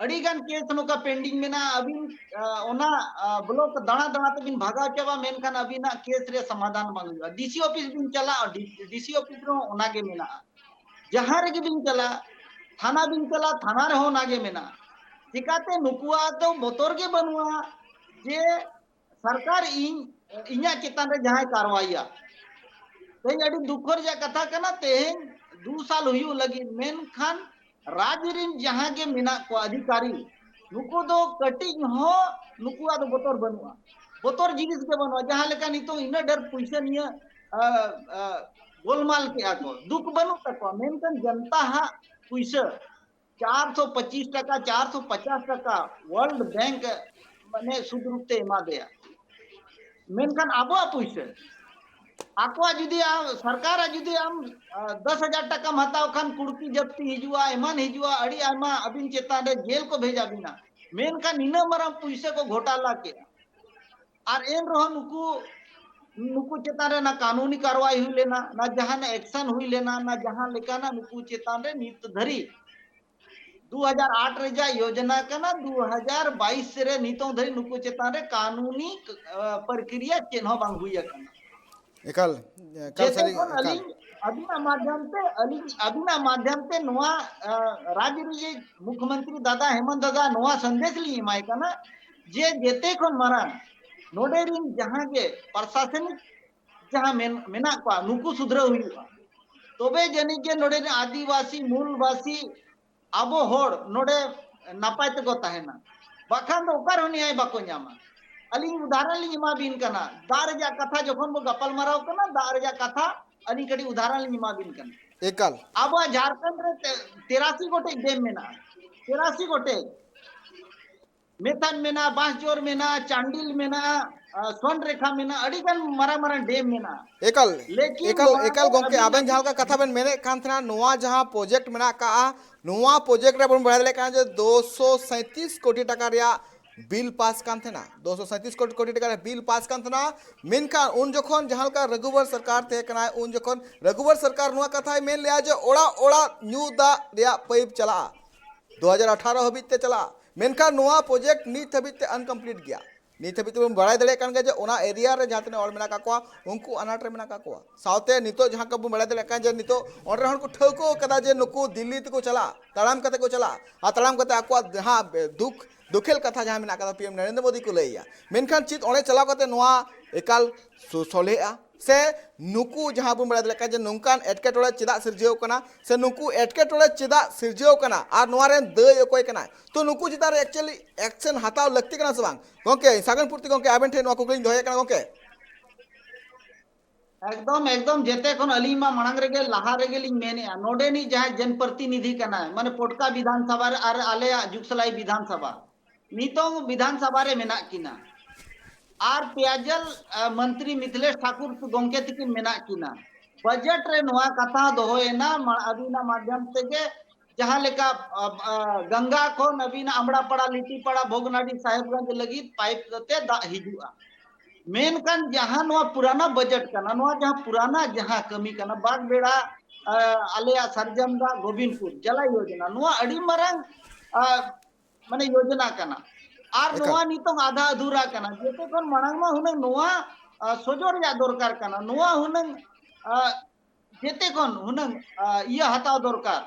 ᱟᱹᱰᱤ ᱜᱟᱱ ᱠᱮᱥ ᱱᱚᱝᱠᱟ ᱯᱮᱱᱰᱤᱝ ᱢᱮᱱᱟᱜᱼᱟ᱾ ᱟᱹᱵᱤᱱ, ᱟ, ᱚᱱᱟ, ᱟ, ᱵᱞᱚᱠ ᱫᱟᱬᱟ ᱫᱟᱬᱟ ᱛᱮᱵᱤᱱ ᱵᱷᱟᱜᱟᱣ ᱪᱟᱵᱟ, ᱢᱮᱱᱠᱷᱟᱱ ᱟᱹᱵᱤᱱᱟᱜ ᱠᱮᱥ ᱨᱮ ᱥᱚᱢᱟᱫᱷᱟᱱ ᱵᱟᱝ ᱦᱩᱭᱩᱜᱼᱟ᱾ ᱰᱤ ᱥᱤ ᱚᱯᱷᱤᱥ ᱵᱤᱱ ᱪᱟᱞᱟᱜᱼᱟ, ᱰᱤ-, ᱰᱤ ᱥᱤ ᱚᱯᱷᱤᱥ ᱨᱮᱦᱚᱸ ᱚᱱᱟ ᱜᱮ ᱢᱮᱱᱟᱜᱼᱟ᱾ ᱡᱟᱦᱟᱸ ᱨᱮᱜᱮ ᱵᱤᱱ ᱪᱟᱞᱟᱜ, ᱛᱷᱟᱱᱟ ᱵᱤᱱ ᱪᱟᱞᱟᱜ, ᱛᱷᱟᱱᱟ ᱨᱮᱦᱚᱸ ᱚᱱᱟ ᱜᱮ ᱢᱮᱱᱟᱜᱼᱟ᱾ ᱪᱤᱠᱟᱛᱮ ᱱᱩᱠᱩᱣᱟᱜ ᱫᱚ ᱵᱚᱛᱚᱨ ᱜᱮ ᱵᱟᱹᱱᱩᱜᱼᱟ ᱡᱮ ᱥᱚᱨᱠᱟᱨ ᱤᱧ, ᱤᱧᱟᱹᱜ ᱪᱮᱛᱟᱱ ᱨᱮ ᱡᱟᱦᱟᱸᱭ ᱠᱟᱨᱣᱟᱭᱟ᱾ ᱛᱮᱦᱮᱧ ᱟᱹᱰᱤ ᱫᱩᱠᱷ ᱨᱮᱭᱟᱜ ᱠᱟᱛᱷᱟ ᱠᱟᱱᱟ, ᱛᱮᱦᱮᱧ ᱫᱩ ᱥᱟᱞ ᱦᱩᱭᱩᱜ ᱞᱟᱹᱜᱤᱫ, ᱢᱮᱱᱠᱷᱟᱱ ᱨᱟᱡᱽ ᱨᱤᱱ ᱡᱟᱦᱟᱸ ᱜᱮ ᱢᱮᱱᱟᱜ ᱠᱚᱣᱟ ᱚᱫᱷᱤᱠᱟᱨᱤ, ᱱᱩᱠᱩ ᱫᱚ ᱠᱟᱹᱴᱤᱡ ᱦᱚᱸ ᱱᱩᱠᱩᱣᱟᱜ ᱫᱚ ᱵᱚᱛᱚᱨ ᱵᱟᱹᱱᱩᱜᱼᱟ, ᱵᱚᱛᱚᱨ ᱡᱤᱱᱤᱥ ᱜᱮ ᱵᱟᱹᱱᱩᱜᱼᱟ᱾ ᱡᱟᱦᱟᱸ ᱞᱮᱠᱟ ᱱᱤᱛᱚᱝ ᱤᱱᱟᱹ ᱰᱷᱮᱨ ᱯᱩᱭᱥᱟᱹ ᱱᱤᱭᱟᱹ ᱟ, ᱟ, ᱜᱳᱞᱢᱟᱞ ᱠᱮᱜᱼᱟ ᱠᱚ, ᱫᱩᱠ ᱵᱟᱹᱱᱩᱜ ᱛᱟᱠᱚᱣᱟ, ᱢᱮᱱᱠᱷᱟᱱ ᱡᱚᱱᱛᱟ ᱦᱟᱜ ᱯᱩᱭᱥᱟᱹ ᱪᱟᱨᱥᱚ ᱯᱚᱸᱪᱤᱥ ᱴᱟᱠᱟ, ᱪᱟᱨᱥᱚ ᱯᱚᱪᱟᱥ ᱴᱟᱠᱟ ᱣᱟᱨᱞᱰ ᱵᱮᱝᱠ ᱢᱟᱱᱮ ᱥᱩᱫ ᱨᱩᱯ ᱛᱮ ᱮᱢᱟ ᱫᱮᱭᱟ᱾ ᱢᱮᱱᱠᱷᱟᱱ ᱟᱵᱚᱣᱟᱜ ᱯᱩᱭᱥᱟᱹ, ᱟᱠᱚᱣᱟᱜ ᱡᱩᱫᱤ ᱟᱢ, ᱥᱚᱨᱠᱟᱨᱟᱜ ᱡᱩᱫᱤ ᱟᱢ ᱟ, ᱫᱚᱥ ᱦᱟᱡᱟᱨ ᱴᱟᱠᱟᱢ ᱦᱟᱛᱟᱣ ᱠᱷᱟᱱ ᱠᱩᱲᱠᱤ ᱡᱟᱹᱯᱛᱤ ᱦᱤᱡᱩᱜᱼᱟ, ᱮᱢᱟᱱ ᱦᱤᱡᱩᱜᱼᱟ, ᱟᱹᱰᱤ ᱟᱭᱢᱟ ᱟᱹᱵᱤᱱ ᱪᱮᱛᱟᱱ ᱨᱮ ᱡᱮᱞ ᱠᱚ ᱵᱷᱮᱡᱟ ᱵᱤᱱᱟ᱾ ᱢᱮᱱᱠᱷᱟᱱ ᱱᱤᱱᱟᱹᱜ ᱢᱟᱨᱟᱝ ᱯᱩᱭᱥᱟᱹ ᱠᱚ ᱜᱷᱚᱴᱟᱞᱟ ᱠᱮᱜᱼᱟ, ᱟᱨ ᱮᱱ ᱨᱮᱦᱚᱸ ᱱᱩᱠᱩ, ᱱᱩᱠᱩ ᱪᱮᱛᱟᱱ ᱨᱮ ᱱᱟ ᱠᱟᱹᱱᱩᱱᱤ ᱠᱟᱨᱣᱟᱭ ᱦᱩᱭ ᱞᱮᱱᱟ, ᱱᱟ ᱡᱟᱦᱟᱱ ᱮᱠᱥᱮᱱ ᱦᱩᱭ ᱞᱮᱱᱟ, ᱱᱟ ᱡᱟᱦᱟᱸ ᱞᱮᱠᱟᱱᱟᱜ ᱱᱩᱠᱩ ᱪᱮᱛᱟᱱ ᱨᱮ ᱱᱤᱛ ᱫᱷᱟᱹᱨᱤᱡ ᱫᱩ ᱦᱟᱡᱟᱨ ᱟᱴ ᱨᱮᱭᱟᱜ ᱭᱳᱡᱚᱱᱟ ᱠᱟᱱᱟ, ᱫᱩ ᱦᱟᱡᱟᱨ ᱵᱟᱭᱤᱥ ᱨᱮ ᱱᱤᱛᱚᱝ ᱫᱷᱟᱹᱨᱤᱡ ᱱᱩᱠᱩ ᱪᱮᱛᱟᱱ ᱨᱮ ᱠᱟᱹᱱᱩᱱᱤ, ᱟ, ᱯᱨᱚᱠᱨᱤᱭᱟ ᱪᱮᱫ ᱦᱚᱸ ᱵᱟᱝ ᱦᱩᱭ ᱟᱠᱟᱱᱟ᱾ ᱮᱠᱟᱞ, ᱮᱠᱟᱞ ᱡᱮᱛᱮ ᱥᱟᱹᱨᱤ, ᱠᱷᱚᱱ ᱮᱠᱟᱞ᱾ ᱟᱹᱞᱤᱧ ᱟᱹᱵᱤᱱᱟᱜ ᱢᱟᱫᱽᱫᱷᱚᱢ ᱛᱮ, ᱟᱹᱞᱤᱧ ᱟᱹᱵᱤᱱᱟᱜ ᱢᱟᱫᱽᱫᱷᱚᱢ ᱛᱮ ᱱᱚᱣᱟ, ᱟ, ᱨᱟᱡᱽ ᱨᱤᱱᱤᱡ ᱢᱩᱠᱷᱭᱚᱢᱚᱱᱛᱨᱤ ᱫᱟᱫᱟ ᱦᱮᱢᱚᱱᱛ ᱫᱟᱫᱟ ᱱᱚᱣᱟ ᱥᱟᱸᱫᱮᱥ ᱞᱤᱧ ᱮᱢᱟᱭ ᱠᱟᱱᱟ ᱡᱮ ᱡᱮᱛᱮ ᱠᱷᱚᱱ ᱢᱟᱨᱟᱝ ᱱᱚᱰᱮ ᱨᱤᱱ ᱡᱟᱦᱟᱸ ᱜᱮ ᱯᱨᱚᱥᱟᱥᱚᱱᱤᱠ ᱡᱟᱦᱟᱸ ᱢᱮᱱ-, ᱢᱮᱱᱟᱜ ᱠᱚᱣᱟ, ᱱᱩᱠᱩ ᱥᱩᱫᱷᱨᱟᱹᱣ ᱦᱩᱭᱩᱜᱼᱟ, ᱛᱚᱵᱮ ᱡᱟᱹᱱᱤᱡ ᱜᱮ ᱱᱚᱰᱮ ᱨᱤᱱ ᱟᱹᱫᱤᱵᱟᱹᱥᱤ, ᱢᱩᱞᱵᱟᱹᱥᱤ, ᱟᱵᱚ ᱦᱚᱲ ᱱᱚᱰᱮ ᱱᱟᱯᱟᱭ ᱛᱮᱠᱚ ᱛᱟᱦᱮᱱᱟ, ᱵᱟᱠᱷᱟᱱ ᱫᱚ ᱚᱠᱟ ᱨᱮᱦᱚᱸ ᱱᱮᱭᱟᱭ ᱵᱟᱠᱚ ᱧᱟᱢᱟ᱾ ᱟᱹᱞᱤᱧ ᱩᱫᱟᱦᱚᱨᱚᱱ ᱞᱤᱧ ᱮᱢᱟ ᱵᱤᱱ ᱠᱟᱱᱟ, ᱫᱟᱜ ᱨᱮᱭᱟᱜ ᱠᱟᱛᱷᱟ ᱡᱚᱠᱷᱚᱱ ᱵᱚ ᱜᱟᱯᱟᱞ ᱢᱟᱨᱟᱣ ᱠᱟᱱᱟ, ᱫᱟᱜ ᱨᱮᱭᱟᱜ ᱠᱟᱛᱷᱟ ᱟᱹᱞᱤᱧ ᱠᱟᱹᱴᱤᱡ ᱩᱫᱟᱦᱚᱨᱚᱱ ᱞᱤᱧ ᱮᱢᱟ ᱵᱤᱱ ᱠᱟᱱᱟ᱾ ᱮᱠᱟᱞ᱾ ᱟᱵᱚᱣᱟᱜ ᱡᱷᱟᱲᱠᱷᱚᱸᱰ ᱨᱮ ᱛᱮ-, ᱛᱮᱨᱟᱥᱤ ᱜᱚᱴᱮᱡ ᱰᱮᱢ ᱢᱮᱱᱟᱜᱼᱟ, ᱛᱮᱨᱟᱥᱤ ᱜᱚᱴᱮᱡ᱾ ᱢᱮᱛᱷᱟᱱ ᱢᱮᱱᱟᱜᱼᱟ, ᱵᱟᱸᱥᱡᱳᱨ ᱢᱮᱱᱟᱜᱼᱟ, ᱪᱟᱱᱰᱤᱞ ᱢᱮᱱᱟᱜᱼᱟ, ᱟ, ᱥᱚᱱᱨᱮᱠᱷᱟ ᱢᱮᱱᱟᱜᱼᱟ, ᱟᱹᱰᱤ ᱜᱟᱱ ᱢᱟᱨᱟᱝ ᱢᱟᱨᱟᱝ ᱰᱮᱢ ᱢᱮᱱᱟᱜᱼᱟ᱾ ᱮᱠᱟᱞ, ᱞᱮᱠᱤᱱ ᱮᱠᱟᱞ, ᱱᱚᱣᱟ ᱮᱠᱟᱞ ᱫᱚ ᱜᱚᱝᱠᱮ, ᱟᱹᱵᱤᱱ ᱟᱵᱮᱱ ᱡᱟᱦᱟᱸ ᱟᱹᱵᱤᱱ ᱞᱮᱠᱟ ᱠᱟᱛᱷᱟ ᱵᱮᱱ ᱢᱮᱱᱮᱫ ᱠᱟᱱ ᱛᱟᱦᱮᱱᱟ, ᱱᱚᱣᱟ ᱡᱟᱦᱟᱸ ᱯᱨᱚᱡᱮᱠᱴ ᱢᱮᱱᱟᱜ ᱠᱟᱜᱼᱟ, ᱱᱚᱣᱟ ᱯᱨᱚᱡᱮᱠᱴ ᱨᱮ ᱵᱚᱱ ᱵᱟᱲᱟᱭ ᱫᱟᱲᱮᱭᱟᱜ ᱠᱟᱱᱟ ᱡᱮ ᱫᱩᱥᱚ ᱥᱟᱸᱭᱛᱨᱤᱥ ᱠᱳᱴᱤ ᱴᱟᱠᱟ ᱨᱮᱭᱟᱜ ᱵᱤᱞ ᱯᱟᱥ ᱠᱟᱱ ᱛᱟᱦᱮᱱᱟ, ᱫᱩᱥᱚ ᱥᱟᱸᱭᱛᱨᱤᱥ ᱠᱳᱴᱤ, ᱠᱳᱴᱤ ᱴᱟᱠᱟ ᱨᱮᱭᱟᱜ ᱵᱤᱞ ᱯᱟᱥ ᱠᱟᱱ ᱛᱟᱦᱮᱱᱟ᱾ ᱢᱮᱱᱠᱷᱟᱱ ᱩᱱ ᱡᱚᱠᱷᱚᱱ ᱡᱟᱦᱟᱸ ᱞᱮᱠᱟ ᱨᱟᱹᱜᱷᱩᱵᱚᱨ ᱥᱚᱨᱠᱟᱨ ᱛᱟᱦᱮᱸ ᱠᱟᱱᱟᱭ, ᱩᱱ ᱡᱚᱠᱷᱚᱱ ᱨᱟᱹᱜᱷᱩᱵᱚᱨ ᱥᱚᱨᱠᱟᱨ ᱱᱚᱣᱟ ᱠᱟᱛᱷᱟᱭ ᱢᱮᱱ ᱞᱮᱜᱼᱟ ᱡᱮ ᱚᱲᱟᱜ ᱚᱲᱟᱜ ᱧᱩ ᱫᱟᱜ ᱨᱮᱭᱟᱜ ᱯᱟᱭᱤᱯ ᱪᱟᱞᱟᱜᱼᱟ, ᱫᱩ ᱦᱟᱡᱟᱨ ᱟᱴᱷᱟᱨᱚ ᱦᱟᱹᱵᱤᱡ ᱛᱮ ᱪᱟᱞᱟᱜᱼᱟ᱾ ᱢᱮᱱᱠᱷᱟᱱ ᱱᱚᱣᱟ ᱯᱨᱚᱡᱮᱠᱴ ᱱᱤᱛ ᱦᱟᱹᱵᱤᱡ ᱛᱮ ᱟᱱᱠᱚᱢᱯᱞᱤᱴ ᱜᱮᱭᱟ᱾ ᱱᱤᱛ ᱦᱟᱹᱵᱤᱡ ᱛᱮᱵᱚᱱ ᱵᱟᱲᱟᱭ ᱫᱟᱲᱮᱭᱟᱜ ᱠᱟᱱ ᱜᱮᱭᱟ ᱡᱮ ᱚᱱᱟ ᱮᱨᱤᱭᱟ ᱨᱮ ᱡᱟᱦᱟᱸ ᱛᱤᱱᱟᱹᱜ ᱦᱚᱲ ᱢᱮᱱᱟᱜ ᱟᱠᱟᱫ ᱠᱚᱣᱟ, ᱩᱱᱠᱩ ᱟᱱᱟᱴ ᱨᱮ ᱢᱮᱱᱟᱜ ᱟᱠᱟᱫ ᱠᱚᱣᱟ᱾ ᱥᱟᱶᱛᱮ ᱱᱤᱛᱚᱜ ᱡᱟᱦᱟᱸ ᱠᱚ ᱵᱚᱱ ᱵᱟᱲᱟᱭ ᱫᱟᱲᱮᱭᱟᱜ ᱠᱟᱱᱟ ᱡᱮ ᱱᱤᱛᱚᱜ ᱚᱸᱰᱮ ᱦᱚᱲ ᱠᱚ ᱴᱷᱟᱹᱣᱠᱟᱹ ᱟᱠᱟᱫᱟ ᱡᱮ ᱱᱩᱠᱩ ᱫᱤᱞᱞᱤ ᱛᱮᱠᱚ ᱪᱟᱞᱟᱜᱼᱟ, ᱛᱟᱲᱟᱢ ᱠᱟᱛᱮ ᱠᱚ ᱪᱟᱞᱟᱜᱼᱟ, ᱟᱨ ᱛᱟᱲᱟᱢ ᱠᱟᱛᱮ ᱟᱠᱚᱣᱟᱜ ᱡᱟᱦᱟᱸ ᱫᱩᱠ, ᱫᱩᱠᱷᱮᱞ ᱠᱟᱛᱷᱟ ᱡᱟᱦᱟᱸ ᱢᱮᱱᱟᱜ ᱟᱠᱟᱫᱟ, ᱯᱤ ᱮᱢ ᱱᱚᱨᱮᱱᱫᱨᱚ ᱢᱳᱫᱤ ᱠᱚ ᱞᱟᱹᱭᱟ᱾ ᱢᱮᱱᱠᱷᱟᱱ ᱪᱮᱫ ᱚᱸᱰᱮ ᱪᱟᱞᱟᱣ ᱠᱟᱛᱮ ᱱᱚᱣᱟ ᱮᱠᱟᱞ ᱥᱚ-, ᱥᱚᱞᱦᱮᱜᱼᱟ? ᱥᱮ ᱱᱩᱠᱩ ᱡᱟᱦᱟᱸ ᱵᱚᱱ ᱵᱟᱲᱟᱭ ᱫᱟᱲᱮᱭᱟᱜ ᱠᱟᱱᱟ ᱡᱮ ᱱᱚᱝᱠᱟᱱ ᱮᱴᱠᱮᱴᱚᱬᱮ ᱪᱮᱫᱟᱜ ᱥᱤᱨᱡᱟᱹᱣ ᱠᱟᱱᱟ, ᱥᱮ ᱱᱩᱠᱩ ᱮᱴᱠᱮᱴᱚᱬᱮ ᱪᱮᱫᱟᱜ ᱥᱤᱨᱡᱟᱹᱣ ᱠᱟᱱᱟ ᱟᱨ ᱱᱚᱣᱟ ᱨᱮᱱ ᱫᱟᱹᱭ ᱚᱠᱚᱭ ᱠᱟᱱᱟᱭ, ᱛᱚ ᱱᱩᱠᱩ ᱪᱮᱛᱟᱱ ᱨᱮ actually action ᱦᱟᱛᱟᱣ ᱞᱟᱹᱠᱛᱤ ᱠᱟᱱᱟ ᱥᱮ ᱵᱟᱝ? ᱜᱚᱝᱠᱮ ᱥᱟᱜᱮᱱ ᱯᱩᱨᱛᱤ ᱜᱚᱝᱠᱮ, ᱟᱵᱮᱱ ᱴᱷᱮᱱ ᱱᱚᱣᱟ ᱠᱩᱠᱞᱤᱧ ᱫᱚᱦᱚᱭᱮᱫ ᱠᱟᱱᱟ ᱜᱚᱝᱠᱮ᱾ ᱮᱠᱫᱚᱢ, ᱮᱠᱫᱚᱢ, ᱡᱮᱛᱮ ᱠᱷᱚᱱ ᱟᱹᱞᱤᱧ ᱢᱟ ᱢᱟᱲᱟᱝ ᱨᱮᱜᱮ, ᱞᱟᱦᱟ ᱨᱮᱜᱮ ᱞᱤᱧ ᱢᱮᱱᱮᱜᱼᱟ, ᱱᱚᱰᱮᱱᱤᱡ ᱡᱟᱦᱟᱸᱭ ᱡᱚᱱᱯᱨᱚᱛᱤᱱᱤᱫᱷᱤ ᱠᱟᱱᱟᱭ, ᱢᱟᱱᱮ ᱯᱚᱴᱠᱟ ᱵᱤᱫᱷᱟᱱ ᱥᱚᱵᱷᱟ ᱨᱮ ᱟᱨ ᱟᱞᱮᱭᱟᱜ ᱡᱩᱜᱽᱥᱟᱞᱟᱭ ᱵᱤᱫᱷᱟᱱ ᱥᱚᱵᱷᱟ, ᱱᱤᱛᱚᱝ ᱵᱤᱫᱷᱟᱱ ᱥᱚᱵᱷᱟ ᱨᱮ ᱢᱮᱱᱟᱜ ᱠᱤᱱᱟ᱾ ᱟᱨ ᱯᱮᱭᱟᱡᱟᱞ, ᱟ, ᱢᱚᱱᱛᱨᱤ ᱢᱤᱛᱷᱤᱞᱮᱥ ᱴᱷᱟᱠᱩᱨ ᱜᱚᱢᱠᱮ ᱛᱤᱠᱤᱱ ᱢᱮᱱᱟᱜ ᱠᱤᱱᱟ᱾ ᱵᱟᱡᱮᱴ ᱨᱮ ᱱᱚᱣᱟ ᱠᱟᱛᱷᱟ ᱫᱚᱦᱚᱭᱮᱱᱟ, ᱢᱟ-, ᱟᱹᱵᱤᱱᱟᱜ ᱢᱟᱫᱽᱫᱷᱚᱢ ᱛᱮᱜᱮ, ᱡᱟᱦᱟᱸ ᱞᱮᱠᱟ, ᱟ, ᱟ, ᱜᱟᱝᱜᱟ ᱠᱷᱚᱱ ᱟᱹᱵᱤᱱᱟᱜ ᱟᱢᱲᱟᱯᱟᱲᱟ, ᱞᱤᱴᱤᱯᱟᱲᱟ, ᱵᱷᱚᱜᱽᱱᱟᱰᱤ, ᱥᱟᱦᱮᱵᱽᱜᱚᱸᱡᱽ ᱞᱟᱹᱜᱤᱫ ᱯᱟᱭᱤᱯ ᱠᱟᱛᱮ ᱫᱟᱜ ᱦᱤᱡᱩᱜᱼᱟ᱾ ᱢᱮᱱᱠᱷᱟᱱ ᱡᱟᱦᱟᱸ ᱱᱚᱣᱟ ᱯᱩᱨᱟᱱᱟ ᱵᱟᱡᱮᱴ ᱠᱟᱱᱟ, ᱱᱚᱣᱟ ᱡᱟᱦᱟᱸ ᱯᱩᱨᱟᱱᱟ ᱡᱟᱦᱟᱸ ᱠᱟᱹᱢᱤ ᱠᱟᱱᱟ, ᱵᱟᱜᱽᱵᱮᱲᱟ, ᱟ, ᱟᱞᱮᱭᱟᱜ ᱥᱟᱨᱡᱚᱢ ᱫᱟᱜ, ᱜᱳᱵᱤᱱᱫᱯᱩᱨ ᱡᱟᱞᱟ ᱭᱳᱡᱚᱱᱟ, ᱱᱚᱣᱟ ᱟᱹᱰᱤ ᱢᱟᱨᱟᱝ, ᱟ, ᱢᱟᱱᱮ ᱭᱳᱡᱚᱱᱟ ᱠᱟᱱᱟ᱾ ᱟᱨ ᱮᱠᱟᱞ᱾ ᱱᱚᱣᱟ ᱱᱤᱛᱚᱝ ᱟᱫᱷᱟ ᱟᱫᱷᱩᱨᱟ ᱠᱟᱱᱟ᱾ ᱡᱚᱛᱚ ᱠᱷᱚᱱ ᱢᱟᱲᱟᱝ ᱢᱟ ᱦᱩᱱᱟᱹᱝ ᱱᱚᱣᱟ, ᱟ, ᱥᱚᱡᱚ ᱨᱮᱭᱟᱜ ᱫᱚᱨᱠᱟᱨ ᱠᱟᱱᱟ, ᱱᱚᱣᱟ ᱦᱩᱱᱟᱹᱝ, ᱟ, ᱡᱮᱛᱮ ᱠᱷᱚᱱ ᱦᱩᱱᱟᱹᱝ, ᱟ, ᱤᱭᱟᱹ ᱦᱟᱛᱟᱣ ᱫᱚᱨᱠᱟᱨ᱾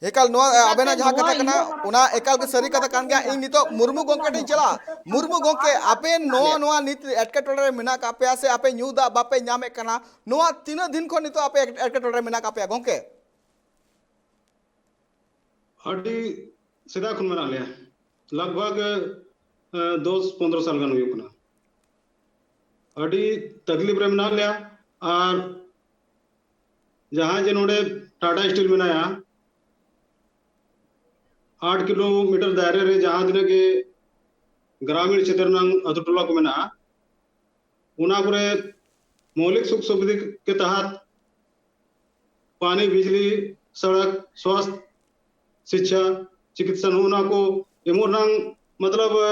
ᱮᱠᱟᱞ, ᱱᱚᱣᱟ ᱪᱮᱫᱟᱜ ᱟᱵᱮᱱᱟᱜ ᱥᱮ ᱡᱟᱦᱟᱸ ᱱᱚᱣᱟ ᱠᱟᱛᱷᱟ ᱠᱟᱱᱟ, ᱤᱭᱟᱹ ᱢᱟᱨᱟᱝ ᱚᱱᱟ ᱮᱠᱟᱞ ᱜᱮ ᱥᱟᱹᱨᱤ ᱠᱟᱛᱷᱟ ᱠᱟᱱ ᱜᱮᱭᱟ᱾ ᱤᱧ ᱱᱤᱛᱚᱜ ᱢᱩᱨᱢᱩ ᱜᱚᱢᱠᱮ ᱴᱷᱮᱱ ᱤᱧ ᱪᱟᱞᱟᱜᱼᱟ᱾ ᱢᱩᱨᱢᱩ ᱜᱚᱢᱠᱮ, ᱟᱯᱮ ᱱᱚᱣᱟ, ᱱᱚᱣᱟ ᱱᱤᱛ ᱮᱴᱠᱮᱴᱚᱬᱮ ᱨᱮ ᱢᱮᱱᱟᱜ ᱠᱟᱜ ᱯᱮᱭᱟ ᱥᱮ ᱟᱯᱮ ᱧᱩ ᱫᱟᱜ ᱵᱟᱯᱮ ᱧᱟᱢᱮᱫ ᱠᱟᱱᱟ, ᱱᱚᱣᱟ ᱛᱤᱱᱟᱹᱜ ᱫᱤᱱ ᱠᱷᱚᱱ ᱱᱤᱛᱚᱜ ᱟᱯᱮ ᱮᱴᱠᱮᱴᱚᱬᱮ ᱨᱮ ᱢᱮᱱᱟᱜ ᱠᱟᱜ ᱯᱮᱭᱟ ᱜᱚᱢᱠᱮ? ᱟᱹᱰᱤ ᱥᱮᱫᱟᱭ ᱠᱷᱚᱱ ᱢᱮᱱᱟᱜ ᱞᱮᱭᱟ, ᱞᱟᱜᱽ ᱵᱷᱟᱜᱽ, ᱮ, ᱫᱚᱥ ᱯᱚᱱᱫᱽᱨᱚ ᱥᱟᱞ ᱜᱟᱱ ᱦᱩᱭᱩᱜ ᱠᱟᱱᱟ᱾ ᱟᱹᱰᱤ ᱛᱟᱠᱞᱤᱯ ᱨᱮ ᱢᱮᱱᱟᱜ ᱞᱮᱭᱟ᱾ ᱟᱨ ᱡᱟᱦᱟᱸᱭ ᱡᱮ ᱱᱚᱰᱮ ᱴᱟᱴᱟ ᱥᱴᱤᱞ ᱢᱮᱱᱟᱭᱟ, ᱟᱴ ᱠᱤᱞᱳᱢᱤᱴᱟᱨ ᱫᱟᱭᱨᱟ ᱨᱮ ᱡᱟᱦᱟᱸ ᱛᱤᱱᱟᱹᱜ ᱜᱮ ᱜᱨᱟᱢᱤᱱ ᱪᱷᱮᱛᱨᱚ ᱨᱮᱱᱟᱜ ᱟᱹᱛᱩ ᱴᱚᱞᱟ ᱠᱚ ᱢᱮᱱᱟᱜᱼᱟ, ᱚᱱᱟ ᱠᱚᱨᱮ ᱢᱳᱣᱞᱤᱠ ᱥᱩᱠ ᱥᱩᱵᱤᱫᱷᱟ ᱠᱮ ᱛᱟᱦᱟᱛ ᱯᱟᱱᱤ, ᱵᱤᱡᱽᱞᱤ, ᱥᱚᱲᱚᱠ, ᱥᱣᱟᱥᱛᱷ, ᱥᱤᱪᱪᱷᱟ, ᱪᱤᱠᱤᱛᱥᱟ, ᱱᱚᱜᱼᱚ ᱱᱚᱣᱟ ᱠᱚ ᱮᱢᱚᱜ ᱨᱮᱱᱟᱜ ᱢᱚᱛᱞᱚᱵ, ᱮ,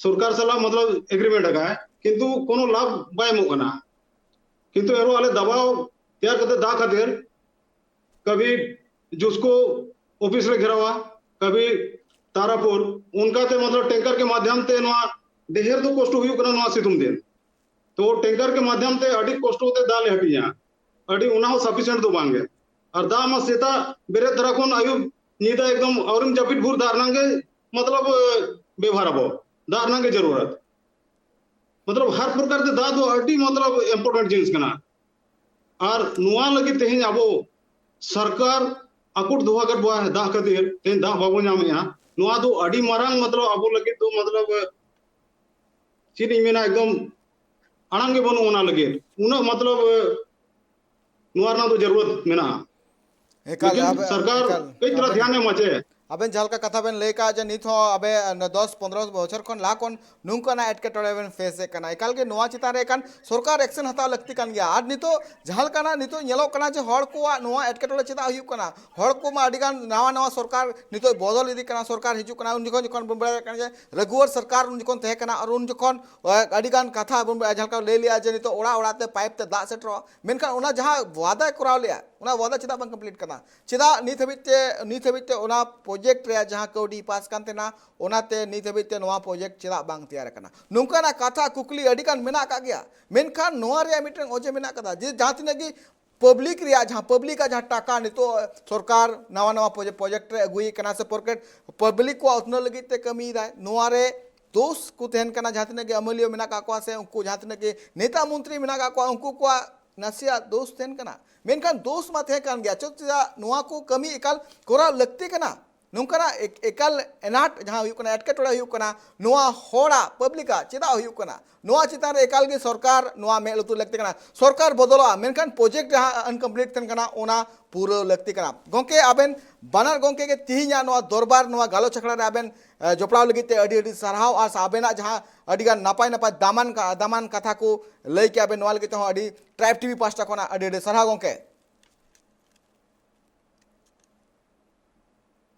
ᱥᱚᱨᱠᱟᱨ ᱥᱟᱞᱟᱜ ᱢᱚᱛᱞᱚᱵ ᱮᱜᱽᱨᱤᱢᱮᱱᱴ ᱟᱠᱟᱫ, ᱠᱤᱱᱛᱩ ᱠᱳᱱᱳ ᱞᱟᱵᱷ ᱵᱟᱭ ᱮᱢᱚᱜ ᱠᱟᱱᱟ᱾ ᱠᱤᱱᱛᱩ ᱮᱱᱨᱮᱦᱚᱸ ᱟᱞᱮ ᱫᱟᱵᱟᱣ ᱛᱮᱭᱟᱨ ᱠᱟᱛᱮ ᱫᱟᱜ ᱠᱷᱟᱹᱛᱤᱨ ᱠᱟᱵᱷᱤ ᱡᱩᱥᱠᱳ ᱚᱯᱷᱤᱥ ᱞᱮ ᱜᱷᱮᱨᱟᱣᱟ, ᱠᱟᱵᱷᱤ ᱛᱟᱨᱟᱯᱩᱨ, ᱚᱱᱠᱟᱛᱮ ᱢᱚᱛᱞᱚᱵ ᱴᱮᱝᱠᱟᱨ ᱠᱮ ᱢᱟᱫᱷᱭᱚᱢ ᱛᱮ ᱱᱚᱣᱟ ᱰᱷᱮᱨ ᱫᱚ ᱠᱚᱥᱴᱚ ᱦᱩᱭᱩᱜ ᱠᱟᱱᱟ ᱱᱚᱣᱟ ᱥᱤᱛᱩᱝ ᱫᱤᱱ᱾ ᱛᱚ ᱴᱮᱝᱠᱟᱨ ᱠᱮ ᱢᱟᱫᱷᱭᱚᱢ ᱛᱮ ᱟᱹᱰᱤ ᱠᱚᱥᱴᱚ ᱛᱮ ᱫᱟᱜ ᱞᱮ ᱦᱟᱹᱴᱤᱧᱟ, ᱟᱹᱰᱤ ᱚᱱᱟ ᱦᱚᱸ ᱥᱟᱯᱷᱤᱥᱤᱭᱮᱱᱴ ᱫᱚ ᱵᱟᱝ ᱜᱮ᱾ ᱟᱨ ᱫᱟᱜ ᱢᱟ ᱥᱮᱛᱟᱜ ᱵᱮᱨᱮᱫ ᱫᱷᱟᱨᱟ ᱠᱷᱚᱱ ᱟᱹᱭᱩᱵ ᱧᱤᱫᱟᱹ ᱮᱠᱫᱚᱢ ᱟᱹᱣᱨᱤᱢ ᱡᱟᱹᱯᱤᱫ ᱵᱷᱳᱨ ᱫᱟᱜ ᱨᱮᱱᱟᱜ ᱜᱮ ᱢᱚᱛᱞᱚᱵ ᱵᱮᱵᱷᱟᱨ ᱟᱵᱚ, ᱫᱟᱜ ᱨᱮᱱᱟᱜ ᱜᱮ ᱡᱟᱹᱨᱩᱲᱟᱛ᱾ ᱢᱚᱛᱞᱚᱵ ᱦᱟᱨ ᱯᱨᱚᱠᱟᱨ ᱛᱮ ᱫᱟᱜ ᱫᱚ ᱟᱹᱰᱤ ᱢᱚᱛᱞᱚᱵ ᱤᱢᱯᱚᱨᱴᱮᱱᱴ ᱡᱤᱱᱤᱥ ᱠᱟᱱᱟ᱾ ᱟᱨ ᱱᱚᱣᱟ ᱞᱟᱹᱜᱤᱫ ᱛᱮᱦᱮᱧ ᱟᱵᱚ ᱥᱚᱨᱠᱟᱨ ᱟᱠᱚᱴ ᱫᱚᱦᱚ ᱟᱠᱟᱫ ᱵᱚᱱᱟ ᱫᱟᱜ ᱠᱷᱟᱹᱛᱤᱨ ᱛᱮᱦᱮᱧ ᱫᱟᱜ ᱵᱟᱵᱚᱱ ᱧᱟᱢᱮᱫᱼᱟ᱾ ᱱᱚᱣᱟ ᱫᱚ ᱟᱹᱰᱤ ᱢᱟᱨᱟᱝ ᱢᱚᱛᱞᱚᱵ ᱟᱵᱚ ᱞᱟᱹᱜᱤᱫ ᱫᱚ ᱢᱚᱛᱞᱚᱵ ᱪᱮᱫ ᱤᱧ ᱢᱮᱱᱟ, ᱮᱠᱫᱚᱢ ᱟᱲᱟᱝ ᱜᱮ ᱵᱟᱹᱱᱩᱜ ᱚᱱᱟ ᱞᱟᱹᱜᱤᱫ᱾ ᱩᱱᱟᱹᱜ ᱢᱚᱛᱞᱚᱵ ᱱᱚᱣᱟ ᱨᱮᱱᱟᱜ ᱫᱚ ᱡᱟᱹᱨᱩᱲᱟᱛ ᱢᱮᱱᱟᱜᱼᱟ᱾ ᱮᱠᱟᱞ, ᱞᱮᱠᱤᱱ ᱟᱵᱮ-, ᱥᱚᱨᱠᱟᱨ ᱮᱠᱟᱞ, ᱠᱟᱹᱡ ᱛᱷᱚᱲᱟ ᱟᱵᱮᱱ, ᱫᱷᱮᱭᱟᱱ ᱮ ᱮᱢᱟ ᱪᱮ᱾ ᱟᱵᱮᱱ ᱡᱟᱦᱟᱸ ᱞᱮᱠᱟ ᱠᱟᱛᱷᱟ ᱵᱮᱱ ᱞᱟᱹᱭ ᱠᱟᱜᱼᱟ ᱡᱮ ᱱᱤᱛ ᱦᱚᱸ ᱟᱵᱮ ᱫᱚᱥ ᱯᱚᱱᱫᱽᱨᱚ ᱵᱚᱪᱷᱚᱨ ᱠᱷᱚᱱ ᱞᱟᱦᱟ ᱠᱷᱚᱱ ᱱᱚᱝᱠᱟᱱᱟᱜ ᱮᱴᱠᱮᱴᱚᱬᱮ ᱵᱮᱱ ᱯᱷᱮᱥ ᱮᱫ ᱠᱟᱱᱟ, ᱮᱠᱟᱞ ᱜᱮ ᱱᱚᱣᱟ ᱪᱮᱛᱟᱱ ᱨᱮ ᱮᱠᱟᱱ ᱥᱚᱨᱠᱟᱨ ᱮᱠᱥᱮᱱ ᱦᱟᱛᱟᱣ ᱞᱟᱹᱠᱛᱤ ᱠᱟᱱ ᱜᱮᱭᱟ᱾ ᱟᱨ ᱱᱤᱛᱚᱜ ᱡᱟᱦᱟᱸ ᱞᱮᱠᱟᱱᱟᱜ ᱱᱤᱛᱚᱜ ᱧᱮᱞᱚᱜ ᱠᱟᱱᱟ ᱡᱮ ᱦᱚᱲ ᱠᱚᱣᱟᱜ ᱱᱚᱣᱟ ᱮᱴᱠᱮᱴᱚᱬᱮ ᱪᱮᱫᱟᱜ ᱦᱩᱭᱩᱜ ᱠᱟᱱᱟ, ᱦᱚᱲ ᱠᱚᱢᱟ ᱟᱹᱰᱤ ᱜᱟᱱ ᱱᱟᱣᱟ ᱱᱟᱣᱟ ᱥᱚᱨᱠᱟᱨ ᱱᱤᱛᱚᱜ ᱵᱚᱫᱚᱞ ᱤᱫᱤᱜ ᱠᱟᱱᱟ, ᱥᱚᱨᱠᱟᱨ ᱦᱤᱡᱩᱜ ᱠᱟᱱᱟ, ᱩᱱ ᱡᱚᱠᱷᱚᱱ, ᱡᱚᱠᱷᱚᱱ ᱵᱚᱱ ᱵᱟᱲᱟᱭ ᱠᱟᱱᱟ ᱡᱮ ᱨᱟᱹᱜᱷᱩᱣᱟᱨ ᱥᱚᱨᱠᱟᱨ ᱩᱱ ᱡᱚᱠᱷᱚᱱ ᱛᱟᱦᱮᱸ ᱠᱟᱱᱟ, ᱟᱨ ᱩᱱ ᱡᱚᱠᱷᱚᱱ, ᱮ, ᱟᱹᱰᱤ ᱜᱟᱱ ᱠᱟᱛᱷᱟ ᱵᱚᱱ ᱵᱟᱲᱟᱭᱟ, ᱡᱟᱦᱟᱸ ᱞᱮᱠᱟ ᱞᱟᱹᱭ ᱞᱮᱜᱼᱟ ᱡᱮ ᱱᱤᱛᱚᱜ ᱚᱲᱟᱜ ᱚᱲᱟᱜ ᱛᱮ ᱯᱟᱭᱤᱯ ᱛᱮ ᱫᱟᱜ ᱥᱮᱴᱮᱨᱚᱜᱼᱟ, ᱢᱮᱱᱠᱷᱟᱱ ᱚᱱᱟ ᱡᱟᱦᱟᱸ ᱣᱟᱫᱟᱭ ᱠᱚᱨᱟᱣ ᱞᱮᱜᱼᱟ, ᱚᱱᱟ ᱣᱟᱫᱟ ᱪᱮᱫᱟᱜ ᱵᱟᱝ ᱠᱚᱢᱯᱞᱤᱴ ᱠᱟᱱᱟ? ᱪᱮᱫᱟᱜ ᱱᱤᱛ ᱦᱟᱹᱵᱤᱡ ᱛᱮ, ᱱᱤᱛ ᱦᱟᱹᱵᱤᱡ ᱛᱮ ᱚᱱᱟ ᱯᱨᱚᱡᱮᱠᱴ ᱨᱮᱭᱟᱜ ᱡᱟᱦᱟᱸ ᱠᱟᱹᱣᱰᱤ ᱯᱟᱥ ᱠᱟᱱ ᱛᱟᱦᱮᱱᱟ, ᱚᱱᱟᱛᱮ ᱱᱤᱛ ᱦᱟᱹᱵᱤᱡ ᱛᱮ ᱱᱚᱣᱟ ᱯᱨᱚᱡᱮᱠᱴ ᱪᱮᱫᱟᱜ ᱵᱟᱝ ᱛᱮᱭᱟᱨ ᱟᱠᱟᱱᱟ? ᱱᱚᱝᱠᱟᱱᱟᱜ ᱠᱟᱛᱷᱟ ᱠᱩᱠᱞᱤ ᱟᱹᱰᱤ ᱜᱟᱱ ᱢᱮᱱᱟᱜ ᱟᱠᱟᱫ ᱜᱮᱭᱟ, ᱢᱮᱱᱠᱷᱟᱱ ᱱᱚᱣᱟ ᱨᱮᱭᱟᱜ ᱢᱤᱫᱴᱮᱱ ᱚᱡᱮ ᱢᱮᱱᱟᱜ ᱟᱠᱟᱫᱟ ᱡᱮ ᱡᱟᱦᱟᱸ ᱛᱤᱱᱟᱹᱜ ᱜᱮ ᱯᱟᱵᱽᱞᱤᱠ ᱨᱮᱭᱟᱜ ᱡᱟᱦᱟᱸ, ᱯᱟᱵᱽᱞᱤᱠᱟᱜ ᱡᱟᱦᱟᱸ ᱴᱟᱠᱟ ᱱᱤᱛᱚᱜ ᱥᱚᱨᱠᱟᱨ ᱱᱟᱣᱟ ᱱᱟᱣᱟ ᱯᱨᱚᱡᱮ-, ᱯᱨᱚᱡᱮᱠᱴ ᱨᱮ ᱟᱹᱜᱩᱭᱮ ᱠᱟᱱᱟ ᱥᱮ ᱯᱚᱨᱠᱮᱴ-, ᱯᱟᱵᱽᱞᱤᱠ ᱠᱚᱣᱟᱜ ᱩᱛᱱᱟᱹᱣ ᱞᱟᱹᱜᱤᱫ ᱛᱮ ᱠᱟᱹᱢᱤᱭᱮᱫᱟᱭ, ᱱᱚᱣᱟ ᱨᱮ ᱫᱳᱥ ᱠᱚ ᱛᱟᱦᱮᱱ ᱠᱟᱱᱟ, ᱡᱟᱦᱟᱸ ᱛᱤᱱᱟᱹᱜ ᱜᱮ ᱮᱢ ᱮᱞ ᱮ ᱢᱮᱱᱟᱜ ᱟᱠᱟᱫ ᱠᱚᱣᱟ ᱥᱮ ᱩᱱᱠᱩ ᱡᱟᱦᱟᱸ ᱛᱤᱱᱟᱹᱜ ᱜᱮ ᱱᱮᱛᱟ ᱢᱚᱱᱛᱨᱤ ᱢᱮᱱᱟᱜ ᱟᱠᱟᱫ ᱠᱚᱣᱟ, ᱩᱱᱠᱩ ᱠᱚᱣᱟᱜ ᱱᱟᱥᱮᱭᱟᱜ ᱫᱳᱥ ᱛᱟᱦᱮᱱ ᱠᱟᱱᱟ᱾ ᱢᱮᱱᱠᱷᱟᱱ ᱫᱳᱥ ᱢᱟ ᱛᱟᱦᱮᱸ ᱠᱟᱱ ᱜᱮᱭᱟ, ᱪᱮᱫ ᱪᱮᱫᱟᱜ ᱱᱚᱣᱟ ᱠᱚ ᱠᱟᱹᱢᱤ ᱮᱠᱟᱞ ᱠᱚᱨᱟᱣ ᱞᱟᱹᱠᱛᱤ ᱠᱟᱱᱟ? ᱱᱚᱝᱠᱟᱱᱟᱜ ᱮᱠ-, ᱮᱠᱟᱞ ᱮᱱᱟᱴ ᱡᱟᱦᱟᱸ ᱦᱩᱭᱩᱜ ᱠᱟᱱᱟ, ᱮᱴᱠᱮᱴᱚᱬᱮ ᱦᱩᱭᱩᱜ ᱠᱟᱱᱟ, ᱱᱚᱣᱟ ᱦᱚᱲᱟᱜ, ᱯᱟᱵᱽᱞᱤᱠᱟᱜ ᱪᱮᱫᱟᱜ ᱦᱩᱭᱩᱜ ᱠᱟᱱᱟ? ᱱᱚᱣᱟ ᱪᱮᱛᱟᱱ ᱨᱮ ᱮᱠᱟᱞ ᱜᱮ ᱥᱚᱨᱠᱟᱨ ᱱᱚᱣᱟ ᱢᱮᱫ ᱞᱩᱛᱩᱨ ᱞᱟᱹᱠᱛᱤ ᱠᱟᱱᱟ᱾ ᱥᱚᱨᱠᱟᱨ ᱵᱚᱫᱚᱞᱚᱜᱼᱟ, ᱢᱮᱱᱠᱷᱟᱱ ᱯᱨᱚᱡᱮᱠᱴ ᱡᱟᱦᱟᱸ ᱟᱱᱠᱚᱢᱯᱞᱤᱴ ᱛᱟᱦᱮᱱ ᱠᱟᱱᱟ, ᱚᱱᱟ ᱯᱩᱨᱟᱹᱣ ᱞᱟᱹᱠᱛᱤ ᱠᱟᱱᱟ᱾ ᱜᱚᱢᱠᱮ, ᱟᱵᱮᱱ ᱵᱟᱱᱟᱨ ᱜᱚᱢᱠᱮ ᱜᱮ ᱛᱤᱦᱤᱧᱟᱜ ᱱᱚᱣᱟ ᱫᱚᱨᱵᱟᱨ, ᱱᱚᱣᱟ ᱜᱟᱞᱚᱪ ᱟᱠᱷᱲᱟ ᱨᱮ ᱟᱵᱮᱱ, ᱮ, ᱡᱚᱯᱲᱟᱣ ᱞᱟᱹᱜᱤᱫ ᱛᱮ ᱟᱹᱰᱤ ᱟᱹᱰᱤ ᱥᱟᱨᱦᱟᱣ, ᱟᱨ ᱟᱵᱮᱱᱟᱜ ᱡᱟᱦᱟᱸ ᱟᱹᱰᱤ ᱜᱟᱱ ᱱᱟᱯᱟᱭ ᱱᱟᱯᱟᱭ ᱫᱟᱢᱟᱱ ᱠᱟ-, ᱫᱟᱢᱟᱱ ᱠᱟᱛᱷᱟ ᱠᱚ ᱞᱟᱹᱭ ᱠᱮᱜᱼᱟ ᱵᱮᱱ, ᱱᱚᱣᱟ ᱞᱟᱹᱜᱤᱫ ᱛᱮᱦᱚᱸ ᱟᱹᱰᱤ ᱴᱨᱟᱭᱤᱵᱽ ᱴᱤ ᱵᱷᱤ ᱯᱟᱦᱴᱟ ᱠᱷᱚᱱᱟᱜ ᱟᱹᱰᱤ ᱟᱹᱰᱤ ᱥᱟᱨᱦᱟᱣ ᱜᱚᱢᱠᱮ᱾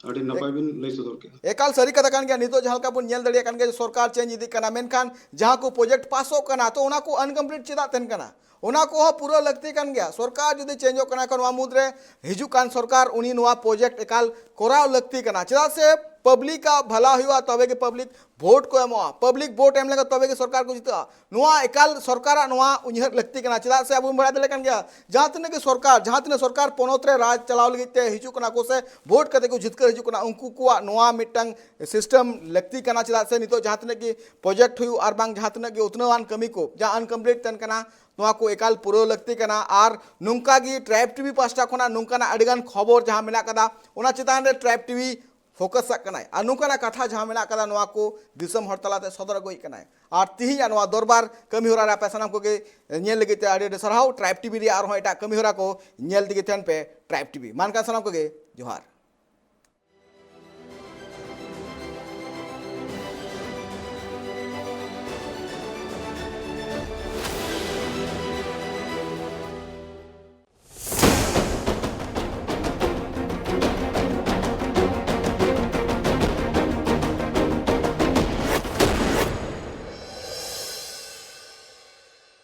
ᱟᱹᱰᱤ ᱱᱟᱯᱟᱭ ᱵᱤᱱ ᱞᱟᱹᱭ ᱥᱚᱫᱚᱨ ᱠᱮᱫᱟ᱾ ᱮᱠᱟᱞ ᱥᱟᱹᱨᱤ ᱠᱟᱛᱷᱟ ᱠᱟᱱ ᱜᱮᱭᱟ᱾ ᱱᱤᱛᱚᱜ ᱡᱟᱦᱟᱸ ᱞᱮᱠᱟ ᱵᱚᱱ ᱧᱮᱞ ᱫᱟᱲᱮᱭᱟᱜ ᱠᱟᱱ ᱜᱮᱭᱟ, ᱥᱚᱨᱠᱟᱨ ᱪᱮᱧᱡᱽ ᱤᱫᱤᱜ ᱠᱟᱱᱟ, ᱢᱮᱱᱠᱷᱟᱱ ᱡᱟᱦᱟᱸ ᱠᱚ ᱯᱨᱚᱡᱮᱠᱴ ᱯᱟᱥᱚᱜ ᱠᱟᱱᱟ, ᱛᱚ ᱚᱱᱟ ᱠᱚ ᱟᱱᱠᱚᱢᱯᱞᱤᱴ ᱪᱮᱫᱟᱜ ᱛᱟᱦᱮᱱ ᱠᱟᱱᱟ? ᱚᱱᱟ ᱠᱚᱦᱚᱸ ᱯᱩᱨᱟᱹᱣ ᱞᱟᱹᱠᱛᱤ ᱠᱟᱱ ᱜᱮᱭᱟ᱾ ᱥᱚᱨᱠᱟᱨ ᱡᱩᱫᱤ ᱪᱮᱧᱡᱚᱜ ᱠᱟᱱᱟ, ᱠᱷᱟᱱ ᱱᱚᱣᱟ ᱢᱩᱫᱽᱨᱮ ᱦᱤᱡᱩᱜ ᱠᱟᱱ ᱥᱚᱨᱠᱟᱨ ᱩᱱᱤ ᱱᱚᱣᱟ ᱯᱨᱚᱡᱮᱠᱴ ᱮᱠᱟᱞ ᱠᱚᱨᱟᱣ ᱞᱟᱹᱠᱛᱤ ᱠᱟᱱᱟ, ᱪᱮᱫᱟᱜ ᱥᱮ ᱯᱟᱵᱽᱞᱤᱠ ᱟᱜ ᱵᱷᱟᱞᱟ ᱦᱩᱭᱩᱜᱼᱟ, ᱛᱚᱵᱮ ᱜᱮ ᱯᱟᱵᱽᱞᱤᱠ ᱵᱷᱳᱴ ᱠᱚ ᱮᱢᱚᱜᱼᱟ᱾ ᱯᱟᱵᱽᱞᱤᱠ ᱵᱷᱳᱴ ᱮᱢ ᱞᱮᱠᱷᱟᱱ ᱛᱚᱵᱮ ᱜᱮ ᱥᱚᱨᱠᱟᱨ ᱠᱚ ᱡᱤᱛᱟᱹᱜᱼᱟ᱾ ᱱᱚᱣᱟ ᱮᱠᱟᱞ ᱥᱚᱨᱠᱟᱨᱟᱜ ᱱᱚᱣᱟ ᱩᱭᱦᱟᱹᱨ ᱞᱟᱹᱠᱛᱤ ᱠᱟᱱᱟ᱾ ᱪᱮᱫᱟᱜ ᱥᱮ ᱟᱵᱚ ᱵᱚᱱ ᱵᱟᱲᱟᱭ ᱫᱟᱲᱮᱭᱟᱜ ᱠᱟᱱ ᱜᱮᱭᱟ, ᱡᱟᱦᱟᱸ ᱛᱤᱱᱟᱹᱜ ᱜᱮ ᱥᱚᱨᱠᱟᱨ, ᱡᱟᱦᱟᱸ ᱛᱤᱱᱟᱹᱜ ᱥᱚᱨᱠᱟᱨ ᱯᱚᱱᱚᱛ ᱨᱮ ᱨᱟᱡᱽ ᱪᱟᱞᱟᱣ ᱞᱟᱹᱜᱤᱫ ᱛᱮ ᱦᱤᱡᱩᱜ ᱠᱟᱱᱟ ᱠᱚ ᱥᱮ ᱵᱷᱳᱴ ᱠᱟᱛᱮ ᱠᱚ ᱡᱤᱛᱠᱟᱹᱨ ᱦᱤᱡᱩᱜ ᱠᱟᱱᱟ, ᱩᱱᱠᱩ ᱠᱚᱣᱟᱜ ᱱᱚᱣᱟ ᱢᱤᱫᱴᱟᱝ ᱥᱤᱥᱴᱮᱢ ᱞᱟᱹᱠᱛᱤ ᱠᱟᱱᱟ᱾ ᱪᱮᱫᱟᱜ ᱥᱮ ᱱᱤᱛᱚᱜ ᱡᱟᱦᱟᱸ ᱛᱤᱱᱟᱹᱜ ᱜᱮ ᱯᱨᱚᱡᱮᱠᱴ ᱦᱩᱭᱩᱜ ᱟᱨ ᱵᱟᱝ ᱡᱟᱦᱟᱸ ᱛᱤᱱᱟᱹᱜ ᱜᱮ ᱩᱛᱱᱟᱹᱣᱟᱱ ᱠᱟᱹᱢᱤ ᱠᱚ ᱡᱟᱦᱟᱸ ᱟᱱᱠᱚᱢᱯᱞᱤᱴ ᱛᱟᱦᱮᱱ ᱠᱟᱱᱟ, ᱱᱚᱣᱟ ᱠᱚ ᱮᱠᱟᱞ ᱯᱩᱨᱟᱹᱣ ᱞᱟᱹᱠᱛᱤ ᱠᱟᱱᱟ᱾ ᱟᱨ ᱱᱚᱝᱠᱟ ᱜᱮ ᱴᱨᱟᱭᱤᱵᱽ ᱴᱤᱵᱷᱤ ᱯᱟᱦᱴᱟ ᱠᱷᱚᱱᱟᱜ ᱱᱚᱝᱠᱟᱱᱟᱜ ᱟᱹᱰᱤᱜᱟᱱ ᱠᱷᱚᱵᱚᱨ ᱡᱟᱦᱟᱸ ᱢᱮᱱᱟᱜ ᱠᱟᱫᱟ, ᱚᱱᱟ ᱪᱮᱛᱟᱱ ᱨᱮ ᱴᱨᱟᱭᱤᱵᱽ ᱴᱤᱵᱷᱤ ᱯᱷᱳᱠᱟᱥᱟᱜ ᱠᱟᱱᱟᱭ ᱟᱨ ᱱᱚᱝᱠᱟᱱᱟᱜ ᱠᱟᱛᱷᱟ ᱡᱟᱦᱟᱸ ᱢᱮᱱᱟᱜ ᱠᱟᱫᱟ, ᱱᱚᱣᱟ ᱠᱚ ᱫᱤᱥᱚᱢ ᱦᱚᱲ ᱛᱟᱞᱟᱛᱮ ᱥᱚᱫᱚᱨ ᱟᱹᱜᱩᱭᱮᱫ ᱠᱟᱱᱟᱭ᱾ ᱟᱨ ᱛᱤᱦᱤᱧᱟᱜ ᱱᱚᱣᱟ ᱫᱚᱨᱵᱟᱨ ᱠᱟᱹᱢᱤ ᱦᱚᱨᱟ ᱨᱮ ᱟᱯᱮ ᱥᱟᱱᱟᱢ ᱠᱚᱜᱮ ᱧᱮᱞ ᱞᱟᱹᱜᱤᱫ ᱛᱮ ᱟᱹᱰᱤ ᱟᱹᱰᱤ ᱥᱟᱨᱦᱟᱣ᱾ ᱴᱨᱟᱭᱤᱵᱽ ᱴᱤᱵᱷᱤ ᱨᱮᱭᱟᱜ ᱟᱨᱦᱚᱸ ᱮᱴᱟᱜ ᱠᱟᱹᱢᱤ ᱦᱚᱨᱟ ᱠᱚ ᱧᱮᱞ ᱛᱮᱜᱮ ᱛᱟᱦᱮᱱ ᱯᱮ ᱴᱨᱟᱭᱤᱵᱽ ᱴᱤᱵᱷᱤ᱾ ᱢᱟ ᱮᱱᱠᱷᱟᱱ ᱥᱟᱱᱟᱢ ᱠᱚᱜᱮ ᱡᱚᱦᱟᱨ᱾